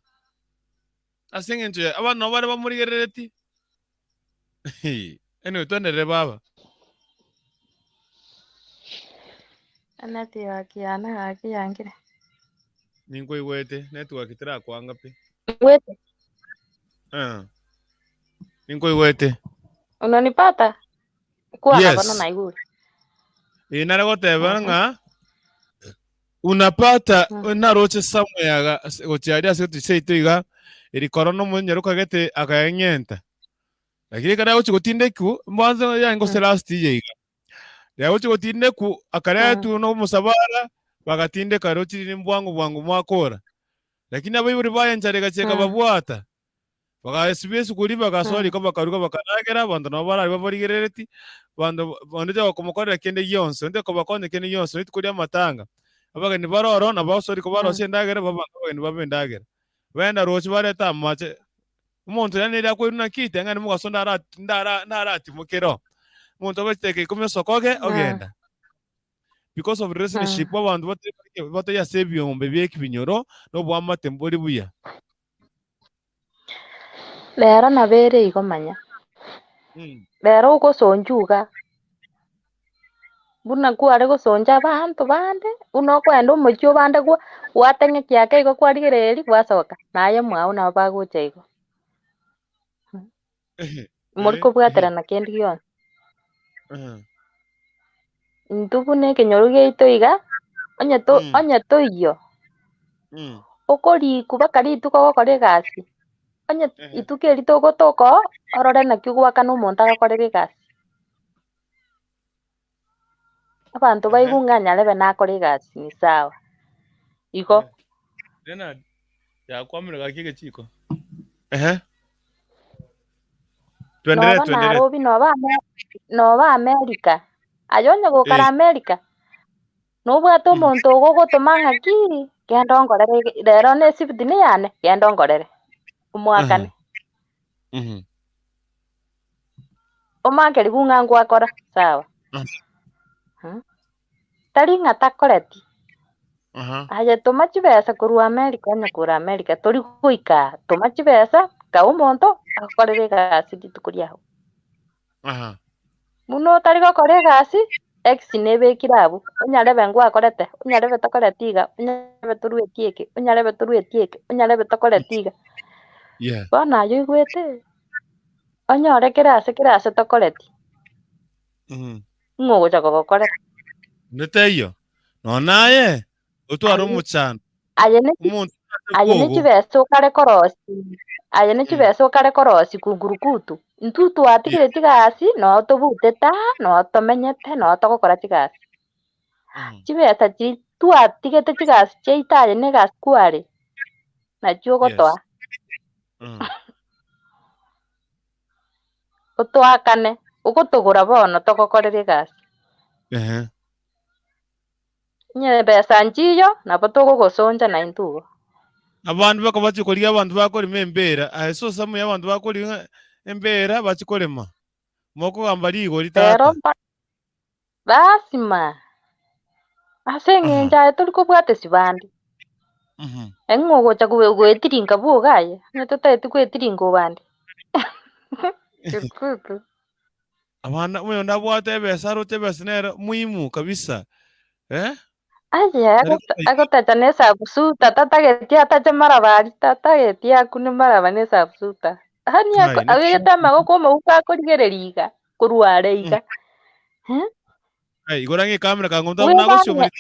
Ase eng'encho ya abana nabo bare bamorigereretie. Anyway, twenderere baba. Enetiwaki yane gaki yangire. Ninkoigwete, network terakwanga pi. Igwete. Eh. Ninkoigwete. Unanipata? Kwana bono Yes. naigure. Ee, nare goteba ng'a unapata naroche somewhere aga gochia aria ase seito iga eri korona omonyaroka gete akaeng'enta. Lakini ekero agochia gotindekwa, mbanse yaye gose last year iga. Yagochia gotindekwa, akaretwa na omosabara, bagatindeka roche riria bwango bwango mwakora. Lakini abaibori baye enchara egachia ekababwata. Bagasibia esuguri, bagasoa riko bakaruga bakaragera, abanto nabo bararue babarigerereti, abanto onde tagokomokorera kende gionsi, onde takobakonya kende gionsi, rituko ri'amatanga. Abageni bare ororo nabo bagosoa riko barosie endagera, babange abageni babe endagera. Baenda roche barete amache, omonto yaani nere akoirwa naki, teng'ani mogaso ndara ndara ndaratimokere oo. Omonto abe chidakika ikomi osokoge, ogenda. Because of relationship abanto batari batari ase ebiombe bia ekibinyoro, na oboamate mbori buya. Rero nabo ere igo manya. Rero ogosoncha iga, buna kware gosoncha abanto bande, buna okoenda omochie obande gwa gwateng'ekia ake igo kwarigereria gwasoka, naye mwao nabo bagocha igo. Mori kobwaterana kende gionsi. Intwe buna ekenyoro giaito iga, onye to onye toiyio, okorikwa mpaka rituko ogokora egasi, onye rituko erio togotoka oo, orore naki ogoakana omonto agokorera egasi. Abanto baigwe ng'a nyarebe nakore egasi ni sawa, igo. Leonard, yakwamire gaki egechiko. Ehe. Twendelee, Noba twendelee. Nairobi, noba Ame- noba America, aye onye gokara America, nobwate omonto ogogotoma ng'aki, genda onkorere ege rero ne esibiti neyane, genda onkorere, omoakane. Omoakeri bung'a ngwakora, sawa. Tari ng'a takoreti. Aye toma chibesa korwa America onye kore America tori goika aa, toma chibesa kaa omonto agokorere egasi rituko riago. Buna otari gokora egasi, ex nebekire abwo, onyarebe ngwakorete, onyarebe tokoreti iga, onyarebe torueti eke, onyarebe torueti eke, onyarebe tokoreti iga. Yeah. Bono aye oigwete, onyore kera ase kera ase tokoreti, Mhm. ng'o ogocha kogokorera? Onde taiyo. Nonya naye, otware Aye omochando. aye ne chi Omonto ase aye ne bwogo. chibesa okare korosia, aye ne Mm. chibesa okare korosia kungurukutu, intwe Yeah. twatigire chigasi, noo tobutete aa, noo tomenyete, noo togokora chigasi. Mm. Chibesa chiria twatigete chigasi chiaito aye na egasi kware, nachio Yes. ogotoa. Mm. Otoakane, ogotogora bono togokorera egasi. Ehe. Onye besa nchiyo, nabo togogosoncha naintwe igo. Abanto bakabachia korigia abanto bakorema embera, aye sosamuya abanto bakorima embera bachie korema, mokogamba rigori Rero tata. mpa- lasima, ase eng'encho Aha. aye tori kobwatesi bande, Mhm. eng'o ogocha goe- goetiringa bwoka aye, onye totaeti goetiringa obande. Kikutu. Abana omonto abwate ebesa aroche ebesa nere muhimu kabisa eh? Aye Tari agota agotacha na esabusuta tatageti atache maraba aria tatageti akune maraba na esabusuta. Yaani ako Ai, naki abegete amagoko omouko akorigereria iga korwa are iga eh. Ai, igoro ang'e ekamera kango nta Bwebang'e nagosiomani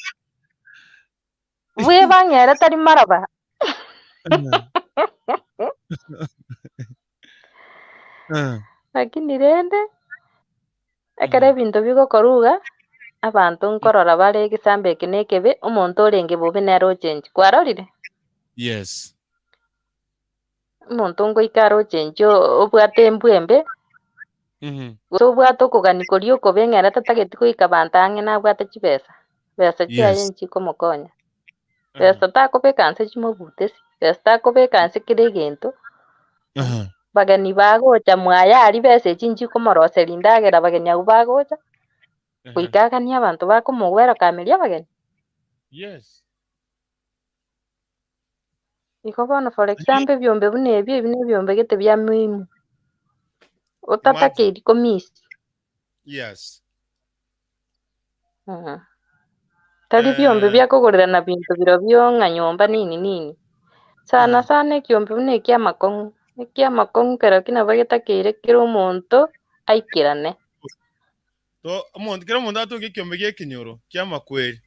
bwebang'e ere tari maraba. Lakini rende, ekero ebinto bigokorwa iga, abanto nkorora bare egesambe eke na ekebe, omonto orenge bobe nere ochenchi. Kwarorire? Yes. Omonto ngoika are ochenchi o- obwate embwa embe, gose obwate okogania koria okobe ng'a ere tatageti goika abanto ang'e nabwate chibesa, besa chiaye Yes. nchikomokonya. Besa takobeka nse chimobutesi, besa takobeka nse kera egento, bageni bagocha mwaye aria besa echi nchikomoroseria endagera abageni abwo bagocha, goika aganie abanto bakomowelcomeria abageni. Yes. Igo bono for example ebiombe buna ebi, ebi na ebiombe gete bia muhimu, Imagine. otatakeiri komiss. Yes. Mhm. Tari biombe Eh, bia kogorerana binto birobio ng'a nyomba nini nini. Sana sana ekiombe buna ekiamakong'u, ekiamakong'u kerokio nabo getakeire kera omonto aikerane. To omonto kera omonto atoke ekiombe gi'ekenyoro ki'amakweri.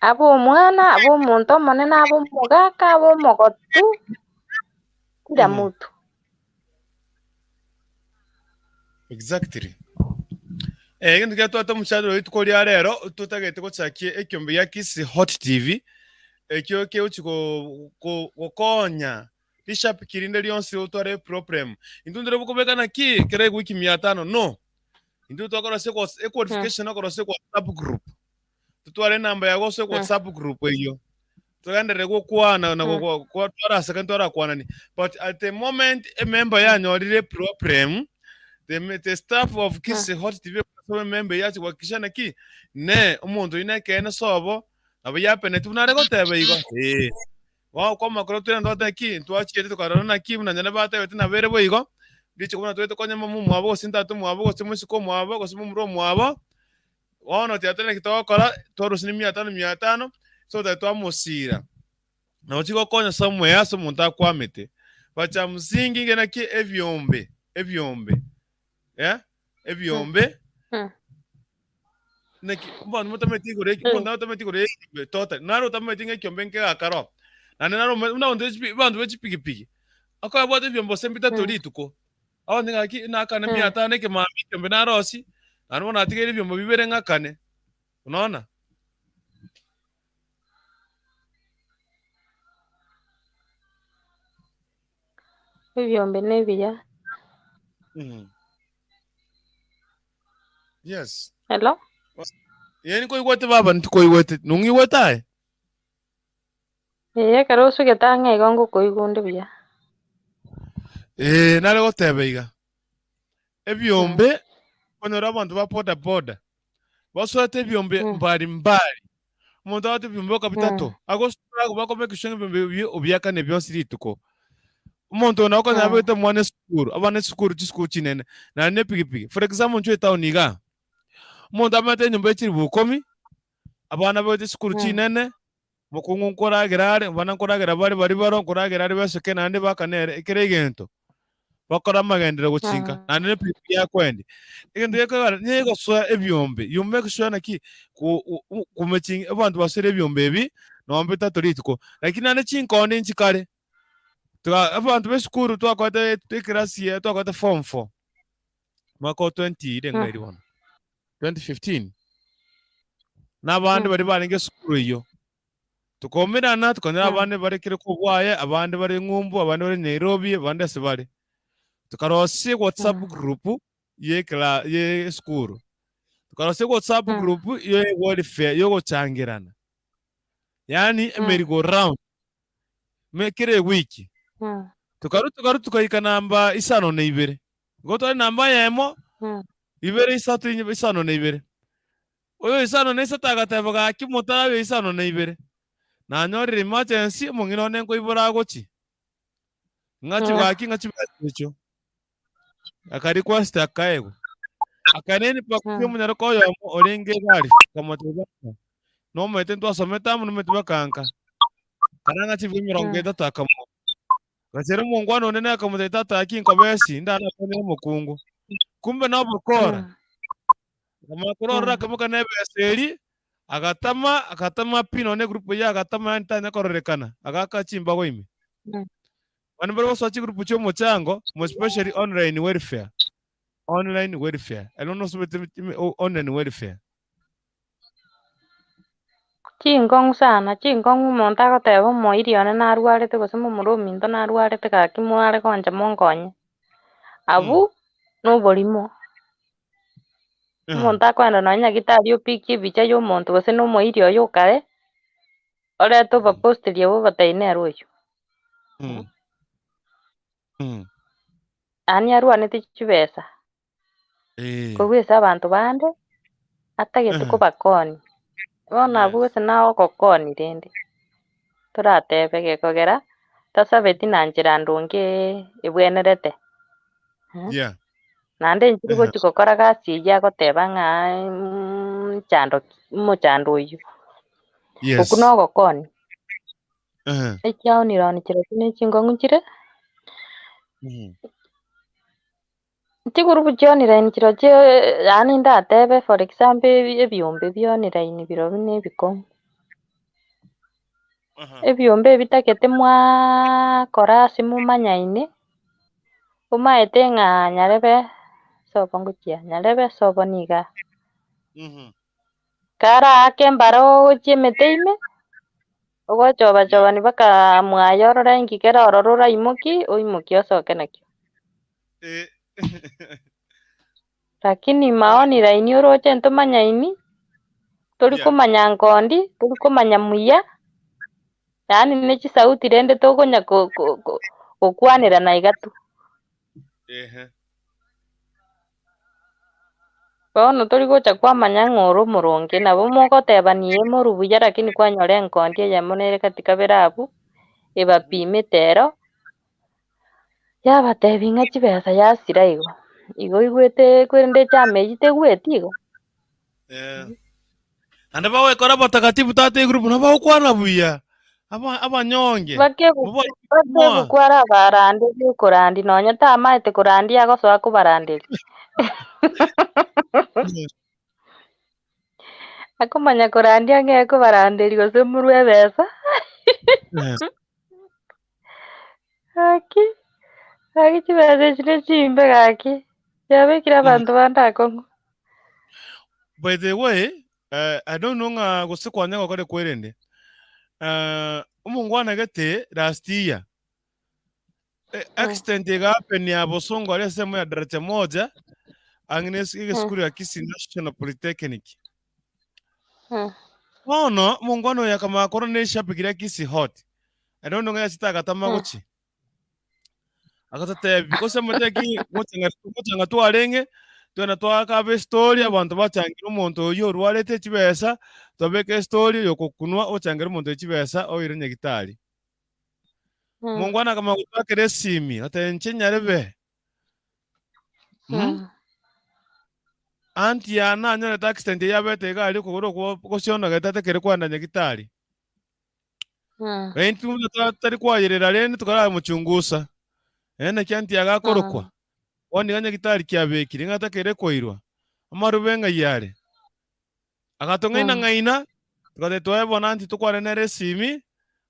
Abe omwana, abe omonto omonene, abe omogaka, abe omogotu, kila mutu. Exactly. Eh, egento kia twate omochando oyo rituko ria rero totagete gochakia ekiombe gia Kisii Hot TV ekio kegochi go- go- gokonya rishabiki rinde rionsi otware problem. Intwe ntore bokobeka naki kera ewiki mia tano no. Intwe twakorosia ekos- equalification okorosia WhatsApp group. Totware enamba yago ase WhatsApp group eyio. Togenderere gokwana na mm. twaraseka ntwarakwanani. But at the moment emember yanyorire problem the, the staff of Kisii Hot TV so emember yachi kuhakikisha naki ne omonto oyo nekeene sobo nabo yapeneti buna are goteba igo eh Bono kwamakora tore ndote ki? Ntwachiete tokarora naki buna nyene batebete nabere boigo, riche buna twete konya mama omwabo gose tata omwabo gose moiseke omwabo gose momura omwabo, bono tiatore naki togokora, twarusia mia tano mia tano, so tari twamosira. Nabo chigokonya somewhere ase omonto akwamete. But cha msingi inge naki ebiombe, ebiombe, eh, ebiombe, Naki bono motameti igoro eki, omonto otameti igoro y'ekiombe totally, naro otameti ng'a ekiombe nkegakaro, naende naro ome buna abanto be abanto be chipigipigi, akabwate ebiombe gose mbitato rituko, abanto ng'aki nakane mia tano ekemambia ekiombe narosie, naende bono natigeire ebiombe bibere ng'akane, unaona? Ebiombe nebiya. Yes. Hello? Ee nkoigwete baba ntikoigwete. Nong'igwete aye? Ee, ekero osugete ang'e igo ngokoigwa onde buya. Ee, nare goteba iga. Ebiombe, okonyora abanto ba boda boda, basoete ebiombe mbali mbali. Omonto abwate ebiombe boka bitato, agosura bakomake sure ng'a ebiombe ebio obiakane bionsi rituko. Omonto oyo nabo okonyora abegete omwana esukuru, abana esukuru chisukuru chinene, naende na epigipigi. For example inchuo etown igaa, omonto amanyete enyomba ye chilifu ikomi, abana abegete chisukuru chinene. Mokungu nkoragera are, abana nkoragera bare baria baroo, nkoragera are besoke naende bakane ere ekero egento. Bakore amagenderero gochinka, naende ne epikipiki yakoendia. Egento gekogera nigo egosoa ebiombe, you make sure naki ko o komeching abanto basoire ebiombe ebi, nonye bitato rituko. Lakini naende chinkondi nchikare, tiga abanto ba esukuru twakorete ekerasi eye twakorete form four, mwaka o twenty ire ng'a eri bono, 2015. Na abande baria barenge esukuru eyio, Tokaumerana, tokanyora abande bare kere kobwaye, abande bare ng'umbu, abande bare Nairobi, abande ase bare. Tokarosia WhatsApp group ye ekla ye esukuru. Tokarosia WhatsApp group ye welfare yogochangerana. Yaani emerry go round. Me kera ewiki. Tokarwa tokarwa tokaika namba isano na ibere. Igo tware namba eyemo, ibere, isato, inye, isano na ibere. Oyo isano na isato agateba, Gaki motarabe isano na ibere, nanyorire emergency, omong'ina one nkoibora agochia. Ng'a chi gaki ng'a chibesa echio. Aka request akaegwa. Akaneni mpaka omonyaroka oyomo orenge egari, akamotebia ng'a nomaete ntwasomete amo nomaete bakanka. Kara ng'a chibuya emerongo etato akamoa. Gachera omongwana onde naye akamotebia tata gaki nkobesi, ndanakonere omokungu. Kumbe nobokora. Akamanya korwa ororo akaimoka na ebesa eria, agatama, agatama pi nonya egroup eyio agatama yaani tanya kororekana, agaaka chimbago ime. Abande mbare gosoa chigroup chia omochango, more especially online welfare, online welfare, ere nosomete online welfare. Chinkong'u sana, chinkong'u omonto agoteba omoiri one narwarete gose momura ominto narwarete gaki mware goncha monkonye. Abwo noborimo. Omonto akoenda nonya nyagitari opikie ebicha ya omonto gose na omoiri oye okare, orete obaposterie abwo obatebie nere oyio. Yaani arwanete chibesa korwa ase abanto bande, atagete kobakonia. Bono abwo gose naye ogokonia rende, toratebe gekogera tasabeti na nchera ndonge ebwenerete. Naende inchiri gochia gokora gasi eyio agoteba ng'a nchando ki, omochando oyio. Okwo Yes. nogokonya. Echiaonironi chirochio ne chingong'u chire, chigurubu chia online chirochio yaani ndatebe for example ebi- ebiombe bia online birobio na ebikong'u. Ebiombe ebitagete mwaakora ase momanyaine, omaete ng'a nyarebe sobo ngochia, nyarebe sobo niga. Karaake mbaro ogochia emete ime, ogochobachobani mpaka mwaye orore inki kere ororo oraimokie, oimokie osoke nakio. Lakini maoni raini oroche ntomanyaini, tori komanya nkondi, tori komanya muya, yaani ne chisauti rende tokonya ko- ko- ko- gokwanerana iga tu. Bono tori gocha kwamanya ng'a ore omoronge, nabo mogotebania ee more buya lakini kwanyora enkondi eyemo nere katika bere abwo, ebapimete ero. Yabatebia ng'a chibesa yasira igo, igo oigwete korende echama eyio tegweti igo. Eh. Naende bagwekora abatakatifu tata igoro buna bagokwana buya, aba- abanyonge, Bakebu- moba- Bakebuku are abaranderia okorandia nonya tamaete korandia agosoa kobaranderia. Akomanya korandia ang'e kobaranderia gose morwe ebesa. Eh. Gaki, gaki chibesa echi nechimbe gaki, chiabekire abanto bande akong'u. By the way, eh, I don't know ng'a gose kwanya gokora kwerende. Eh, omongwana gete last year eh, accident ega happen ya Bosongo aria ensemo ya Daraja Moja ang'e na es- egesukuru ya Kisii National Polytechnic. Bono omongwana oyo akamanya korwa na eshabiki ria Kisii Hot. I don't know ng'a yachete agatama gochia. Agatotebia gose moteki gochanga gochanga twarenge, twena twakaba estory abanto bachangire omonto oyio orwarete chibesa, twabeka estory oyokokunwa ochangere omonto oyo chibesa oire nyagitari. Omongwana akamanya gotwakera esimi, agateba inche nyarebe. Mm? Aunty yane anyorete accident eyio yabete iga aria okogoro okwo gosionogete atakere koenda nyagitari. Mm. Rende intwe totari kwayerera rende tukaramochungusa. Ere naki anti agakorokwa. Mm. Bono iga nyagitari kiabekire ng'a takeire koirwa. Amarube ng'ai are. Agatong'aina Mm. ng'aina, togateba twaye bono anti tokwane nere esimi,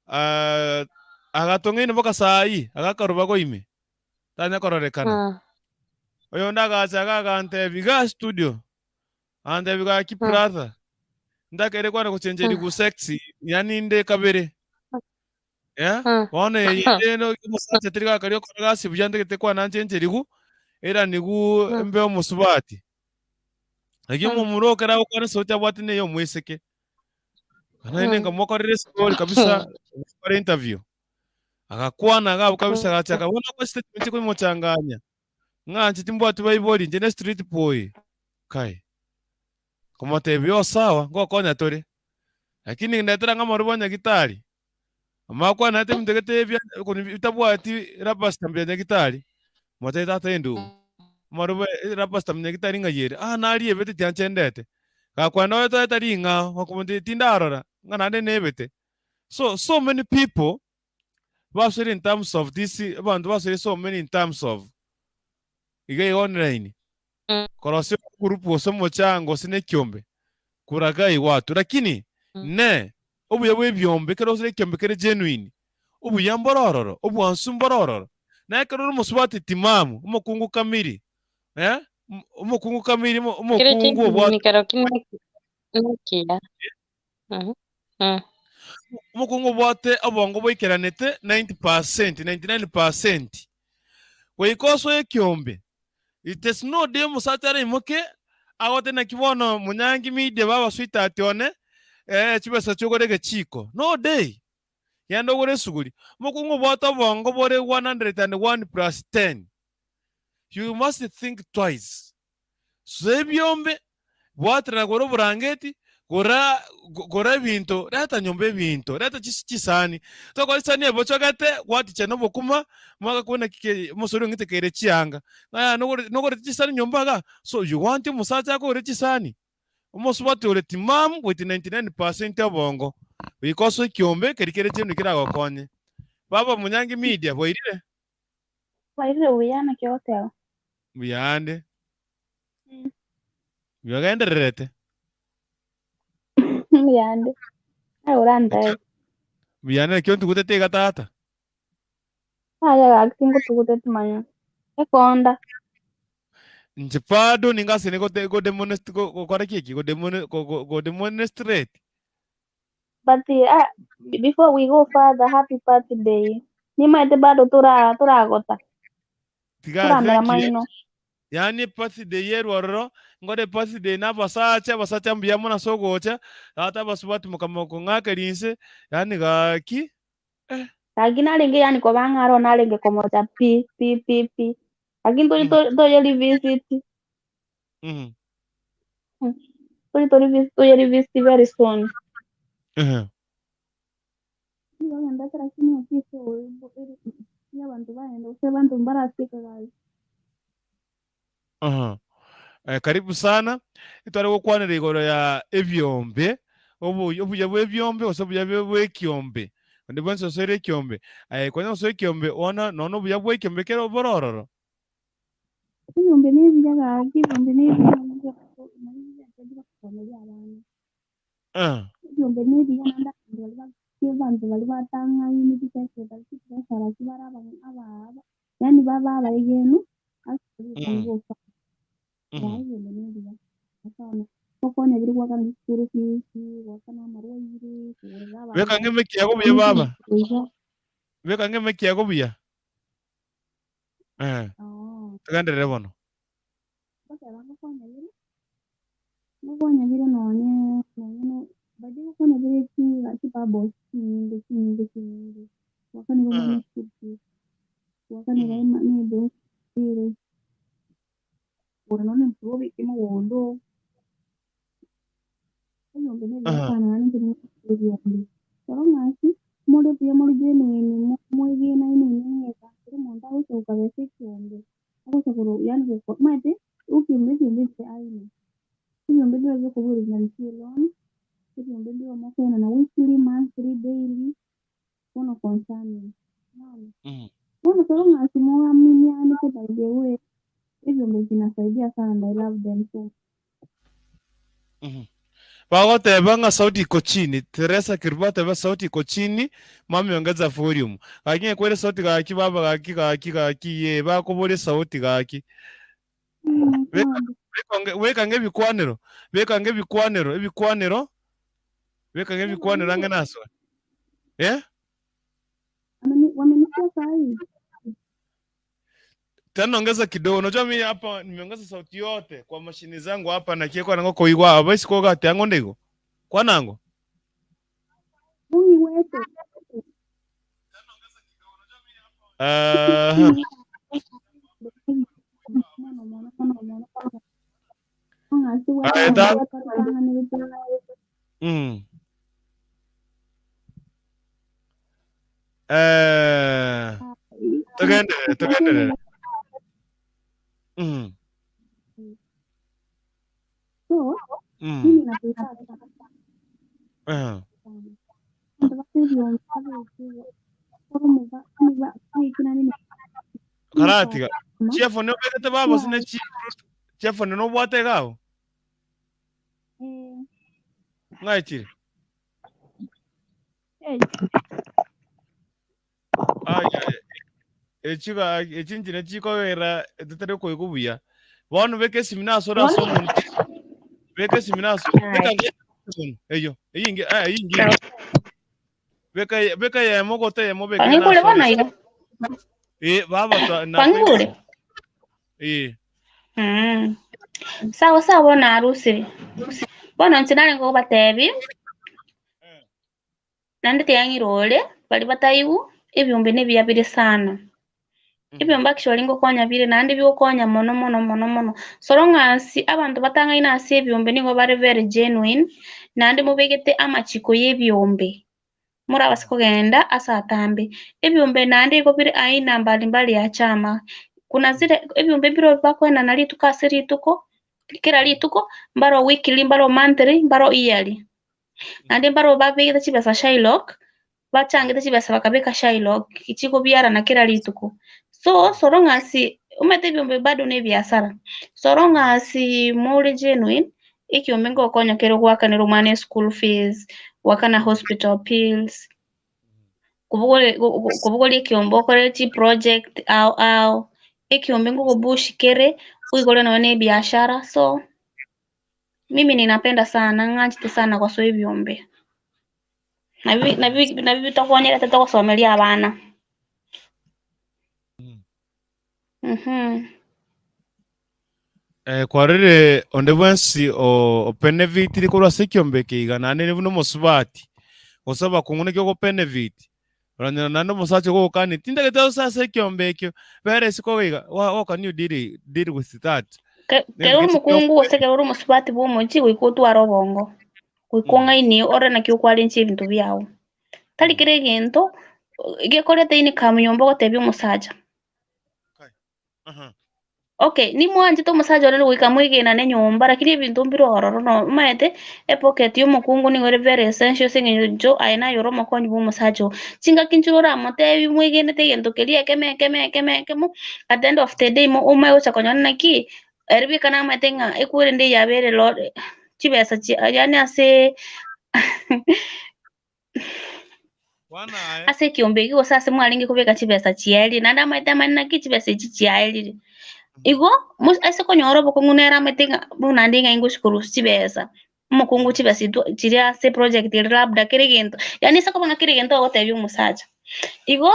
ah, agatong'aina mpaka saa hii, agakaruba goime, tanya kororekana. Mm. Oyonde agacha iga agantebia igaa studio, agantebia gaki Mm. brother, ntakeire kwane gochencheria Mm. sex, yaani inde kabere. Eh, Mm. bono eye ende omosacha teri gakaria okora gasi buya ntagete kwana nchencherigwe, eranigu Mm. mbe omosubati. Naki Mm. omomura okere agokwana esauti abwate na eya omoiseke. Naende Mm. nkamokorera estori kabisa, nkamokora interview. Agakwana iga abwo kabisa agachaka bono okora statement chikomochanganya, ng'a inche timbwati baibori, inche ne street boy, kai. Nkamotebia oo sawa, ngokonya tore, lakini ndetera ng'a amarube o nyagitari, amakwanete ebinto gete ebia koni bitabwati rubber stamp ya nyagitari, motebie tata endugu, amarube rubber stamp nyagitari ng'ai ere? Ah nariebete tianchendete. Gakwana oyo toeta ring'ao, gokomotebia tindarora, ng'a naende nebete. So, so many people basoire in terms of this, abanto basoire so many in terms of iga iga online, korosia group gose omochango gose na ekiombe, kuragai watu. Lakini ne obuya bwa ebiombe ekero osire ekiombe kere genuine, obuya mboro ororo, obwansu mboro ororo. Na ekero ore omosubati timamu, omokungu kamiri, eh, omokungu kamiri, Kere omokungu obwate genuine kero ki nekiya. Omokungu obwate obongo boikeranete 90%, 99%, goika osoe ekiombe, it is no day omosacha araimoke agote naki bono Munyangi Media baba sweetheart one, eh, chibesa chiogore egechiko, no day. Genda ogore esuguri. Omokungu obwate obongo bore 101 plus 10, you must think twice. Soa ebiombe, bwaterana gora oborangeti, gora gora ebinto, reta nyomba ebinto, reta chisani. Tokora chisani ebochogete, gwaticha na obokima, mwagakwana naki ke omosori ong'ite keire chianga. Ng'a yaya nogore nogorete chisani nyomba igaa, so you want omosacha akogore chisani? Omosubati ore timamu goitia 99% obongo, goika osoe ekiombe keria kere genuine keragokonye. Baba Munyangi Media, bwairire? Bwairire buya naki ogoteba. Mbuyande. Mbuya ogendererete. Mbuyande. Aye orantae. Mbuyande naki ontugutete iga tata. Aye gaki tingotuguteti manya. Ekonda. Inche bado ningasene gote godemonest gokora ki eki godemone godemonstrate. But ah, before we go further, happy birthday. Nimaete bado tora toragota. Tiga Toramera thank you. maino. Yaani birthday yerwe ororo, nkore birthday na abasacha, abasacha mbuya mono ase ogocha, tata abasubati mokama kong'akeria inse, yaani gaki eh. Gaki narenge yaani koba ng'a aro narenge komocha pi pi pi pi. Lakini tori toye revisit. Tori tori toye revisit very soon. Aha. Eh, karibu sana. Tware gokwanera igoro ya ebiombe, obu- obuya bwa ebiombe gose obuya bwa bwa ekiombe. Onde bwensi osoire ekiombe. Aye konya gosoa ekiombe bono nonya obuya bwa ekiombe kere bore ororo. Ebiombe nebiya gaki, ebiombe nebiya naende abana. Ah. Ebiombe nebiya naende abanto baria ba abanto baria batang'aini chipressure chipressure bare aba aba yaani babe abaegenu ase ogofa. Yaye ebiombe nebiya sana. Gokonya bire goakana chisukuru fees, goakana amarwaire, kogorera abana Beka ng'a emekiago buya baba. iga. Beka ng'a emekiago buya. Eh. Oo. Togenderere bono. Goteba ngokonya bire, ngokonya bire nonye nonye ne baria ngokonya bire chi chibubbles chinyinge chinyinge chinyinge, goakanera omwana eschool fees, goakanera ema ne kogora nonye na emesiro obeke mogondo, ebiombe nebiya sana naende inche nigo ebiombe. Rora ng'a ase more buya more genuine mo moegenaine inwe ekero omonto agocha gokabesa ekiombe. Agocha korwa yaani goko omanyete ekiombe ekiombe inche aina, ebiombe mbire biokoboria na receive loan, ebiombe mbire mokoenana weekly, monthly, daily. Bono concerning. Unaona? Bono so long as muaminianete by the way, ebiombe vinasaidia sana and I love them so. Bagoteba ng'a sauti iko chini, Teresa Kerubo ateba sauti iko chini, mami ongeza volume. Gaki ng'ekwere sauti gaki baba gaki gaki gaki yee bakoboria sauti gaki. Beka beka onge beka ng'a ebikwanero, beka ng'a ebikwanero ebikwanero, beka ng'a ebikwanero ang'e nasoe. Eh? Wamenisikia sahi? Tena ongeza kidogo. Unajua mimi hapa nimeongeza sauti yote kwa mashini zangu hapa na kiekwa nango koigwa aba isiko gati yango ndigo. Kwa nango. Mungi wetu. Aha. Aya ta. Eh, togenderere, togenderere. So, mimi naprefer Karatiga. Chiefone obegete baba gose ne chi chiefone nobwate iga abwo? Ng'ai chire? Ai, ai, echi ga echi nchire chikogera totari koigwa buya. Bono beka esimi nasore ase omonto, beka esimi naso beka Aye. eywo, eywo inge eh, eywo inge. Beka eye beka eyemo gote eyemo obeke Kwang'igure nasore. bono iga? Eh, baba twa nakoigure. Kwang'igure? Eh. Mm. Sawa sawa bono arusire. Bono inche narenge kobatebia, naende tiga ore, baria bataigu, ebiombe nebiya bire sana. Ebiombe actually ngokonya bire naende bigokonya mono mono mono mono. So long as abanto batang'aine ase ebiombe nigo bare very genuine, naende mobegete amachiko ya ebiombe, morabase kogenda ase atambe. Ebiombe naende igo bire aina mbalimbali ya chama, kuna zile ebiombe mbire bakoenana rituko ase rituko, kera rituko, mbaro weekly, mbaro monthly, mbaro yearly. Naende mbaro babegete chibesa shylock, bachangete chibesa bakabeka shylock, chikobiarana kera rituko. So, so long as omanyete ebiombe bado na ebiasara, so long as more genuine, ekiombe ngokonya kere goakanera omwana eschool fees, goakana hospital bills, kobogori kobogoria ekiombe okore chiproject ao ao, ekiombe ngogobushi kere, oigore nonye na ebiashara so, mimi ninapenda sana ng'anchete sana gosoa ebiombe. Nabi nabi nabi bitokonyerete togosomeria abana. Kwarorire onde bwensi openefitiri korwa ase ekiombe eke iga, naende buna omosubati, gose abakungu naki ogopenefit, oranyora naende omosacha ogokania, tintagete ose ase ekiombe ekio, bera isiko iga, how can you deal, deal with that? Ke- Kero ore omokungu gose kero ore omosubati bwa omochie goika otware obongo, goika ong'ainie ore naki okwarenchia ebinto biago. Tari kera egento gekoreta income nyomba ogotebia omosacha. Okay, nimwanchete omosacha one goika mwegenane nyomba, lakini ebinto mbire ororo no omanyete epocket ya omokungu nigo ere very essential ase eng'encho aye naye ore omokonyi bwa omosacha oo. Chingaki nchire oramotebi mwegenete egento keria ekemo ekemo ekemo ekemo, at the end of the day mo omanye gocha konyora naki, ere bweka namanyete ng'a ekwerende eyabere lo chibesa chi yaani ase ase ekiombe eke gose ase mwarenge kobeka chibesa chiaerire, naende amaete amanene naki chibesa echi chiaerire. Igo ase konyora obokong'u nere amaete ng'a bono naende ng'a ingochi korusia chibesa, omokungu chibesa intwe chiria ase eproject eria labda kera egento, yaani ase koba ng'a kera egento ogotebia omosacha. Igo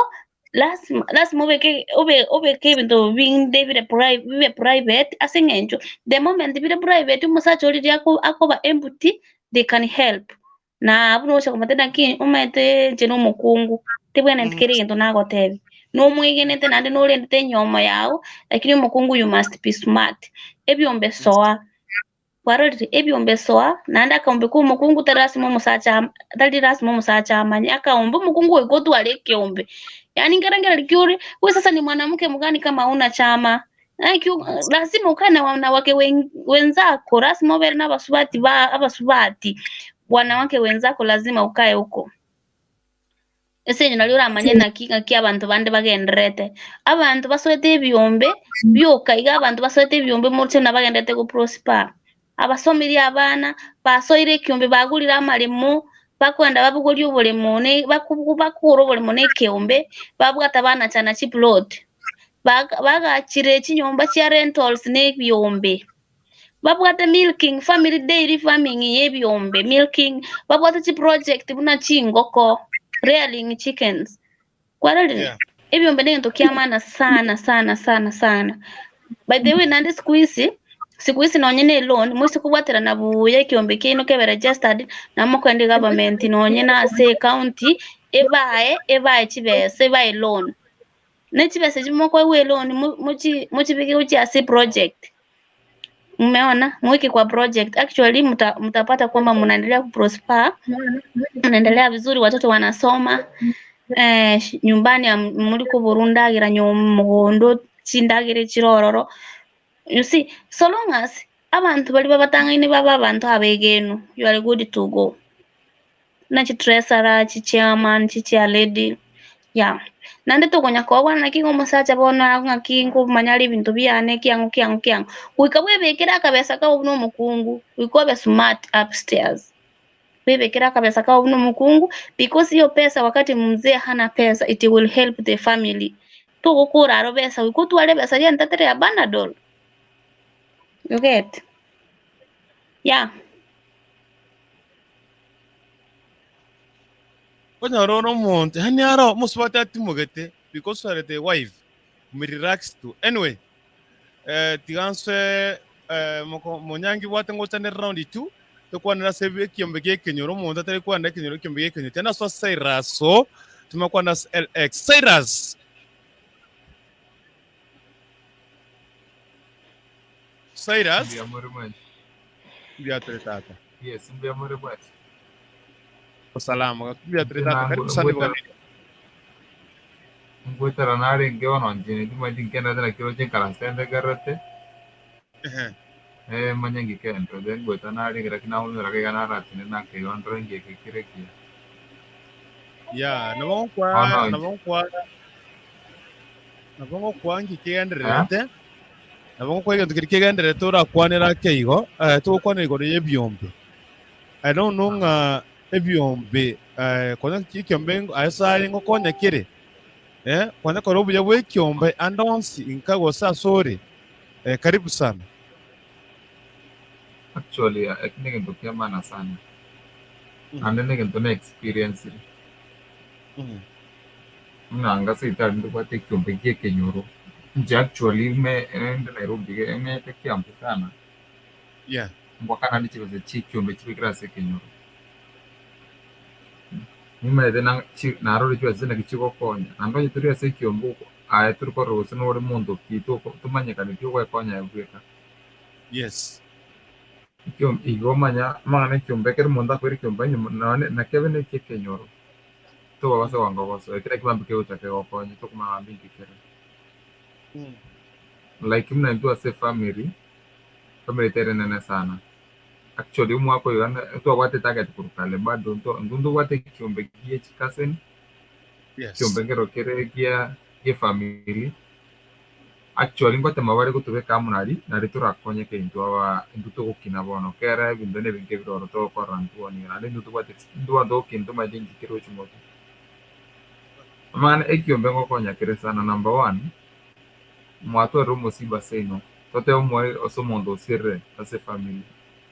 lasima lasima obeke obe obeke ebinto binde bire pri bibe private ase eng'encho the moment bire private omosacha oria riria ako akoba empty, they can help. Na abwo nogocha komotebia naki omanyete inche nomokungu, tibwenereti kera egento nagotebia. Nomwegenete naende norendete enyomo yao, lakini omokungu you must be smart. Ebiombe soa, kwarorire, ebiombe soa, naende akaombe ka omokungu tari lasima omosacha am- tari lasima omosacha amanye, akaombe omokungu goika otware ekeombe. Yaani nkerengereria ki ore, huyu sasa ni mwanamke mgani kama huna chama? Naki lazima okae na wanawake wenzako, lazima obere na abasubati ba abasubati, wanawake wenzako lazima ukae huko. Ase eng'encho nario oramanye naki ng'aki abanto bande bagendererete. Abanto basoete ebiombe bioka iga abanto basoete ebiombe moche buna bagendererete go prosper. Abasomirie abana, basoire ekiombe bagurire amaremo, bakoenda babogorie oboremo ne bakobu bakogora oboremo na ekeombe, babwata banachana chiplot. Baga bagachire chinyomba chia rentals na ebiombe. Babwate milking family dairy farming y'ebiombe, milking, babwate chiproject buna chingoko, rearing chickens. Kwarorire? Yeah. Ebiombe negento kia maana sana sana sana sana. By the way naende siku hizi, siku hizi nonye na eloan, moise kobwaterana buya ekiombe kiaino kebe registered, nabo mokoenda egovernment nonye na ase ecounty, ebae ebae chibesa ebae eloan. Ne chibesa echio mokoegwa eloan mochi mochibeke gochia ase eproject. Mmeona? Mweke kwa project. Actually mta, mtapata kwamba mnaendelea kuprosper, mnaendelea vizuri, watoto wanasoma eh, nyumbani muri kobora ndagira mogondo chindagera chire ororo. You see, so long as abantu baria babatang'aine babe abanto abegenu, you are good to go. Buna chitreasurer, chichairman, chichairlady, yeah. Naende tokonya kobwana naki ng'a omosacha bono aa ng'aki nkomanya are ebinto biane kiang'o kiang'o kiang'o. Goika bwebekere akabesa kao buna omokungu, goika obe smart upstairs. Bwebekere akabesa kao buna omokungu, because hiyo pesa wakati mzee hana pesa it will help the family. Togokora aro besa goika otware ebesa rientetere ya panadol. You get? Yeah. Onyore ore omonto, yaani aro omosubati atimogete because are the wife, relax tu. Anyway, eh, tiga nsoe eh, moko monyangi bwate ngochane round two, tokwanere ase ekiombe gia ekenyoro, omonto atari kwana ekenyoro ekiombe gia ekenyoro. Tiga nasoa Cyrus oo, timakwana ase LX. Cyrus! Cyrus! Mbuya more mwensi. Mbuya tore tata. Yes, mbuya more mwensi. Salama, mbuya tore Inche tata. Karibu sana ngwetara Ibogameri. ngwetara narenge bono inche timanyeti nkenderete naki roche nkaranse ntegererete Ehe. eh manye ngikenderete ngweta narenge lakini nagomera iga naratinde nakeigo ndore nki eke kere ekiya. Ya, nabo Bono nkwa inche nabo nkwa nabo ngokwa nki eh kegendererete. Nabo ngokwa egento keria kegendererete orakwanere ake igo, eh, togokwanera igoro y'ebiombe. I don't know ng'a ebiombe eh, konya ki ekiombe ase aye ngokonya kere eh, konya kore obuya bwa ekiombe ande onsi inka gose ase ore eh, karibu sana. Actually eki negento kia maana sana naende negento na experienced buna anga seitari ntobwate ekiombe gie ekenyoro inche actually ime inde Nairobi iga emeete Kiambu sana Yeah. Ngwakana ande chibesa chie ekiombe chibekire ase ekenyoro. Nimaete na chi narore chibesa echi naki chigokonya. Naende onye tori ase ekiombe oko aye tori korora gose nore monto ki toko tomanyekaneti ogoekonya aye bweka. Yes. Ekiombe igo omanya amang'ana ekiombe ekero omonto akoira ekiombe onye nonye nakebe na ekia ekenyoro, tobabasa kwanga gosoa ekero ekio mambia kegocha kegokonye tokomanya mambia inki kere. Like buna intwe ase efamiri, family teri nene sana. Actually omwaka oyo iga ntwabwate target korwa kare bado intwe ntobwate ekiombe gie chicousin, Yes. ekiombe nkero kere gia family. Actually ngotema bare gotobeka amo nari, nari torakonyeke intwe aba intwe togokina bono, kera ebinto na ebinto ebire oro togokorera intwe bono iga, naende intwe tobwate intwe bono togokina tomanyete inki kere gochia motwe. Amang'ana ekiombe ngokonya kere sana number one, mwatwarire omosiba seino, totebe omoe ase omonto osirire ase efamiri,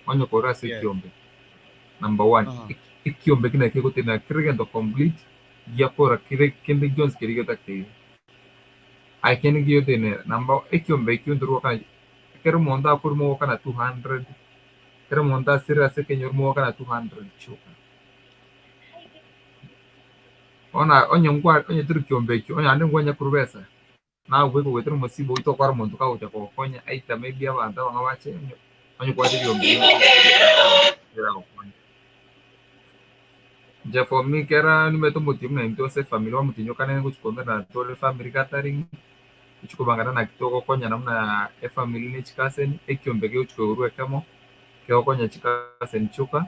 onye kore ase Yes. ekiombe, number one, Aha. ekiombe eki nakio kegotenena kera egento complete, giakora kere kende gionsi keria getakeire. Aye kende nkiyotenenera, number ekiombe ekio ntorigokana ekero omonto akorwa mogokana 200, ekero omonto asirire ase ekenyoro mogokana 200 chioka. Bono onye nkwa onye tori kiombe ekio, onye naende nkwanya korwa besa, naye goetera omosiba oyio tokora omonto kagocha kogokonya either maybe abanto abang'ao bache onye onye kwate ebiombe biragokonye. Inche for me kera nimanyete omotienyi buna intwe ase efamiri omotienyi okane ngochi koumerana tore family gathering, tochi kobangana naki togokonyana buna efamiri ne chicousin, ekiombe kegochi koigorwa ekemo, kegokonya chicousin chioka,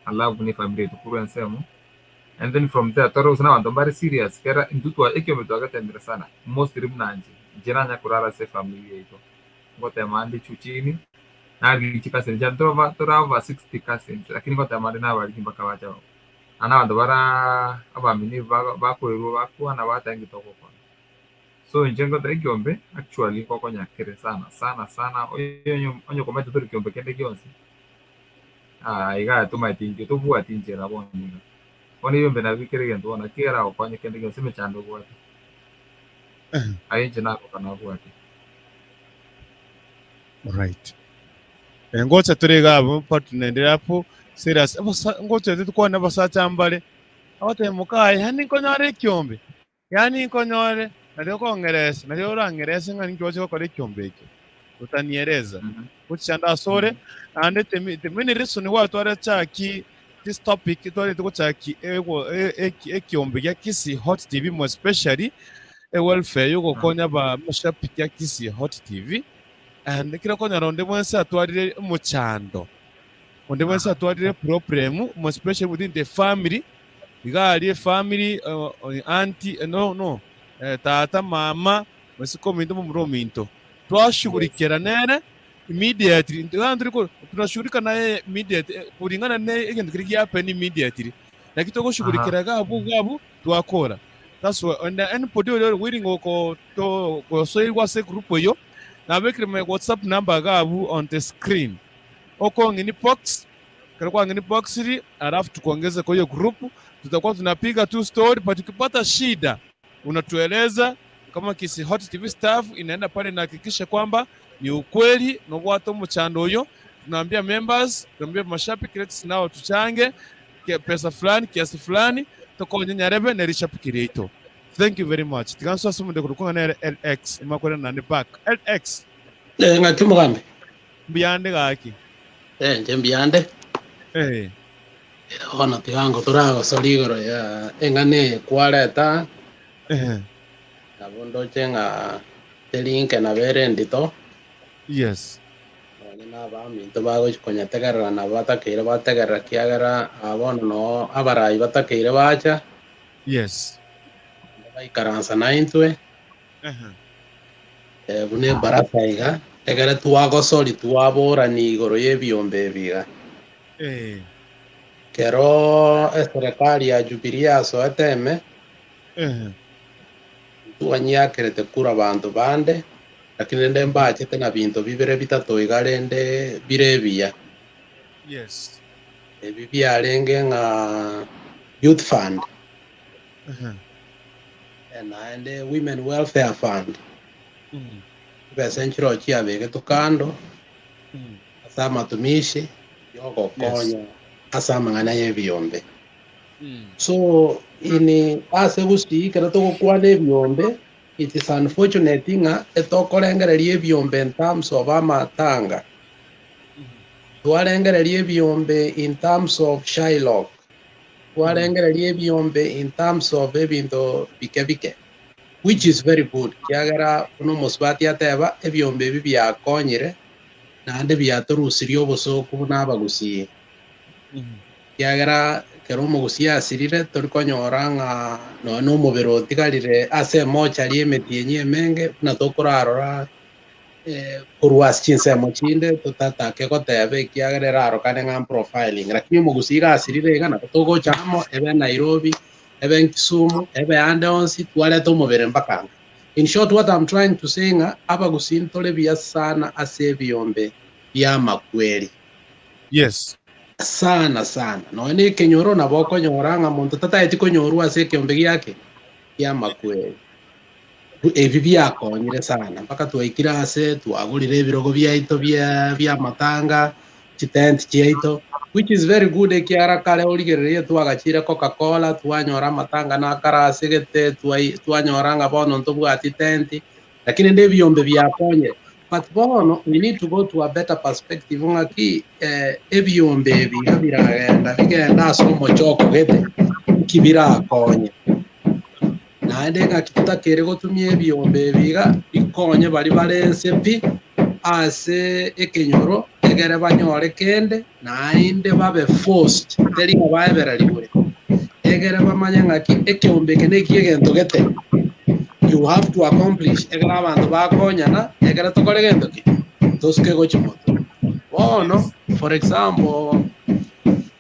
alafu ne efamiri yaito korwa ensemo. And then from there tore gose na abanto mbare serious kera intwe twa ekiombe twagetemire sana mostly buna inche, inche nanya korara ase efamiri yaito ngotema ande juu chini narigia chicousin chiane tore over tore over 60 cousins lakini ngotema ande nabarigia mpaka bacha naende abanto baraa abaaminifu bago bakoirwa bakwana bateba nki togokora. So inche ngoteba ekiombe actually ngokonya kere sana sana sana onye onye komanyete tori kiombe kende gionsi ah igaa tomaeti intwe tobwati inchera bono iga. Bono ebiombe nabio kera egento bono naki keragokonye kende gionsi emechando obwate. Aye inche nagoka nabwate. Alright. Eh, ngocha tore iga abwo but naendire apo serious abasa ngocha tukwane abasacha mbare agoteba mokaye yaani nkonyore ekiombe Yaani nkonyore, nario okong'eresa, nario orang'erese ng'a ninki oche gokora ekiombe eke. Utanieleza. Gochia asore, naende the the main reason why twarechaki this topic, twarete gochaki ego eki ekiombe gia Kisii Hot TV more especially ewelfare yogokonya aba amashabiki a Kisii Hot TV, and ekero okonyora onde bwensi atwarire omochando, onde bwensi atwarire eproblem more especially within the family, Iga aria efamiri, aunty, no, no, tata, mama, mosike ominto, momura ominto. Twashugulikera nere immediately. Iga tori ko tunashughulika naye immediately kulingana ne egento keria giahappen immediately. Naki togoshugulikera iga abwo iga abwo twakora. That's why and anybody oria ore willing go to gosoirwa ase egroup eyio, nabekire my whatsapp number iga abwo on the screen. Okong'ini box. Ekero kwang'ina box alafu tukuongeze kwa hiyo group, tutakuwa tunapiga tu story, but ukipata shida unatueleza kama Kisii Hot TV staff inaenda pale inahakikisha kwamba ni ukweli nobwate omochando oyo, tunaambia members, tunaambia mashabiki let's now tuchange pesa fulani kiasi fulani tokonye nyarebe ne rishabiki riaito. Thank you very much. Tiga nsoe ase omonto okorokwa ng'a nere LX imakore nande back. LX. Eh, ng'aki omogambi? Mbuyande gaki. Eh, inche mbuyande. Eh. Bono tiga ngotoragosori igoro ya eng'ana eye kwareta. Eh. Nabo ndoche ng'a teri inke nabo ere endito. Yes. Nonya na abaminto bagochia konyetegerera nabo batakeire bategerera kiagera aa bono noo abarai batakeire bacha. Yes. Naende baikaransa naintwe. Eh, buna ebarasa iga, ekere twagosori twaborani igoro y'ebiombe ebi iga. Eh. Kero eserekari ya Jubilee yasoete ime, Eh. ntwanyiakerete kura banto bande, lakini rende mbachete na binto bibere bitato iga rende bire ebiya. Yes. Ebi biarenge ng'a youth fund. Naende Women Welfare Fund, chibesa nchiroo chiabegetwe kando ase amatumishi yogokonya ase amang'ana y'ebiombe. So in ase gusii ekero togokwana ebiombe, it is unfortunate ng'a etokorengereria ebiombe in terms of amatanga, twarengereria ebiombe in terms of shylock, Twarengereria ebiombe in terms of ebinto bike bike, which is very good kiagera buna omosubati ateba ebiombe ebi biakonyire naende biatorusirie obosoku buna abagusii. Kiagera ekero omogusii asirire tori konyora ng'a nonya na omobere otigarire ase emochari emetienyi emenge buna tokorarora korwa ase chinsemo chinde totatake goteba ekiagera erarokane ng'a mprofiling lakini omogusii iga asirire iga nabo togocha amo ebe Nairobi, ebe Kisumu, ebe ande onsi twareta omobere mpaka anga. In short what I'm trying to say ng'a abagusii ntore buya sana ase ebiombe bi'amakweri. Yes. Sana sana. Nonya na ekenyoro nabo okonyora ng'a monto tatageti konyorwa ase ekeombe giake ki'amakweri. Ebi biakonyire sana mpaka twaikire ase twagorire ebirogo biaito bia bi'amatanga, chitent chiaito, which is very good ekiagera kare origererie twagachire Coca Cola twanyora amatanga nakare ase gete twai twanyora ng'a bono ntobwati tent, lakini rende ebiombe biakonyire. But bono we need to go to a better perspective ng'aki ebiombe ebi iga biragenda bigende ase omochoko gete, nki birakonye. Naende ng'aki totakeire gotumia ebiombe ebi iga bikonye baria bare ense pi ase ekenyoro, egere banyore kende, naende babe forced, teri ng'a baebererigwe. Egere bamanye ng'aki ekeombe eke neki egento gete you have to accomplish egere abanto bakonyana egere tokore gento ki? Tosuke gochia motwe. Bono for example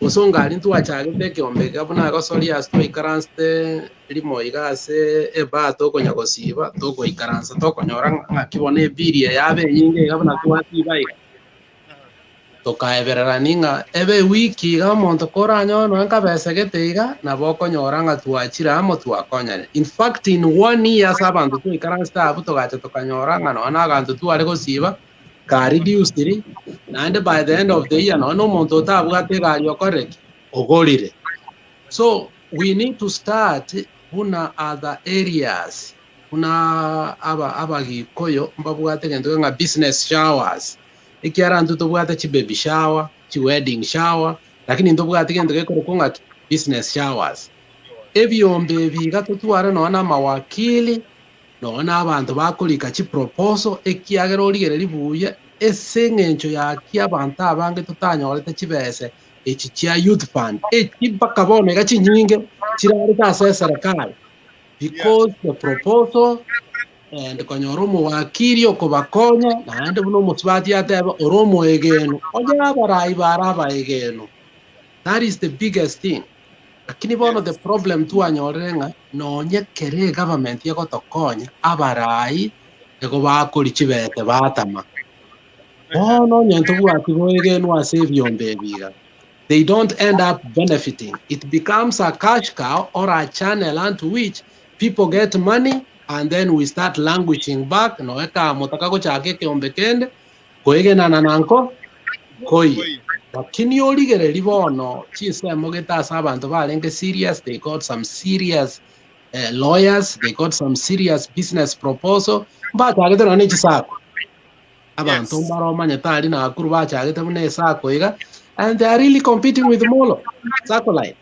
bosongo aria ntwachagete ekeombe iga buna agosoria ase twaikaransete rimo iga ase ebaa tokonya gosiba togoikaransa tokonyora ng'aki bono ebiri eye yabe enyinge iga buna twasiba iga. Tokaebererania ng'a ebe ewiki iga omonto koranyore nonya nkabesa gete iga, nabo okonyora ng'a twachire amo twakonyane. In fact in one year ase abanto twaikaransete abwo togacha tokanyora ng'a nonya na aganto tware gosiba ka reduced, naende by the end of the year nonya na omonto otabwate egari okorire ki? Ogorire. So we need to start buna other areas buna aba abagikoyo mbabwate egento ng'a business showers. Ekiagera intwe tobwate chibaby shower, chiwedding shower, lakini ntobwati gento gekorokwa ng'a ki? Business showers. Ebiombe ebi iga totware nonya na amawakili, nonya na abanto bakorika chiproposal, ekiagera origereria buya ase eng'encho yaki abanto abange totanyorete chibese echi chia youth fund, echi mpaka bono iga chinyinge chirarete ase eserekari because the proposal and konyora omowakiri okobakonya, naende buna omosubati atebe, ore omoegenu, onye abarai bare abaegenu, that is the biggest thing. Lakini bono the problem twanyorire ng'a nonye kere egovernment egotokonya, abarai nigo bakori chibete batama. Bono onye ntobwati boegenwa ase ebiombe ebi iga, they don't end up benefiting. It becomes a cash cow or a channel unto which people get money and then we start languishing back noe kamotaka gochaka ekeombe kende koegenana na nko nkoiyo. Lakini origereria bono chinsemo gete ase abanto barenge serious, they got some serious eh, lawyers, they got some serious business proposal, mbachagete nonya ne chisako. Abanto Yes. mbare omanyete aria Nakuru bachagete buna esako iga and they are really competing with Molo Sacco line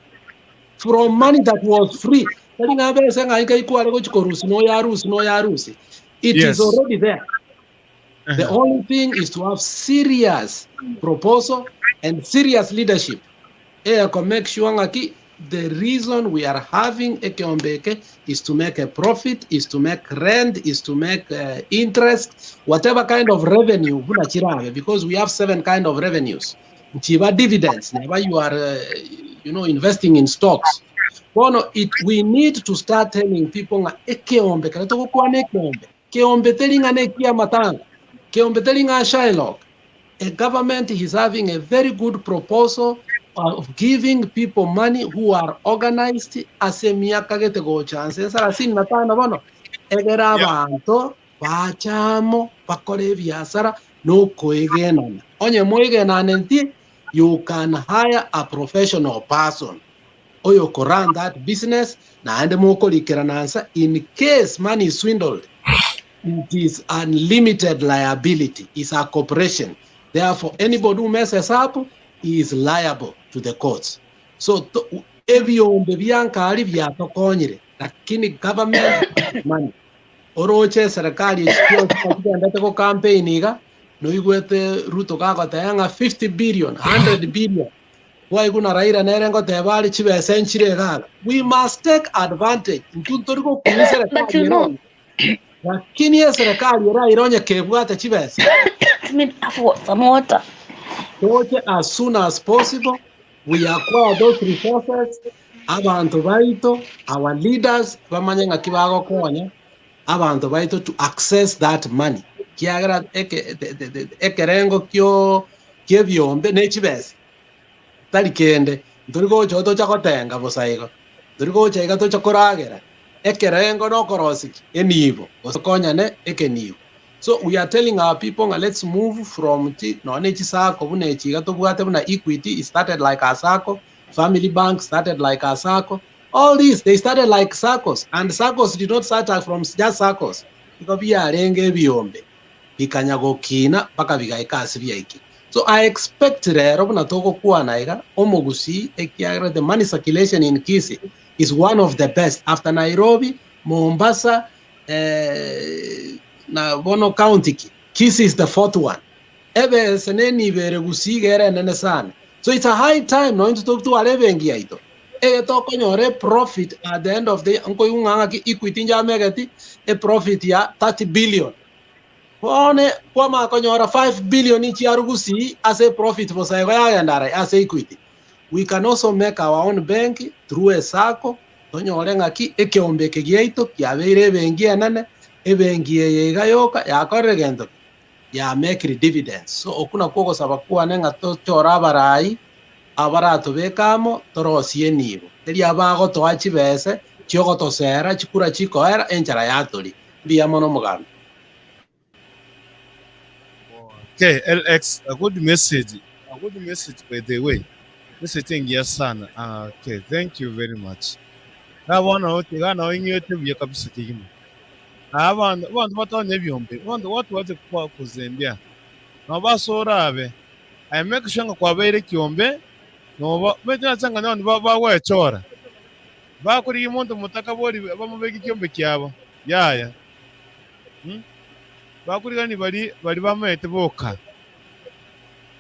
from money that was free. Tari ng'a bese ng'a inka ikware gochi korusi noyo arusi noyo arusi. It is Yes. already there. The Uh-huh. only thing is to have serious proposal and serious leadership. Eko make sure ng'aki the reason we are having ekeombe eke is to make a profit, is to make rent, is to make uh, interest, whatever kind of revenue buna chirabe because we have seven kind of revenues. Nchiba dividends, never you are uh, you know investing in stocks. Bono it we need to start telling people ng'a ekeombe kare togokwana ekeombe keombe teri ng'a nekia matanga keombe teri ng'a Shylock a government is having a very good proposal of giving people money who are organized ase emiaka gete gocha nse sarasini na tano bono egere abanto bacha amo bakore ebiasara nokoegenana onye moegenane nti you can hire a professional person oyo ko run that business naende mokorikerana nsa in case money is swindled it is unlimited liability is a corporation therefore anybody who messes up is liable to the courts so to, ebiombe biankari biatokonyire lakini government money oroche eserekari echi chionsi chigendete go campaign iga noigwete Ruto gagoteba ng'a 50 billion 100 billion Kwaigwa na Raila nere ngoteba are chibesa enchire iga iga. We must take advantage. Intwe ntori gokumia But eserekari you ere know, onye. Lakini eserekari ere aire onye kebwate chibesa. let me have some water. Toche as soon as possible we acquire those resources abanto baito our leaders bamanye ng'aki bagokonya abanto baito to access that money kiagera eke the- the- the- ekerengo kio ki'ebiombe ne chibesa tari kende, ntori gocha oo tocha gotenga bosa igo, ntori gocha iga tocha koragera, ekerengo nokorosia ki? Enibo, gose konyane ekenibo. So we are telling our people ng'a let's move from chi nonya ne chisacco buna echi iga tobwate buna Equity it started like a sacco, Family Bank started like a sacco, all these they started like saccos and saccos did not start from just saccos, igo biarenge ebiombe bikanya gokina mpaka bigaika ase biaikire. So I expect rero buna togokwana iga, omogusii ekiagera the money circulation in Kisii is one of the best after Nairobi, Mombasa eh, na bono county ki, Kisii is the fourth one. Ebese nenibo ere Gusii iga ere enene sana. So it's a high time nonya intwe totware ebenki yaito. Egetokonyora eprofit at the end of the year, nkoigwa ng'a ng'aki Equity njamegeti eprofit ya 30 billion. Bono kwamanya konyora 5 billion chiarwa gusii ase eprofit bosa igo yagenda are ase Equity. We can also make our own bank through a sacco, tonyore ng'aki ekeombe eke giaito kiabeire ebenki enene, ebenki eye iga yoka yakorire gento ki? Yamekire dividends. So okwo nakwo ogosaba kwane ng'a tochore abarai abaratobeke amo torosie enibo, teri abagotoa chibese chiogotosera chikura chikoera enchara yatoria. Mbuya mono omogambi. Okay, LX, a good message. A good message by the way. Message engiya sana. Ah, okay, thank you very much. Na bono tiga nao ing'ete buya kabisa kegima. Na abanto abanto batonya ebiombe, abanto watu wache kwa kuzembea. Nabo basorabe. I make sure ng'a kwabeire ekiombe, noba omanyete nachang'ani abanto ba bagwechora. Bakorigia omonto omotaka bori bamobeke ekiombe kiabo. Yaya. Hmm? Bakorigani bari bari bamaete boka.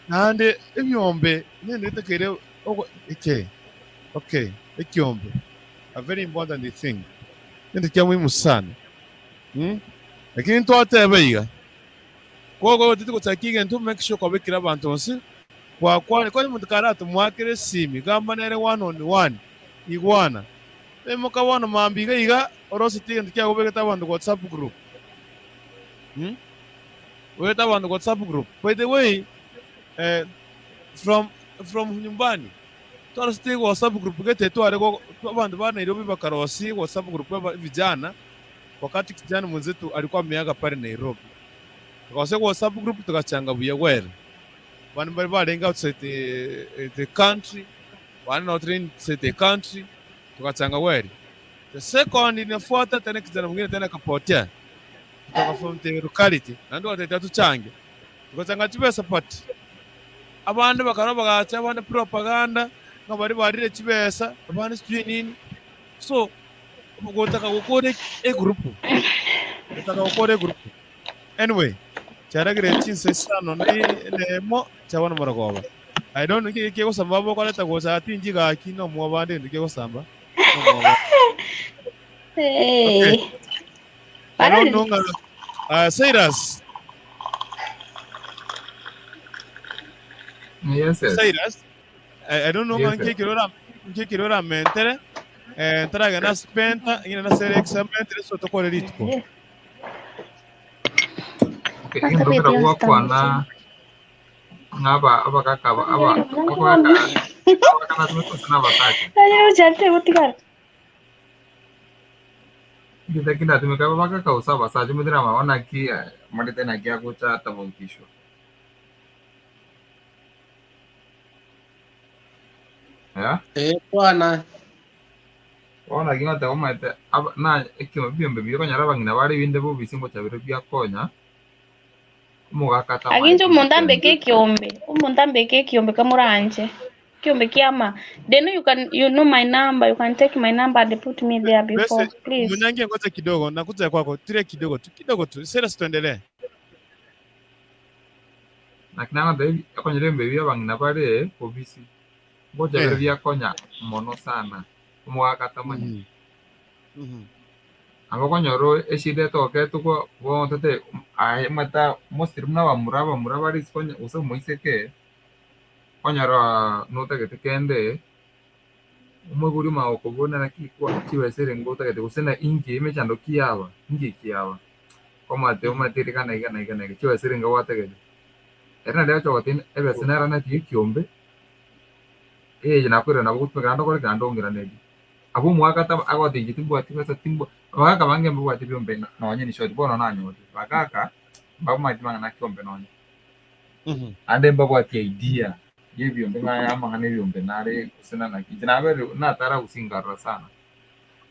Naende ebiombe nende etakeire ogo eke okay ekiombe a very important thing gento kia muhimu sana hmm? Lakini ntwateba iga kogo otete gochaka egento make sure kwabekire abanto bonsi gwakwana kwani omonto karatomoakere esimi gamba nere one on one igwana Imoka bono mambia iga iga oroseti egento kiago obegete abanto WhatsApp group. Hmm? Obegete abanto WhatsApp group. By the way, eh, from from nyumbani twarosete WhatsApp group gete tware go abanto ba Nairobi bakarosi WhatsApp group aba vijana wakati kijana mwenzetu alikuwa ameaga pale Nairobi. Tukarosia WhatsApp group tugachanga buya gwere. Abanto mbare barenge outside the, the country Bande nabo tore inside the country togachanga gweri. The second inafuata tena kijana mwingine tena akapotea kutoka from the locality naende twatebete atuchange togachanga chibesa but abande bakarwa bagacha abande propaganda ng'a baria barire chibesa abande sijui nini so gotaka gokora egroup gotaka gokora egroup anyway chiaragire chinsa isano na nemo chia bono morogoba. I don't know nki kegosamba bokoreta gocha tinchi gaki nomwoba ande gento kegosamba nomwoba. Okay. Hey. I don't Barari. know ng'a Cyrus Yes, yes. Cyrus I don't know ng'a Yes, nki yes. ekero ora nki ekero oramentere ntaragenda ase penta ng'ina nase Alexa amentere so tokore rituko. Okay, egento Asabete kera yonsi gwakwana tambusa. ng'a aba abagaka aba aba abagaka abagaka natumete gose na abasacha. Egento eki natumeka abagaka gose abasacha omanyete na amang'ana naki omanyete naki agocha atafautishwa. Yeah? Eh, bwana. Bono naki ngoteba omanyete aba na ekio ebiombe biria okonyora abang'ina bare ebinde bobisi ngocha bire biakonya. Omogaka Aginche atamaeti omonto ambeke ekiombe. ekiombe, omonto ambeke ekiombe kamoranche, ekiombe kiama. They know you can, you know my number, you can take my number and put me there before, Bese please. munyange ngoja kidogo nakuja kwako tulie kidogo tu kidogo tu Silas tuendelee. Naki nagotebi okonyora ebiombe bia abang'ina bare obisi, ngocha bire Eh. biakonya mono sana, omogaka atamanyeti. Mhm. Mhm. Nabo okonyora eshida etokete kwa bono tete aye omanyete mostly buna abamura abamura bare isiko onye gose omoiseke, okonyora notagete kende, omoibori omanye gokobuna naki kwa chibesa erenge otagete gose na inki emechando ki yaba, inki kiaba, omanyete omanyete ere iga na iga na iga na iga, chibesa erenge gwatagete. Ere naende agocha gotebia ebesa nere natige ekiombe, eye nakoirana nabo ogotumeka naende okore ki naende ong'iranerie. Abwo omogaka taba agoteba inche timbwati besa timbwa abagaka bange mbabwati ebiombe nonye in short bono nanyorire abagaka mbamanyeti mang'ana kiombe nonye. Naende mbabwati idea ya ebiombe ng'a amang'ana ebiombe nare gose na naki. Inche naberire natara gusii nkarora sana.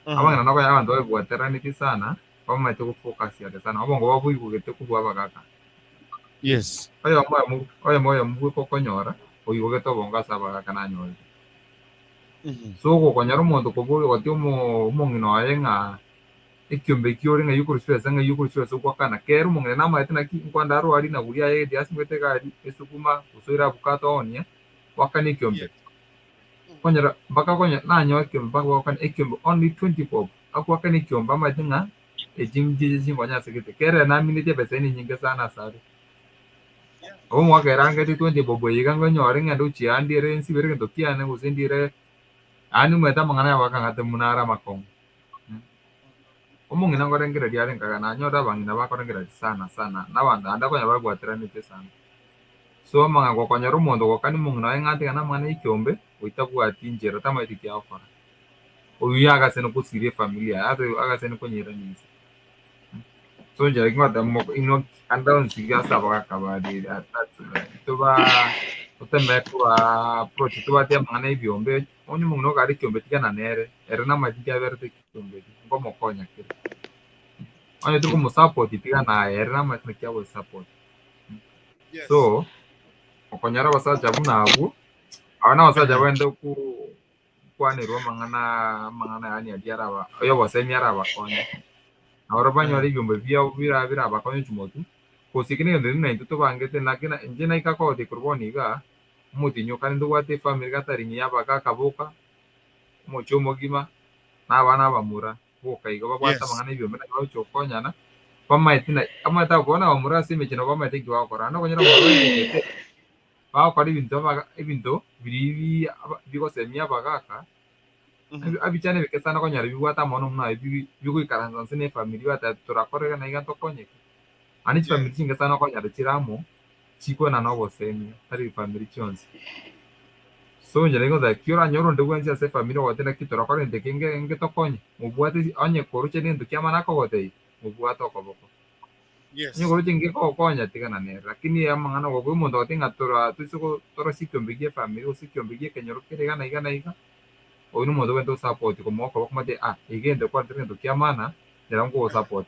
Abang'ina nabo abanto babebwateraneti sana bamanyete gofocus ake sana obongo bwabo boigogete kobua abagaka. Yes. Oyomo oyomo oyomo oyomo bweka okonyora oigogete obongo ase abagaka nanyorire. So ogokonyora omonto koboria ogotia omo omong'ina oye ng'a ekiombe ekio ore ng'ai okorwa chibesa ng'ai okorwa chibesa ogoakana kere omong'ina namaete naki nkwanda arwari na guria aye erio asimegete egari esukuma gose oire avocado oonie oakane ekiombe. Okonyora mpaka okonyora nanyora ekiombe mpaka bagokana ekiombe only 20 bob, agoakana ekiombe amanyete ng'a echi nchiche chinkonya ase gete. Kere naminetie ebesa eye nenyinge sana asare. Nabo omogaka erangeti 20 bob eye iga ngonyore ng'ende gochia aa ndire nsibere egento kiane gose ndire yaani omanyete amang'ana aya bakang'ate buna are amakong'u. Omong'ina nkorengereria are nkaga nanyore abang'ina bakorengereria sana sana na abanto naende okonyora babwateranete sana. So amang'ana gokonyora omonto ogokania omong'ina oye ng'a atigane amang'ana ya ekiombe, oyio tabwati nchera tamanyeti eki agokora. Oyio agasene gosiria efamiri yaye ase agasene konyerania inse. So inche naki ngoteba moko inwe ande onsi ase abagaka baria toba toteme koba approach tobwate amang'ana ya ebiombe, onye omong'ina okare ekiombe tigana nere, ere namanyete inki aberete ekiombe ekio, nkomokonya kere. Onye tori komosupport tigana aye, ere namanyete naki agosupport. So, okonyora abasacha buna abwo, aba nabasacha bande okwanerwa amang'ana amang'ana yaani aria araba oyobosemi arabakonye. Nabo banyore ebiombe biabo bira birabakonye chimotu, gose eki negento buna intwe tobangete naki na inche naika kogotebia korwa bono igaa, omotienyi okare ntobwate efamiri gatari ng'a ya abagaka boka, omochie omogima, na abana abamura. boka igo babwate amang'ana ebiombe naki bagochia gokonyana, bamaete na amaete abwo bono abamura ase emechie nabo bamaete inki bagokora. Naende okonyora omomura oigwete, bagokora ebinto abaga ebinto biria bi aba bigosemia abagaka, ebi abichane ebike sana okonyora bibwate amaono buna aye bi bigoikaransa nse na efamiri bateba torakore iga na iga ntokonyeke. Naende chifamiri chinke sana okonyora chire amo, chikwenana obosemia, tari chifamiri chionsi. So inche nari ki oranyore onde bwensi ase efamiri ogoteba naki torakore egento eke nge ngetokonye, mobwate onye koroche negento kiamana akogotebia, mobwate okoboko. Onye koroche ngekogokonya tigana nere, lakini amang'ana gokwa omonto agoteba ng'a tora toise go torosie ekiombe gie efamiri gose ekiombe gie ekenyoro kere iga na iga na iga, oyio nomonto obwenerete gosupport komoa okoboko omotebie ah iga egento kwarentire negento kia maana, nchera nkogosupport.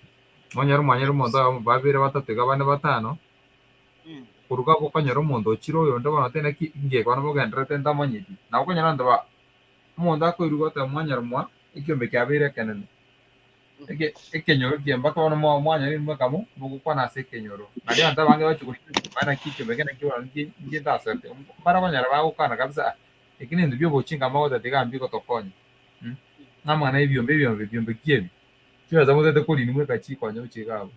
Monyore mwanyora omonto oyomo babere batato iga bane batano, Koruga abwo okonyora omonto ochire oyonde bono otebe naki inche bono bogendererete ntamanyeti. Nabo okonyora abanto ba omonto akoirwa goteba mwanyora mwa ekiombe kiabeire ekenene. Eke ekenyoro kiaye mpaka bono mwa mwanyora inwe kamo mogokwana ase ekenyoro. Nario abanto abange bachia korika bana naki ekiombe eke naki bono nki inche ntasoete. Mbare okonyora bagokwana kabisa ah eki nebinto bia obochinga mogoteba tiga mbigotokonya ng'a amang'ana ya ebiombe ebiombe ebiombe ki ebi? Chibesa motagete korinwa mweka chikonya gochia iga abwo.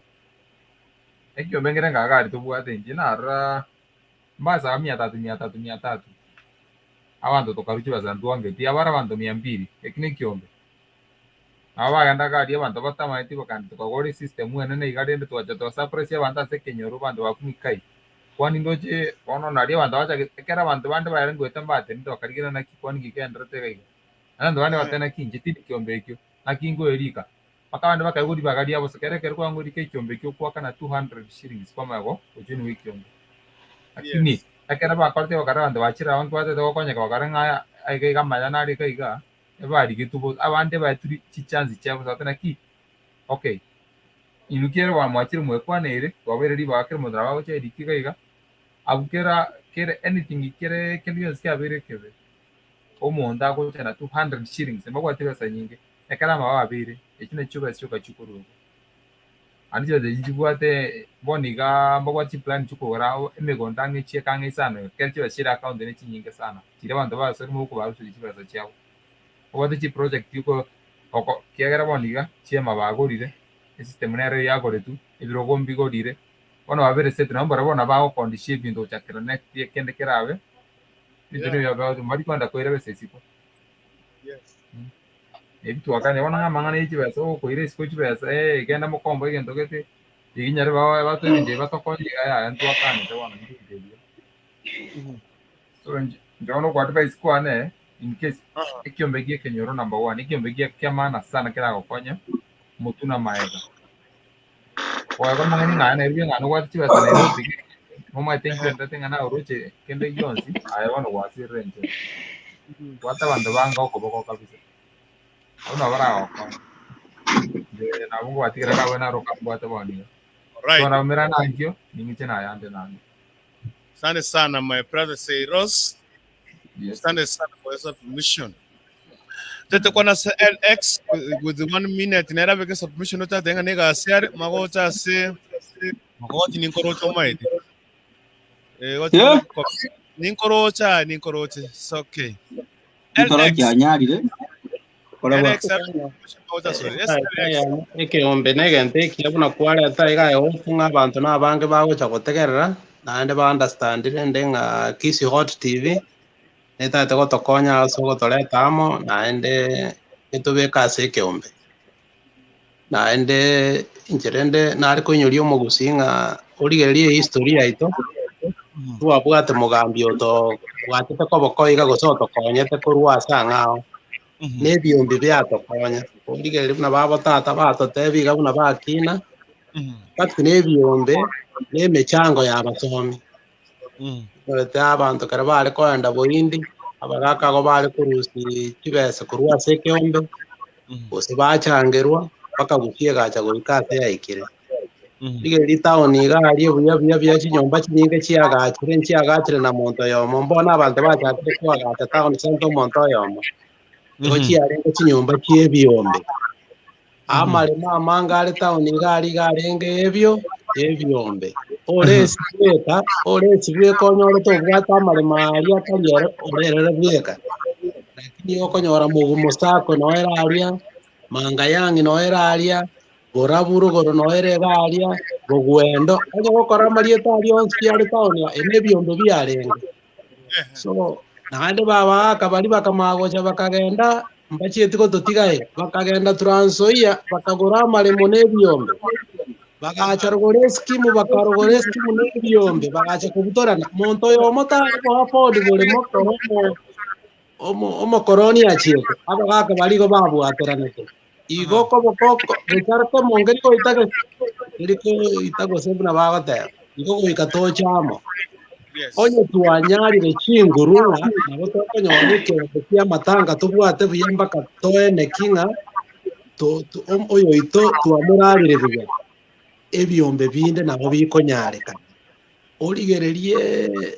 Ekiombe nkere ngagari tobwate inche narora mbasa mia tatu mia tatu mia tatu abanto tokarwa chibesa ntwangeti abare abanto mia mbili eki nekiombe. Nabo bagenda gari abanto batamaeti bakagenda tokagora esystem enene iga rende togacha togasurprise abanto ase ekenyoro abanto bakumia kai kwani ndoche bono nario abanto bachagete ekero abanto bande barenge goeta mbatenenete bakarigereria naki kwani nki kegendererete iga iga. Naende abanto bande bagateba naki inche tindi kiombe ekio naki nkoerika. Mpaka abande bakaigwa ribaga ria bosa, kera ekero kwang'wa rika ekiombe ekio okwakana 200 shillings kwamanya go gojoinigwa ekiombe. Lakini ekero bakorete bakare abanto bachire abanto batete gokonyeka bakare ng'a aya aiga iga amaya nare iga iga, ebarigetwe bosa abande baetwe chichance chia bosa bateba naki okay inwe kere mwachire mwekwaneire twabaire ribaga kera omonto nabo agocha erike iga iga, abwo kera kere anything kere kende gionsi kiabeire ekebe, omonto agocha na 200 shillings mbabwati ebesa nyinge. Ekero amababa abeire, echio nachio chibesa chioka chikorwegwa. Naende chibesa echi nchibwate bono igaa mbabwate chiplan chiokogora emegondo ang'e chieka ang'e isano iga, ekero chibesa chire account ne chinyinge sana, chiria abanto barasore moboko baruserie chibesa chiabo. Obwate chiproject oko oko kiagera bono iga, chiema bagorire, esystem nero yagoretwe, ebirogo mbigorire, bono babere set nabo mbarabwo bono bagokondisha ebinto gochakera next year kende kerabe, ebinto nigo mbari kwenda koira besa isiko. Ebi twakania bono ng'a amang'ana ye chibesa okoira isiko chibesa eh genda mokomboe egento gete, riginyare baoe batoe ebinto ebi batokonye iga yaya ntwakanete bono ebinto ebio. So inche inche bono oko advice kwane in case ekiombe gia ekenyoro number one, ekiombe gia kia maana sana keragokonye motwe na amaega. Oye komang'ani ng'a Nairobi ng'a nobwate chibesa Nairobi nomanyete inki ondete ng'a naoroche kende gionsi aye bono gwasirire enchera. Bwata abanto bange okoboko kabisa. Abwo nabo baragokonye. Inche nabo nkobatigera nabwo naro okambwate bono iga. Alright. Bono naumera nankio, ning'iche nayande naende. Asante sana my brother Seiros. Yes. Asante sana for your submission. Tete kwana se LX with one minute nera beke submission otate ng'a negasi are magocha ase magoti ninkorocha omaete. Eh gochi Yeah. ninkorocha ninkoroche. It's okay. Ntoroki anyarire kora bwa LX Yes, LX. Ekeombe na egento ekiya buna kwareta iga aye hope ng'a abanto na abange bagocha gotegerera naende ba understand rende ng'a Kisii Hot TV netagete gotokonya ase ogotoreta amo naende etobeke ase ekeombe. Naende inche rende nare koinyoria omogusii ng'a origererie ehistory yaito, twabwate mogambi oto bwatete koboko iga gose otokonyete korwa ase ang'ao, na ebiombe biatokonya. Origererie buna babo tata batotebia iga buna bakina, but na ebiombe na emechango ya abasomi. Omanyete abanto ekero bare koenda boindi, abagaka abwo bare korusia chibesa korwa ase ekeombe, gose bachangerwa, mpaka gusii egacha goika ase yaikire. Rigereria ritaoni iga aria buya buya buya chinyomba chinyinge chiagachire nchiagachire na monto oyomo, mbono abanto bachakire koagacha town center omonto oyomo, nigo chiarenge chinyomba chia ebiombe. Amaremo amange are taoni iga aria iga arenge ebio ebiombe. Ore esi bweka, ore esi bweka onyorete obwate amaremo aria atari ore orerere bweka. Lakini okonyora mogumo sacco noe ere aria, mangayang'i noe ere aria, borabu rogoro noe ere iga aria, bogwendo, onye gokora amarieta aria onsi are taoni aa, ebi nebiombe biarenge. So, naende babaaka baria bakamanya gocha bakagenda, mbachieti gototiga iga, bakagenda Trans Nzoia, bakagora amaremo na ebiombe, bagacha rogoro eskimu bakarogora eskimu na ebiombe, bagacha kobutorana. Monto oyomo tare ko afford boremo ekero omo omo omokoroni achiete, abagaka baria igo babwateranete. Igo koboko oko gochara komonge goita gose teri koita gose buna bagoteba, igo goika toche amo. Onye twanyarire chinguru ng'a nabo tokonyora ekeombe ki'amatanga tobwate buya mpaka toeneki ng'a to- to- oyoito twamorarire buya, ebiombe binde nabo bikonyarekana. Origererie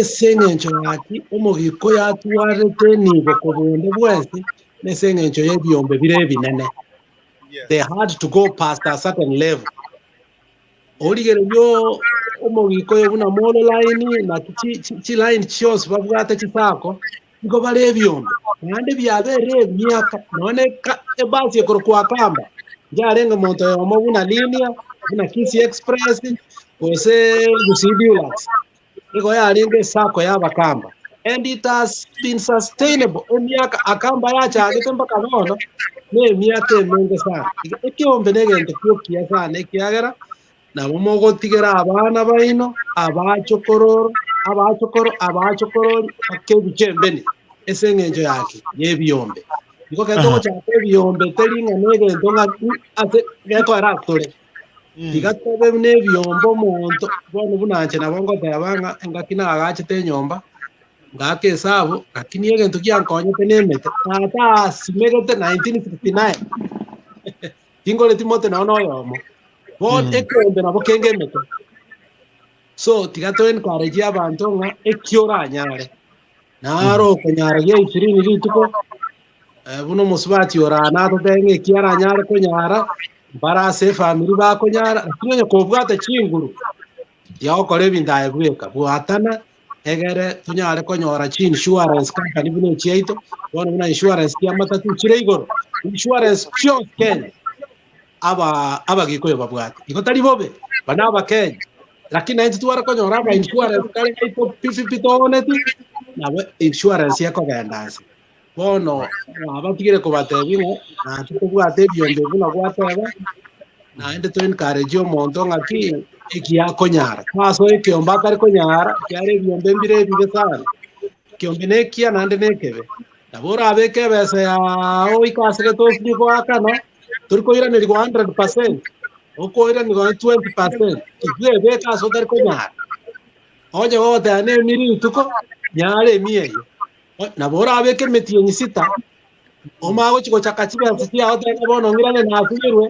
ase engencho yaki omogiko yatwarete enibo kobua onde bwensi, nase engencho y'ebiombe bire ebinene. They had to go past a certain level. Origererie omogiko oyo buna Molo line naki chiline chionsi babwate chisako, nigo bare ebiombe, naende biabeire emiaka, nonya ebasi ekorokwa Akamba, yarenge omonto oyomo buna Linear, buna Kisii Express, gose Gusii Dulux, nigo yarenge esacco ya Abakamba. And it has been sustainable emiaka Akamba yachagete mpaka bono, na emiaka emenge sana. Iga ekeombe na egento kia okiya sana ekiagera, Nabo mogotigera abana baino, abachokororo, abachokoro, abachokorori, mpaka ebichie embeni, ase engencho yaki? Y'ebiombe. Igo ekero togochaka ebiombe teri ng'a negento ng'a ase gekoera ase tore. Tiga tobe buna ebiombe omonto, bono buna inche nabo ngoteba ng'a engaki nagachete enyomba, ngaaka esabu, lakini egento giankonyete na emete, tata asimegete 1969 tingoreti mote nonya na oyomo. Bono ekeombe nabo kenge emete. So tiga to encourage abanto ng'a eki oranyare, naro okonyara gia ishirini rituko, buna omosubati ore natotebie ng'a eki aranyare konyara, mbare ase efamiri bakonyara, lakini onye kobwate chinguru, tiga gokora ebinto aye bweka, bwatana egere tonyare konyora chi insurance company buna echiaito, bono buna insurance chia matatu chire igoro, insurance chionsi Kenya, aba abagikuyu babwate. Igo tari bobe, aba na abakenya, lakini naintwe tware konyora aba insurance kare gaito pi pi pi tooneti, nabo insurance ekogenda ase. Bono nabatigire kobatebia ng'a nache tobwate ebiombe buna gwateba, naende to encourage omonto ng'aki eki akonyara. Tasoa ekeombe atari konyara, ekiagera ebiombe mbire ebibe sana, ekeombe na ekiya naende na ekebe. Nabo orabeke ebesa yago oike ase gete osinye goakana, tori koiranerigwa 100%, okoiranerigwa nonye 20%, tibwebeka ase otari konyara. Onye gogoteba na emi rituko, nyara emi eyio. Nabo orabeke emetienyi sita, omanye gochia gochaka chibesa chiao otebe bono ng'irane nasinyirwe,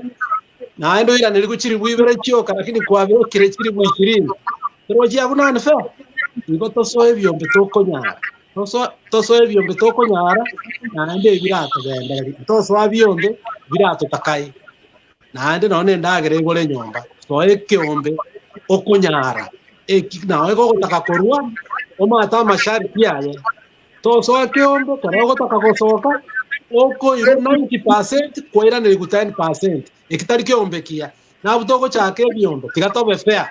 naende oiranerigwe chilifu ibere chioka lakini kwabekire chilifu ishirini. Torochia buna unfair? Igo tosoe ebiombe tokonyara, tosoe tosoe ebiombe tokonyara naende ebiratogendereria, tosoa biombe biratotakae, naende nonye na endagera egore nyomba, soa ekeombe okonyara eki naye gogotaka korwa omate amasharti aye. Tosoa keombe, ekero ogotaka gosoka, okoirwa 90% kwairanerigwa 10%. Eki tari keombe kiya. Nabwo togochaka ebiombe, tiga tobe fair.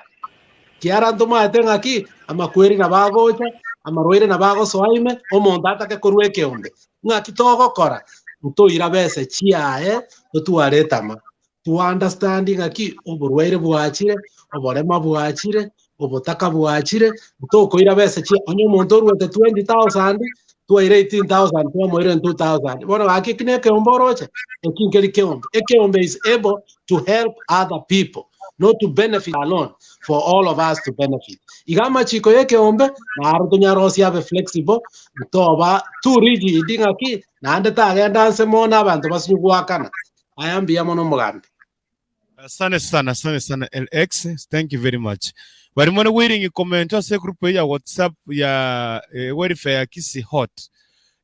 Kiara ntomaete ng'aki, amakweri nabo agocha, amarwaire nabo agosoa ime, omonto atake korwa ekeombe. Ng'aki togokora? Ntoira besa chiaye, totware etama. To understand ng'aki oborwaire bwachire, oborema bwachire, obotaka bwachire, ntokoira besa chia onye omonto oruete 20,000, twaira 18,000 twamoira 2,000. Bono gaki eki na ekeombe oroche? Eki nkeri keombe. Ekeombe is able to help other people, not to benefit alone, for all of us to benefit. Iga amachiko ya ekeombe naro tonyarosie abe flexible, ntoba too rigid ng'aki naende tagenda nse mono abanto basinye goakana. Aya mbuya mono omogambi. Asante sana, asante sana LX, thank you very much. Bari mono willing comment ase group ya WhatsApp ya eh, welfare ya Kisii Hot.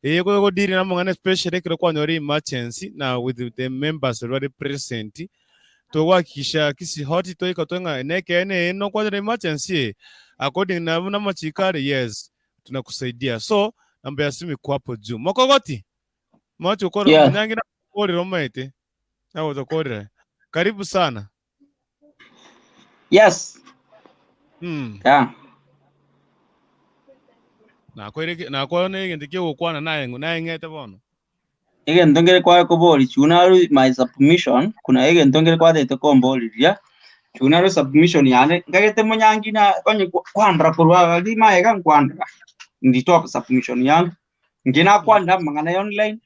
Eh, go go deal na mong'ana especially ekero kwanyora emergency na with the members already present. Togwakisha Kisii Hot toika twenga nekene no kwanyora emergency eh, according na buna amachiko are yes tunakusaidia. So namba ya simu iko hapo juu. Mokogoti Moche gokora Yeah. omonyangi nakorire omaete. Nagotokorera. Karibu sana. Yes. Mm. Yeah. Nakoire nakwana egento kiogokwana naye naeng'ete bono. Egento nkere kware kobori chunaru my submission kuna egento nkere kwatete komboriria chunaru submission yane nkagete monyangi na onye kwandora korwa aria maega nkwandora nditoa submission yangu Inche nakwanire amang'ana ya online,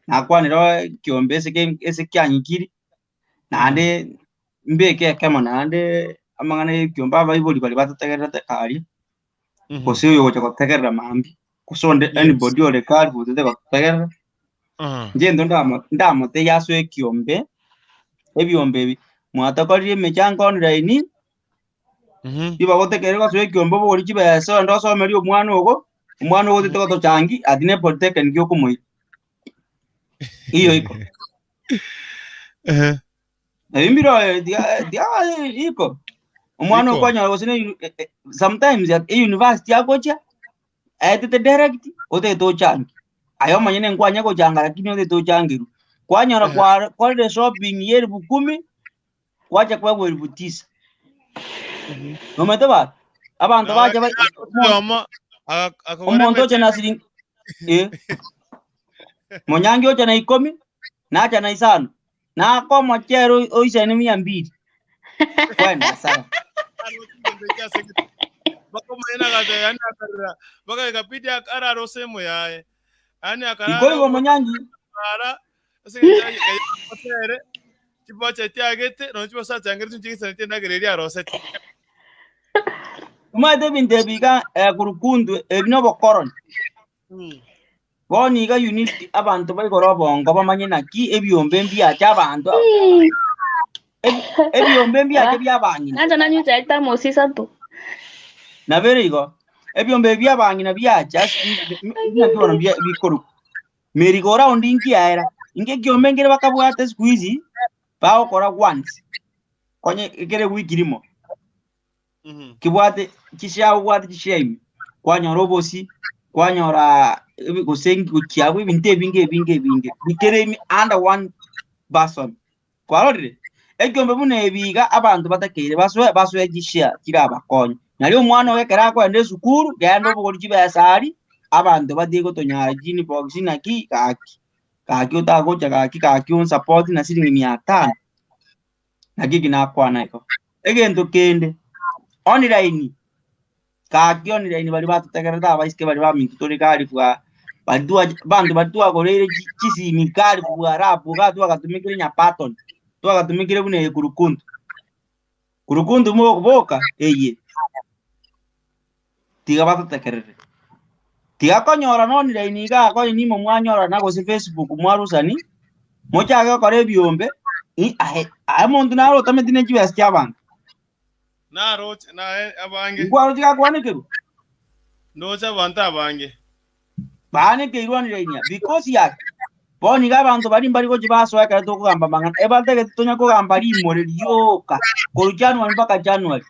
nakwanire ekiombe ase ke ase kianyikiri, naende mbeke ekemo naende amang'ana ya ekiombe abaibori baria batotegererete karia, gose oyo ogocha gotegerera mambia, gose onde Yes. anybody ore karibu otete gotegerera, Aha. inche intwe ndamo ndamotebia asoe ekiombe, ebiombe ebi, mwatokorire emechango online, Ribagotekereri gosoa ekiombe obogori chibesa onde osomerie omwana ogo, omwana ogo otete gotochangi ati ne polytechnic okomoira. Iyo iko. Ehe. Ebi mbiro tiga tiga iko. Omwana Iko. okonyora gose ne uni- eh, eh, sometimes at e university agochia aetete direct otagete ochangi. Aye omonyene nkwanya gochanga lakini otagete ochangerwe. Kwanyora Ehe. kware korire shopping ya elfu kumi gwacha kwegwa elfu tisa. Nomanyete ba abanto bacha ba Oyomo akagora omonto ocha emechie na siringi eh, monyangi ocha na ikomi nacha na isano nakomochera oi- oisaine mia mbili kwenda hasara bakomanyana agate yani akarera mpaka ikabidi arare osemo yaye yani akarara ikoigo monyangi ara ase eng'encho ere Chibacheti agete, nonya chibasacha angere chinche gisaneti endagera eria arosete. Omanyete ebinto ebi iga eh, kurukundu ebi nobokoroni. Bono iga you need abanto baigore obongo bamanye naki ebiombe mbiache abanto ebi- ebiombe mbiache biabang'ina. Nanche nanywe chai thermos isato. Nabere igo ebiombe ebi biabang'ina biacha naki bono bia- bikorokwa. Merry go round nkiaera, inki ekiombe nkere bakabwate siku hizi bagokora once konye ekere ewiki rimo kebwate chishare obwate chishare ime, kwanyora obosie, kwanyora ebi gose gochia abwo ebinto ebinge ebinge ebinge bikere ime under one person. Kwarorire? Ekiombe buna ebi iga abanto batakeire basoe basoe chishare chirabakonye. Nario omwana oyo ekero akoenda esukuru, genda obogori chibesa aria, abanto batige gotonyara chinbox naki gaki, gaki otagocha gaki gaki onsupport na siringi mia tano. Naki eki nakwana igo. Egento kende, online, gaki online baria batotegererete abaiseke baria baminto tore gari bwa baria twa abanto baria twagoreire chi chisimi gari bwa rabu iga twagatumekire nyapaton, twagatumekire buna eye kurukuntu. Kurukuntu mogoboka eye, tiga batotegerere. Tiga konyora na online iga konye nimo mwanyorana gose Facebook mwarusani, mochake gokora ebiombe, i aye aye omonto naro otameti ne chibesa chia abanto. Naroche naye abange. Nkwaroche gakwanekerwa? Ndoche abanto abange. Baanekeirwe online because yaki? Bono iga abanto baria mbari gochia basoa ekero tokogamba amang'ana, ebatagete tonya kogamba rimore rioka korwa January mpaka January.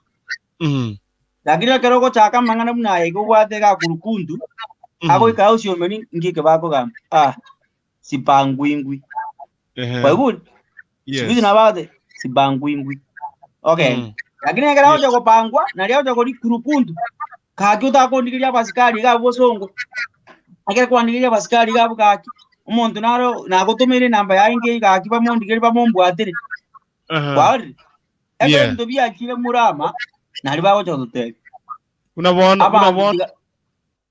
Lakini ekero ogochaka amang'ana buna aya iga obwate iga kurukuntu, Agoika osiombeni ngike bakogamba ah sipangwingwi. Kwaigure? Siku hizi Yes. nabate sipangwingwi. Okay. Lakini ekero agocha gopangwa naria agocha kori kurukuntu gaki otakondigeria abasikari iga abwo bosongo. Ekero kwandigeria abasikari iga abwo gaki omonto naro nagotomeire enamba yaye nkei gaki bamondigerie bamombwatere. Kwarorire? Ekero ebinto biachire murama naria bagocha gototebia. Buna bono, buna Abanto bono, tiga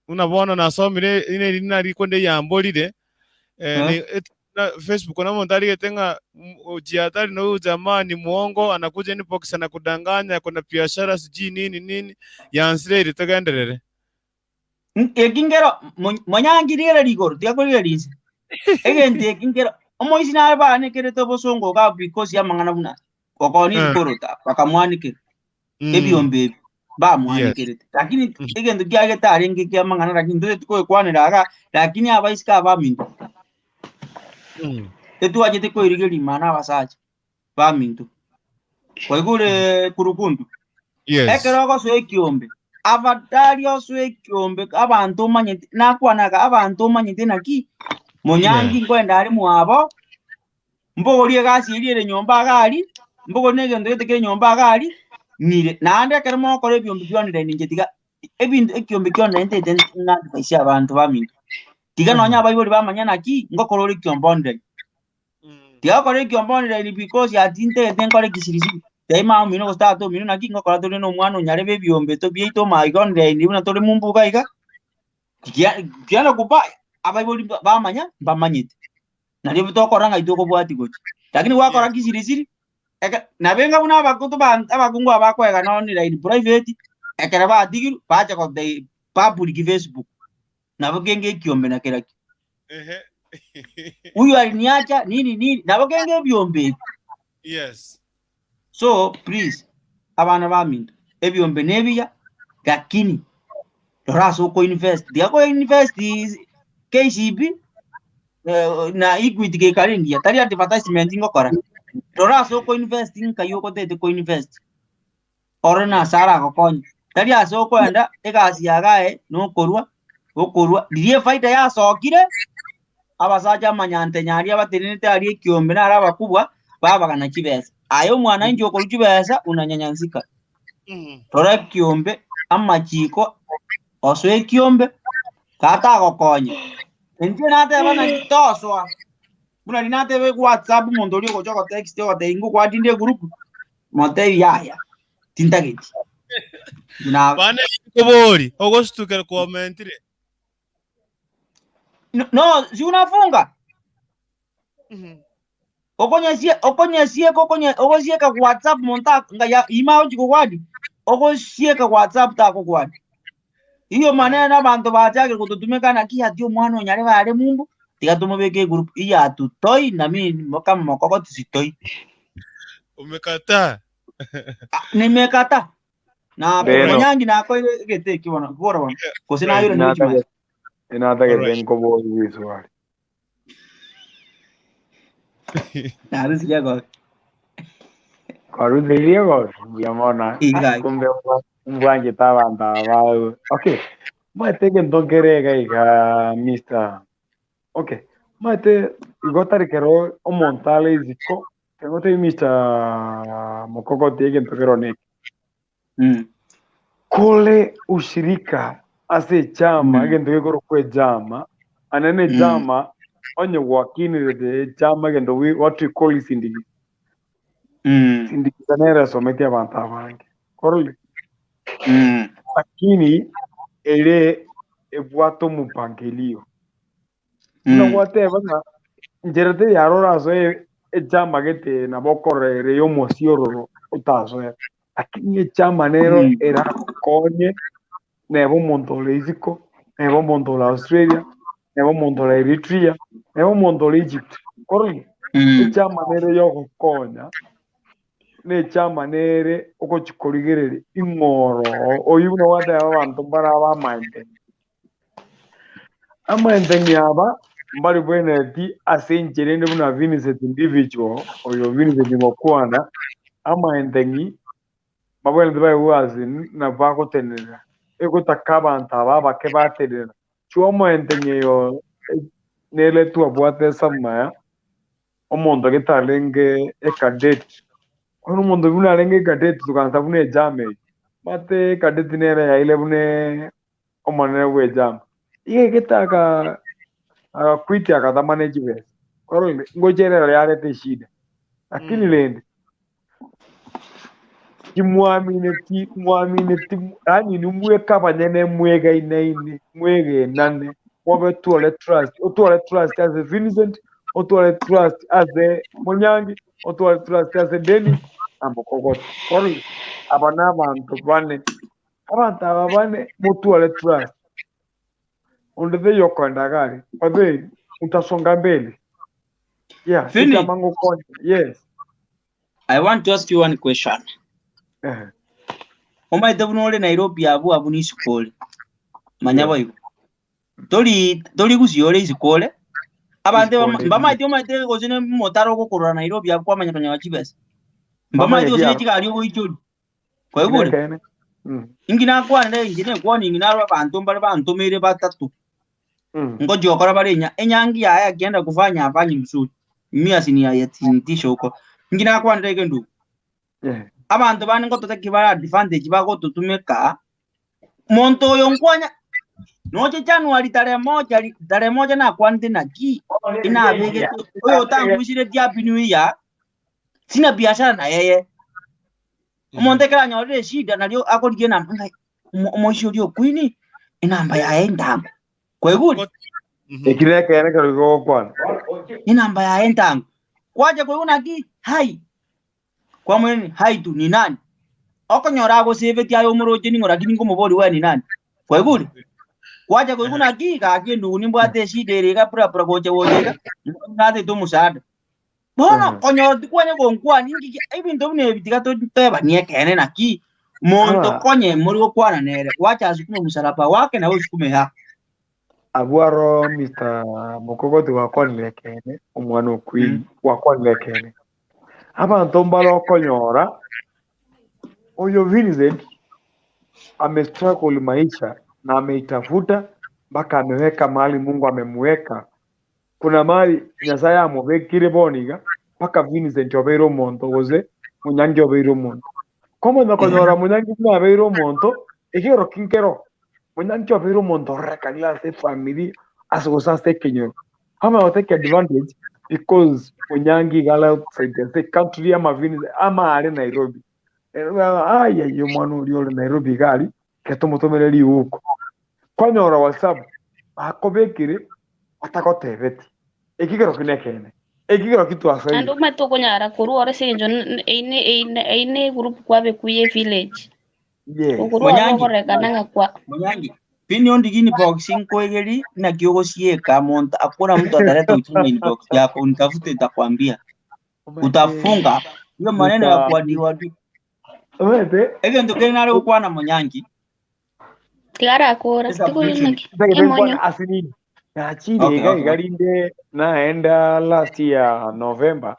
buna bono nasomire ine rina rikonde yamborire eh, Eh? ni, et, na Facebook na omonto arigete ng'a mm, ujihatari na huyu jamaa ni muongo anakuja inbox anakudanganya kuna biashara sijui nini nini yansire togenderere Eki nkero monyangi rigere rigoro tiga korigereria inse. Egento eki nkero omoisi nare baanekerete obosongo iga because y'amang'ana buna aya. Gokoonia ebikorota bakamwanikera ebiombe ebi bamwanekerete. Lakini egento kiaye getarenge ki'amang'ana lakini ntoteti koyekwanera iga lakini abaiseke abaminto tetwachete koirigeria rimana abasacha baminto. Kwaigure kurukuntu? Yes. Ekero ogosoa ekiombe, afadhali osoe ekiombe abanto omanyete, nakwana iga, abanto omanyete naki, monyangi nkoenda are mwabo, mbogorie egasi eria ere nyomba iga aria, mbogorie na egento gete kere nyomba iga aria, ng'ire. Naende ekero mogokora ebiombe bia online inche tiga ebinto ekiombe kia online ntete ng'advise abanto baminto. Tiga nonya abaibori bamanya naki, ngokora ore ekiombe online. Tiga gokora ekiombe online because ati ntagete nkore kisirisiri. Tebi mama omino gose tata omino naki ngokora tore na omwana onyarebe ebiombe to biaito omaiga online buna tore mumbuga iga. Kia kiana kubaya, abaibori bamanya mbamanyete. Nario tokora ng'a tokobwati gochia. Lakini gwakora kisirisiri, eke nabe ng'a buna abagotu ba abakungu aba bakoegana online private, ekero batigirwe bacha gotei public Facebook. Nabo kenge ekiombe na kerakio. Huyu aliniacha nini nini, nabo kenge ebiombe ebi. Yes. So please abana baminto, ebiombe nebiya lakini rora ase okoinvest, tiga koinvest KCB eh, na Equity gekare engiya, tari advertisement ngokora. Rora ase okoinvest nkai ogotete koinvest. Ore nase aragokonye, tari ase okoenda egasi yagaye nokorua, okorua riria efaida yasokire, abasacha amanyantenya aria batenenete aria ekiombe naro abakubwa, babagana chibesa. Aye omwananchi okorua chibesa unanyanyansika. Rora ekiombe, amachiko, osoe ekiombe, gatagokonya. Inche nateba naki tosoa, buna riria nateba ewhatsapp omonto oria ogocha ogotext ogotebia ngokwa tinde egroup, Motebie yaya, tintageti. Na Bane kobori ogostukera komentire. no, no si unafunga okonyesie okonyesieka okonye ogosieka whatsapp monto ak- nga ya ima agochi kogwani ogosieka whatsapp takogwani iyo maneno abanto bachakire gototumeka naki ati omwana onyare bare mumbu tiga tomobeke egroup iyo atutoi na mimi kama mokogoti sitoi Umekataa. Nimekata. Na Rero. monyangi nakoire egete eki bono bora bono gose nayore Inatagete nochimanya. inatagete nkobori riswali. Narusirie gobe. Kwarusirie gobe mbuya mono. Iga. Kumbe mbwanchete abanto aba. Okay. Omanyete egento nkere iga iga Mister. Okay. Omanyete igo tari kero omonto are isiko Ngotebi Mister Mokogoti egento kero neke. Kore ushirika ase echama, egento gekorokwa echama, ane ne echama, onye gwakinirete echama egento what we call sindikiza. Sindikiza nere esometie abanto abange. Korore? Lakini ere ebwate omopangilio. Buna gwateba ng'a nchera teri aro orasoe echama gete nabo okorora ere y'omosiororo otasoe, lakini echama nero eragokonye neba omonto ore isiko, neba omonto ore Australia, neba omonto ore Eritrea, neba omonto ore Egypt. Korende echama nere yogokonya, na echama nere ogochi korigereria ing'o oro oyio buna gwateba abanto mbare abamaete. Amaenteng'e aba mbari bwenereti ase enchera ende buna Vincent individual, oyo Vincent ngokwana, amaenteng'i mbabwenereti baigwe ase na bagotenenera, egotaka abanto aba abake batenena. Chiomoente ng'eyo nere twabwate esamaya, omonto gete arenge ecadet, bono omonto buna arenge ecadet togansa buna echama eye, omanyete ecadet nere yaire buna omonene bwa echama. Iga egete aka agaquit agatama ne chibesa, kwarorire ngocha ere ero yareta eshida, lakini rende Timwamineti, mwamineti, yaani inwe mweka abanyene mwegainaine, mwegenane, mobe twore trust, otware trust ase Vincent, otware trust ase Monyangi, otware trust ase Dennis, na Mokogote. Korwa aba na abanto bane, abanto aba bane motware trust. Onde taiyo okoenda iga aria, wazee utasonga mbele. Yeah, Fini. echama ngokonya, yes. I want to ask you one question. Eh. Omaete buna ore Nairobi abwo abwo nisiko ore. Manya Yes. boigo. Tori tori gusii ore isiko ore. Abanto Isiko bama- ore. mbamaete omaete gose ne omotaro ogokorora Nairobi abwo kwamanya konyora chibesa. Mbamaete Mbamanyeti gose ne aro. chigari ogoichoria. Kwaigure? Nekeene. Mm. Inki nakwanire inche nekwoningi narwe abanto mbare bantomeire batato. Mm. Ngochia gokora bare enya enyangi yaye akienda kufanya afanye mzuri. Mimi asinitishe huko. Inki nakwanire iga endugu. Eh. Abanto bande ngototaki bare advantage bagototumeka. Monto oyo nkwanya noche January tarehe moja ri- tarehe moja nakwanete naki inabegete oyo otangusire happy new year sina biashara na yeye. Omonto ekero anyorire eshida nario akorigia enamba ng'a omo- omoisia oria okwini enamba yaye entambe. Kwaigure? Eki nekeene ekero gogokwana. Enamba yaye entambe. Kwacha koigwa naki hai kwamwene hai tu ni nani? Okonyora agosebetie aye omoroche ning'o lakini nkomoboria we ni nani? Kwaigure? Kwacha koigwa naki gaki endugu nimbwate eshida ere iga pura pura gocha gocha iga natete omosaada. Bono konyora tikwanya gonkwania inki ki- ebinto buna ebi tiga totebanie ekeene naki monto Ah. konye mori gokwana nere gwacha asukume omosalaba wake nawe osukume yako. Abwo aro Mr. Mokogoti gwakwanire ekeene, omwana o Queen gwakwanire ekeene. Abanto mbare okonyora oyo Vincent ame struggle maisha na ameitafuta mpaka ameweka mahali Mungu amemuweka Kuna mahali Nyasaye amobekire bono iga, mpaka Vincent obeire omonto gose Munyangi obeire omonto. Komanya konyora Munyangi buna abeire omonto, ekero ki nkero, Munyangi obeire omonto ororekanire ase efamiri ase gose ase ekenyoro. Amanya go take advantage because Munyangi iga are outside ase ecountry ama Vincent ama are Nairobi. Ayaya omwana oria ore Nairobi iga aria, ekero tomotomere riuko. Kwanyora WhatsApp bakobekire batagotebeti. Eki kerokio nekeene. Eki kerokio twasoire. Naende omanyete okonyara korwa ore ase eng'encho n- eine eine eine egroup kwabekwa ye village. Yes. Okorwa oro Monyangi, okorekana ng'a kwa Monyangi, pini ondigi inbox nkoegeri naki ogosieka monto hakuna mtu ataleta ujinga inbox yako unitafute nitakwambia utafunga hiyo maneno ya kuadiwadi Omanyete egento kere nare gokwana Monyangi tigarakora Esa tikoyia naki Ntagete emonyo. nkwane ase nini nachire Okay, iga okay. iga rinde naenda last year November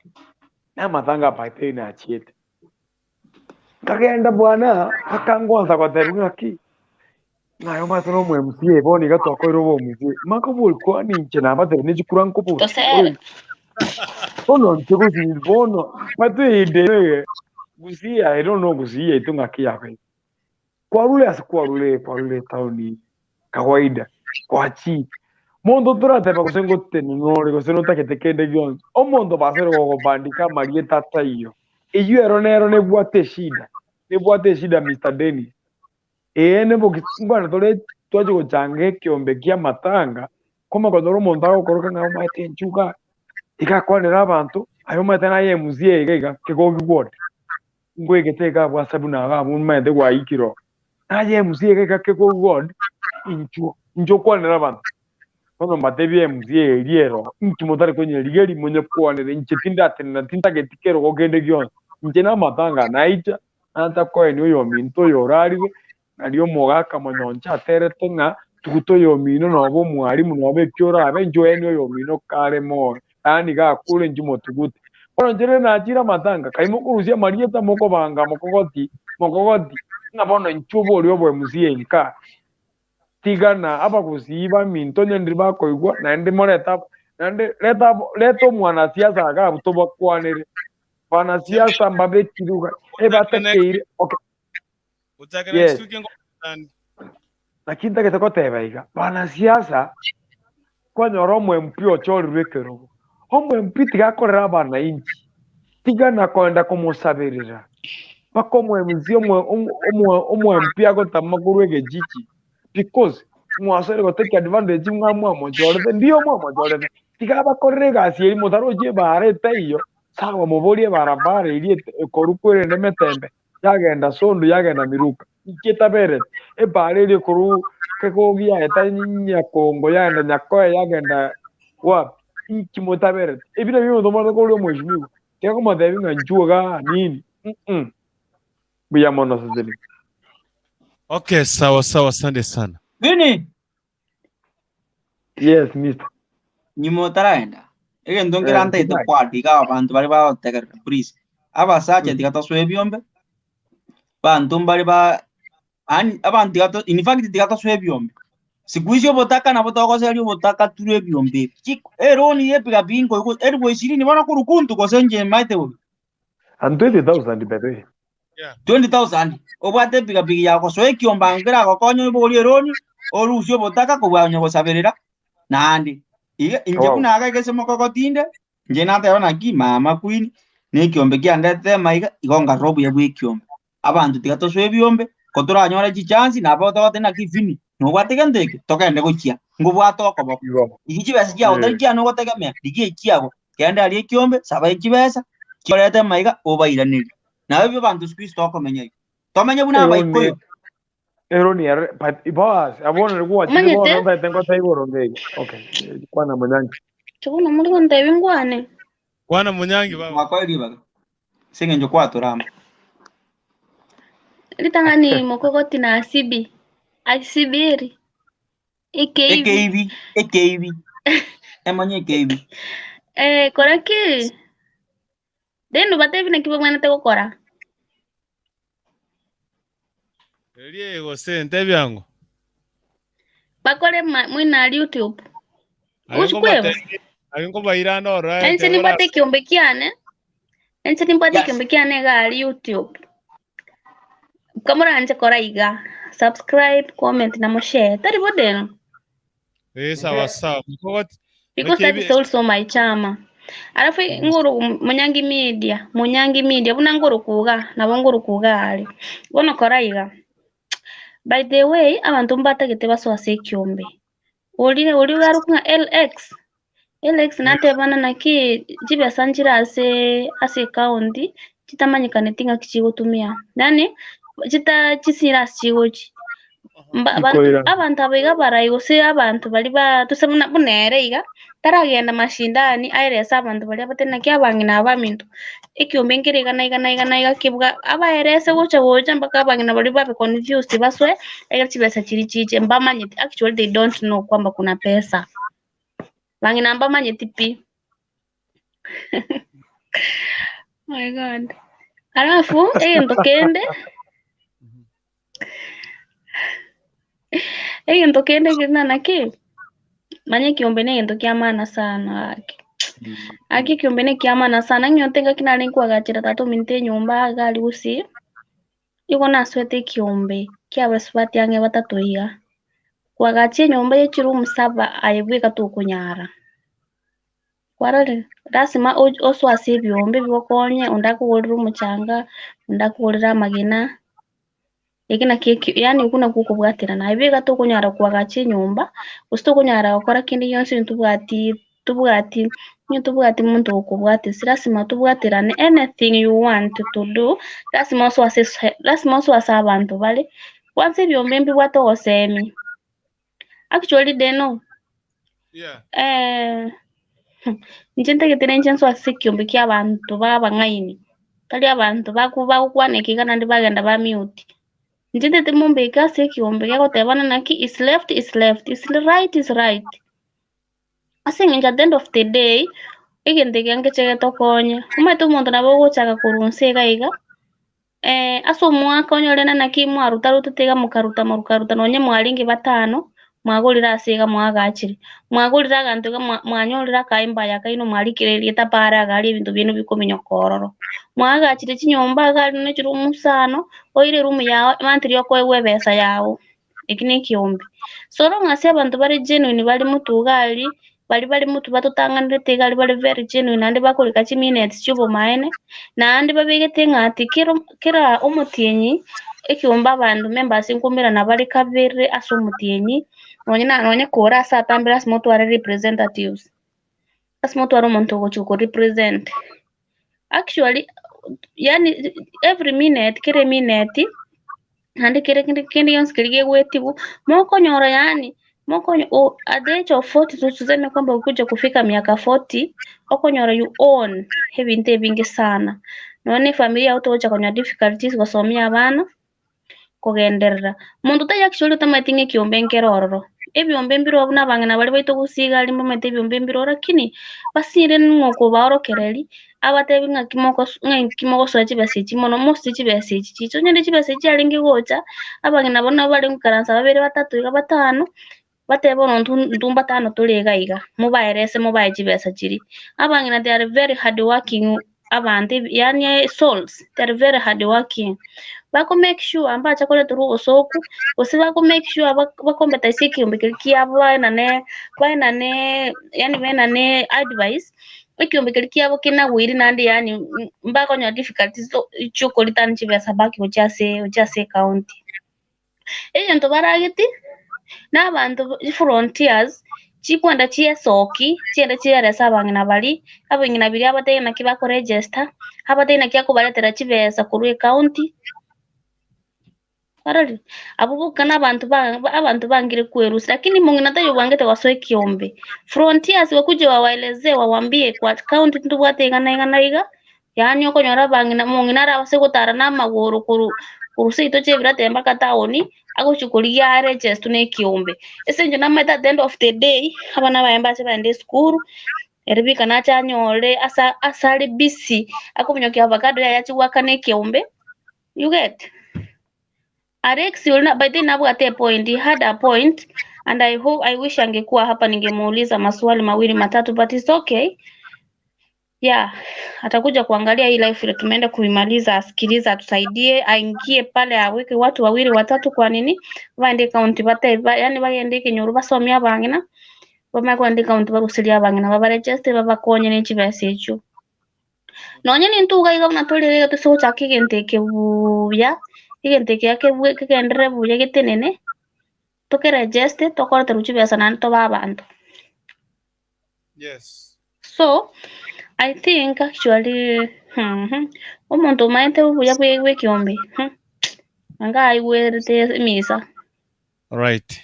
namatanga by nachiete nkagenda bwana akangwansa gotebia ng'aki ng'aye omanyete na omo MCA bono iga twakoire obo MCA makobori kwani inche nabatebia ne chikura nkobori Tosere. bono inche gose bono omanyete ende eye gusii I don't know gusii yaito ng'aki yabeire Kwarure ase kwarure, kwarure etaoni kawaida, kwachii. Monto torateba gose ngotenena ore gose notagete kende gionsi, omonto basere gogobandika amarieta ataiyo. Eyio ero nero nebwate eshida, nebwate eshida Mister Dennis. Ee neboki mbwana tore twachi gochanga ekiombe kia amatanga, komanya konyora omonto agokoroka ng'a omanyete enchuga, iga akwanera abanto, aye omanyete naye MCA iga iga, kegogi ward. Nkoegete iga abwo ase buna iga abwo omanyete gwaikire oo. Naye MC iga iga kegogi ward, inchuo, inchuo okwanere abanto. Bono mbatebie MC eria ero, inki motari konyerigeria monyekwanere inche tindatenena tintageti kerogo kende gionsi. Inche namatanga naicha, natakoenia oyominto oyo orarire, Nario omogaka monyoncho aterete ng'a, Tuguta oyomino nobe omwarimu nobe eki orabe, inche oenie oyomino kare moyo, yaani gakure inche motugute. Bono inche rende nachire amatanga, kai mokorusia amarieta mokobanga mokogoti, mokogoti, ng'a bono inche oborie obo MC nka. Tigana abagusii baminto onye ndiri bakoigwa naende morete aba naende reta abo reta omwanasiasa iga abwo tobakwanere. Banasiasa mbabekire iga ebatekeire okay. Gochaka next Yes. week nkobatandi. Naki ntagete goteba iga, banasiasa kwanyora omo MP ochorirwe ekerogo, omo MP tiga akorere abanainchi, tiga na koenda komosaberera, mpaka omo MC omo omo omo MP agotama korwa egejiji because mwasoire go take advantage ng'a mwamochorete, ndiyo mwamochorete, tiga abakorere egasi eria motarochi ebara etaiyo, sawa moborie ebarabara eria ekorwa kwerende emetembe, yagenda Sondu yagenda Miruka, inki etaberete? Ebaara eria ekorwa Kegogi yaeta Nyakongo yagenda Nyakoe yagenda wapi? Inki motaberete? Ebi nabio ebinto omanyete korwa omweshimiwa, tiga komotebia ng'a inchuo igaa nini mm mbuya mono Cecily. Okay, sawa sawa, asante sana. Vini, Yes, mister. nyuma otaragenda, egento nkere Eh, ntaete goodbye. kwadi iga abanto baria bagotegerera please. Abasacha tiga tosoe ebiombe, banto mbare ba yaani abanto tiga to in fact tiga tosoe ebiombe. Siku hizi obotaka nabo togoseria obotaka through ebiombe ebi. Chi eroni ya epikapiki nkoigwa elfu ishirini bono korwa kuntu gose inche maete bobe. And 20,000 by the way. 20,000 obwate epikapiki ya gosoa ekiombe ango keragokonye obogorie eroni orusie obotaka kobua onye gosaberera naende. Iga inche Wow. buna iga egese mokogotinde inche nateba naki mama queen na ekiombe kiandetete maiga igo nkarora obuya bwa ekiombe. Abanto tiga tosoe ebiombe ko toranyore chichansi nabo togoteba naki Vinny nobwate gento eke togende gochia ngobwate okoboko. Igo. Rigia chibesa chiago tari Eh. chiane ogotegemea rigia echiago genda aria ekiombe saba echibesa chiorete maiga obairanerie. Nabo ebio abanto siku hizi tokomenya igo. Tomenye buna Eroni abaikoyo. eroni ere but boss abwo nari gwachire Omanyete? bono ntaete ngote igoro ngeiga. Okay, kwana monyangi. Inche bono muri gontebia ngwane. Kwana monyangi baba. Mwakoe ribaga ase eng'encho kwatorama. Ritang'ani mokogoti na asibi. Asibiri. Ekeibi. Ekeibi, ekeibi. Emanye ekeibi. Eh, kora ki? Then obatebi naki babwenerete gokora. Erio gose ntebi ango. Bakore ma- mwina aria YouTube. Aye Gochi kweba. nkobatebi, aye nkobaira ande ororo Enche teba nimbwate orase. ekiombe kiane. Enche nimbwate Yes. ekiombe kiane iga aria YouTube. Kamoranche kora iga. Subscribe, comment na moshare. Tari bodeno. Eh, sawa sawa. Mokogoti. Because that Ekebi is also my chama. Alafu nguru Munyangi Media, Munyangi Media buna nguru kuga, nabo nguru kuga are. Bono kora iga. By the way, abanto mbatagete basoa ase ekiombe. Ori ori garuku ng'a LX. LX natebana naki chibesa nchire ase ase ekaunti chitamanyekaneti ng'aki chigotumia. Yaani chita chisira ase chigochi. Mba- ba- Ikoira. abanto aba iga barai gose abanto baria ba tose buna buna ere iga, taragenda mashindani aerese abanto baria abatari naki abang'ina aba baminto, ekiombe nkere iga na iga na iga na iga kebwa abaerese gocha gocha mpaka abang'ina baria babe confused basoe, ekero chibesa chiria chiche mbamanyeti actually they don't know kwamba kuna pesa, bang'ina mbamanyeti pi. My God. Alafu egento kende Egento kende kere ng'a naki, manya ekiombe na egento kia maana sana gaki. Gaki ekiombe na ekia maana sana, ng'iote engaki narenge koagachera tata ominto enyomba iga aria gusii, nigo nasoete ekiombe kia abasubati ang'e batato iga. Koagacha enyomba ya chiroom saba aye bweka tokonyara. Kwarorire? Lasima osoe ase ebiombe bigokonye, onde akogorere omochanga, onde akogorere amagena, eke naki eki yaani okwo nakwo okobwaterana. Aye bweka tokonyara koagacha enyomba, gose tokonyara gokora kende gionsi onye tobwati tobwati onye tobwati monto okobwatesia, lasima tobwaterane anything you want to do, lasima osoe ase ese lasima osoe ase abanto bare, kwanza ebiombe mbibwate ogosemia. Actually they know. Yeah. Eh, inche ntagete nainche nsoe ase ekiombe kia abanto ba abang'aini, tari abanto baku bagokwana ekiga naende bagenda ba mute. Inche ntagete mombeke ase ekiombe gegotebana naki is left is left, is right is right. Ase eng'encho at the end of the day, egento eke ngeche getokonye. Omanyete omonto nabo ogochaka korwa inse iga iga, ase omwaka onyore naki mwarutarutete iga mokaruta mokaruta nonye mwarenge batano. Mwagorire ase iga mwaagachire, mwagorire aganto iga mwanyorire akaembaya kaino mwarikire erieta paare agaaria ebinto biaino bikominyoka ororo. Mwaagachire chinyomba iga aria ne chirumu isano, oire erumu yao emantiri okoegwa ebesa yao, eki nekiombe. So long ase abanto bare genuine bare motwe iga aria, baria bare motwe batotang'anerete iga aria bare very genuine naende bakorika chiminutes chiobomaene, naende babegete ng'a ati kero kera omotienyi, ekiombe abanto members nkomerana bare kabere ase omotienyi, nonye na nonye kore ase atambe lasima otware representatives, lasima otware omonto ogochi goko represent. Actually, yaani every minute kera eminute, naende kere kende kende gionsi keria kegoetigwa, mokonyora yaani, mokonyo o at the age of 40 tuseme kwamba ogocha kufika miaka 40, okonyora you own ebinto ebinge sana. Nonya na efamiri yago togocha konyora difficulties gosomia abana, kogenderera. Monto taiyo actually otamanyeti ng'a ekiombe nkere ororo. Ebiombe mbiroo buna abang'ina baria baito gusii iga aria mbamaete ebiombe mbiroo lakini basire ng'a okobaorokereria, abatebi ng'aki mokoso ng'aki mogosoa chibesa echi mono mosie chibesa echi chiche. Onye chibesa echi chiarenge gocha, abang'ina abwo nabo barenge goikaransa babere batato iga batano, batebe bono intwe intwe mbatano tore iga iga, mobaerese mobae chibesa chiria. Abang'ina they are very hard working abanto ebi yaani souls, they are very hard working. Bako make sure mbacha koreterwa obosoku, gose bako make sure bak bakombetaisia ekeombe keria kiabo baenane baenane yaani baenane advice, ekeombe keria kiabo kenagwiri naende yaani mbakonyora difficulties chia okoreturn chibesa back gochia ase gochia ase ecounty. Egento barageti nabanto frontiers chikwenda chiesoki chiende chierese abang'ina baria, abang'ina biria abatebie naki bakoregister, abatebie naki akobaretera chibesa korwa ecounty, ororire? Abwo boka nabanto ba abanto bangire kwerusia lakini mong'ina taiyo obwangete gosoa ekiombe. Frontiers wakuje wawaelezee wawambie kwa county ntobwate iga na iga na iga, Yaani okonyora abang'ina omong'ina arabase gotara namagoro korwa korwa seito chi'Ebirate mpaka town, agochia korigia arechestu na ekiombe. Ase eng'encho namaete at the end of the day, abana baye mbache bagende esukuru, ere bika nache anyore asa ase are busy, akominyokia avocado yaye achie goakana ekiombe, you get? Alex oria na by the way nabwate epoint, he had a point and I hope I wish angekuwa hapa ningemuuliza maswali mawili matatu but it's okay. Yeah, atakuja kuangalia hii life ile tumeenda kuimaliza, asikilize, atusaidie, aingie pale aweke watu wawili watatu. Kwa nini baende county bate ba, yani bagende ekenyoro basomie abang'ina bamanye kogenda county baruserie abang'ina babaregeste babakonye ne chibesa echio. Nonye nintwe iga iga buna tore iga tose gochaka egento eke buya, egento eke kebue kegenderere buya getenene, tokeregeste tokoreterwa chibesa naende tobe abanto. Yes. So, I think actually, mhm, omonto omaete obuya bwe bw'ekiombe, hmm, anga aigwerete emisa. Right.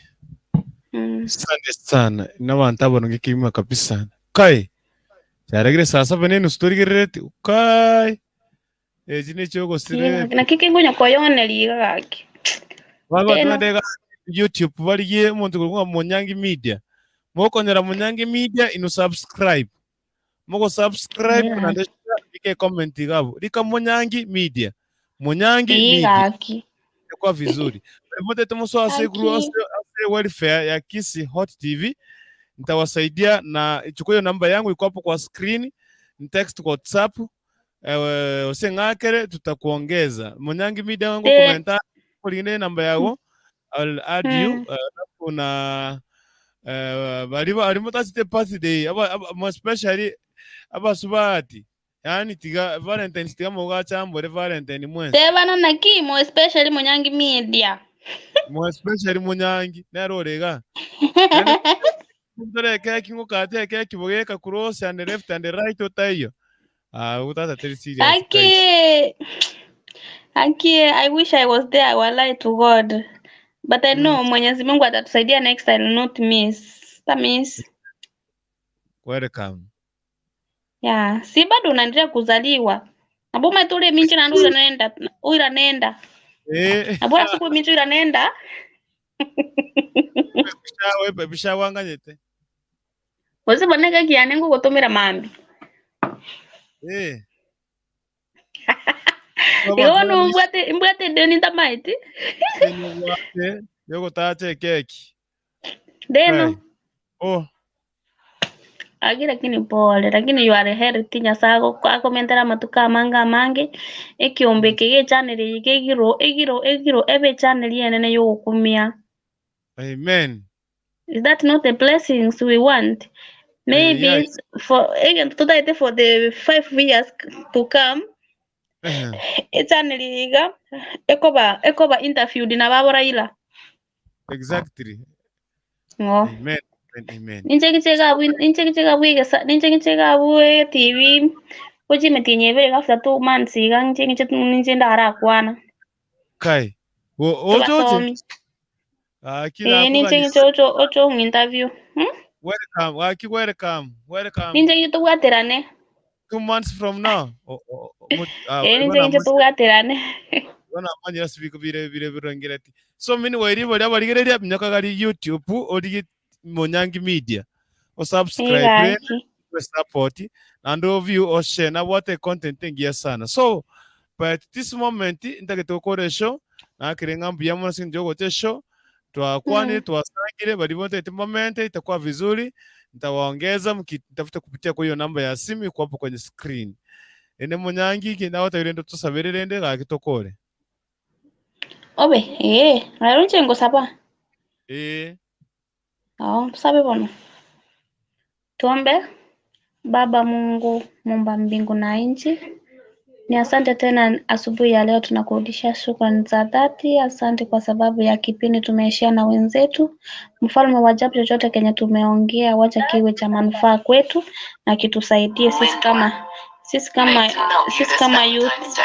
Mm. Asante sana. N'abanto abaronge kegima kabisa. Kai. Charegire saa saba n'enusu torigerereti. Kai. Echi nechiogosire. Yeah, naki kengonya koyoneria iga gaki. Baba Eno. twende iga YouTube barigie omonto korwa Munyangi Media. Mokonyora Munyangi Media ino subscribe. Mogo subscribe Yeah. naende share, rika comment iga abwo. Rika Munyangi Media. Munyangi Ii Media. gaki. Kwa vizuri. Motete mosoa ase Gaki. group ase ase welfare ya Kisii Hot TV. Nitawasaidia na chukua hiyo namba yangu iko hapo kwa screen, text kwa WhatsApp Ewe ose ng'akere tutakuongeza. Munyangi media wangu Eh. komenta kulingana namba yago. I'll add you Mm. alafu na bari bari mutasite birthday aba, aba, mo especially abasubati yani tiga Valentine's tiga mugachambore Valentine mwensi Tebana naki mo especially Munyangi Media. mo especially munyangi nero orega Ntore ekeki ngokate ekeki bogeka cross and left and right otaiyo Ah, tata teri serious guys. Aki, Aki, I wish I was there. Wallahi to God. But I know Mwenyezi Mungu atatusaidia next I will not miss. Ta miss. Welcome. Yeah, si bado unaendelea kuzaliwa. Naboma tule minchi na ndu nenda, uira nenda. Eh, Nabora siku minchi uira nenda. bishawe bishawanganyete. Waziboneka kiane ngugutumira mambi. Eh. Igo bono mbwate mbwate deni ntamaeti. Yogotacha ekeki. Deno. Kai. Oh. Aki lakini pole, lakini you are healthy Nyasaye akomentera amatuko amange amange, ekiombe eke gechaneri eye kegiro egiro egiro ebe echaneri enene yogokumia. Amen. Is that not the blessings we want? Maybe Yeah. for egento totaete for the 5 years to come, echannel iga ekoba ekoba interviewed na babo Raila. Ng'o. Amen. Amen. Amen. Ninche ngiche gabu ninche ngiche gabu egesa ninche ngiche gabu TV gochia emetienyi ebere after 2 months iga ninche ngiche ninche ndarakwana. Kai. Oche oche. Tobasomi. Aki Eh, ninche nakugani. ngiche ocho ocho interview. Welcome. Aki welcome. Welcome. Ninche ngiche tobwaterane. 2 months from now. O, o, mo, ah, Eh, ninche bana ngiche tobwaterane. Bana manyira sibiko bire bire birongereti. So mini wairi bari abarigereria minyaka gari YouTube origi Monyangi Media. O subscribe Igaki. support and view o share na what content engiya sana. So but this moment ntagete gukora show nakire ngambu ya mwana sinjo gote show twakwanire twasangire bali bote moment itakuwa vizuri, nitawaongeza mkitafuta kupitia kwa hiyo namba ya simu iko hapo kwenye screen. Ene Monyangi kinda wata tusabererende gakitokore. Obe, eh, rero inche ngosaba. Oh, sabe bono. Tuombe. Baba Mungu muumba mbingu na nchi, ni asante tena asubuhi ya leo tunakurudishia shukrani za dhati. Asante kwa sababu ya kipindi tumeishia na wenzetu. Mfalme wa ajabu, chochote kenye tumeongea wacha kiwe cha manufaa kwetu na kitusaidie sisi kama youth.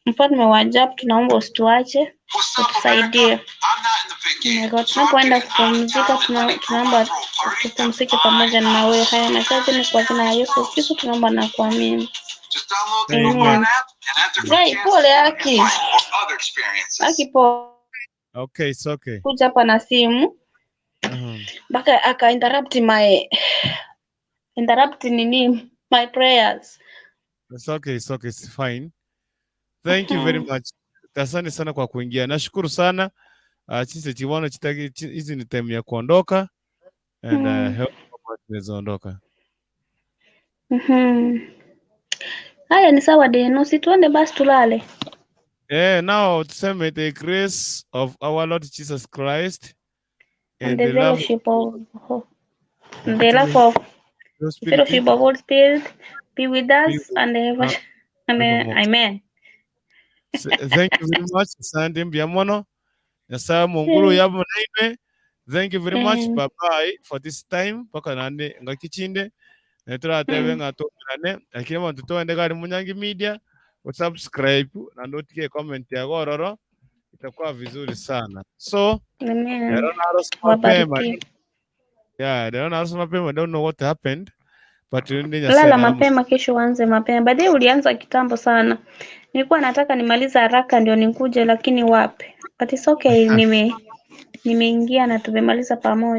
Mfalme wa ajabu, tunaomba usituache, utusaidie. Oh my God, tunapoenda kupumzika, tunaomba tupumzike pamoja na wewe. Haya machache ni kwa jina la Yesu Kristo tunaomba na kuamini. Amen. Guy, pole Aki. Aki pole Okay, it's okay. kuja hapa na simu mpaka aka interrupt my interrupt nini my prayers. It's okay, it's okay, it's fine. Thank you very much. Asante sana kwa kuingia. Nashukuru sana. Sisi chiwono chitaki hizi ni time ya kuondoka and help kama tunaweza ondoka. Haya ni sawa Deno, si tuende basi tulale. Now tuseme the grace of our Lord Jesus Christ And and the the love fellowship of the love of the the Spirit fellowship of Holy Spirit be with be us with and ever us and evermore. amen. Thank you very much. Asante mbuya mono. Nyasaye munguru yabo naime. Thank you very much. Bye bye for this time. Paka nande ngakichinde. Neturatebe nga tumerane. Lakini bantu tuende gari Munyangi Media. Usubscribe na ndotie comment ya gororo itakuwa vizuri sana. So, Amen. lero naro mapema. Wabarikiwe. Yeah, lero naro mapema. Don't know what happened. But ndi Nyasaye Lala na mapema, kesho uanze mapema. Baadaye ulianza kitambo sana. Nilikuwa nataka nimalize haraka ndio nikuje, lakini wapi. But it's okay, nimeingia na tumemaliza pamoja.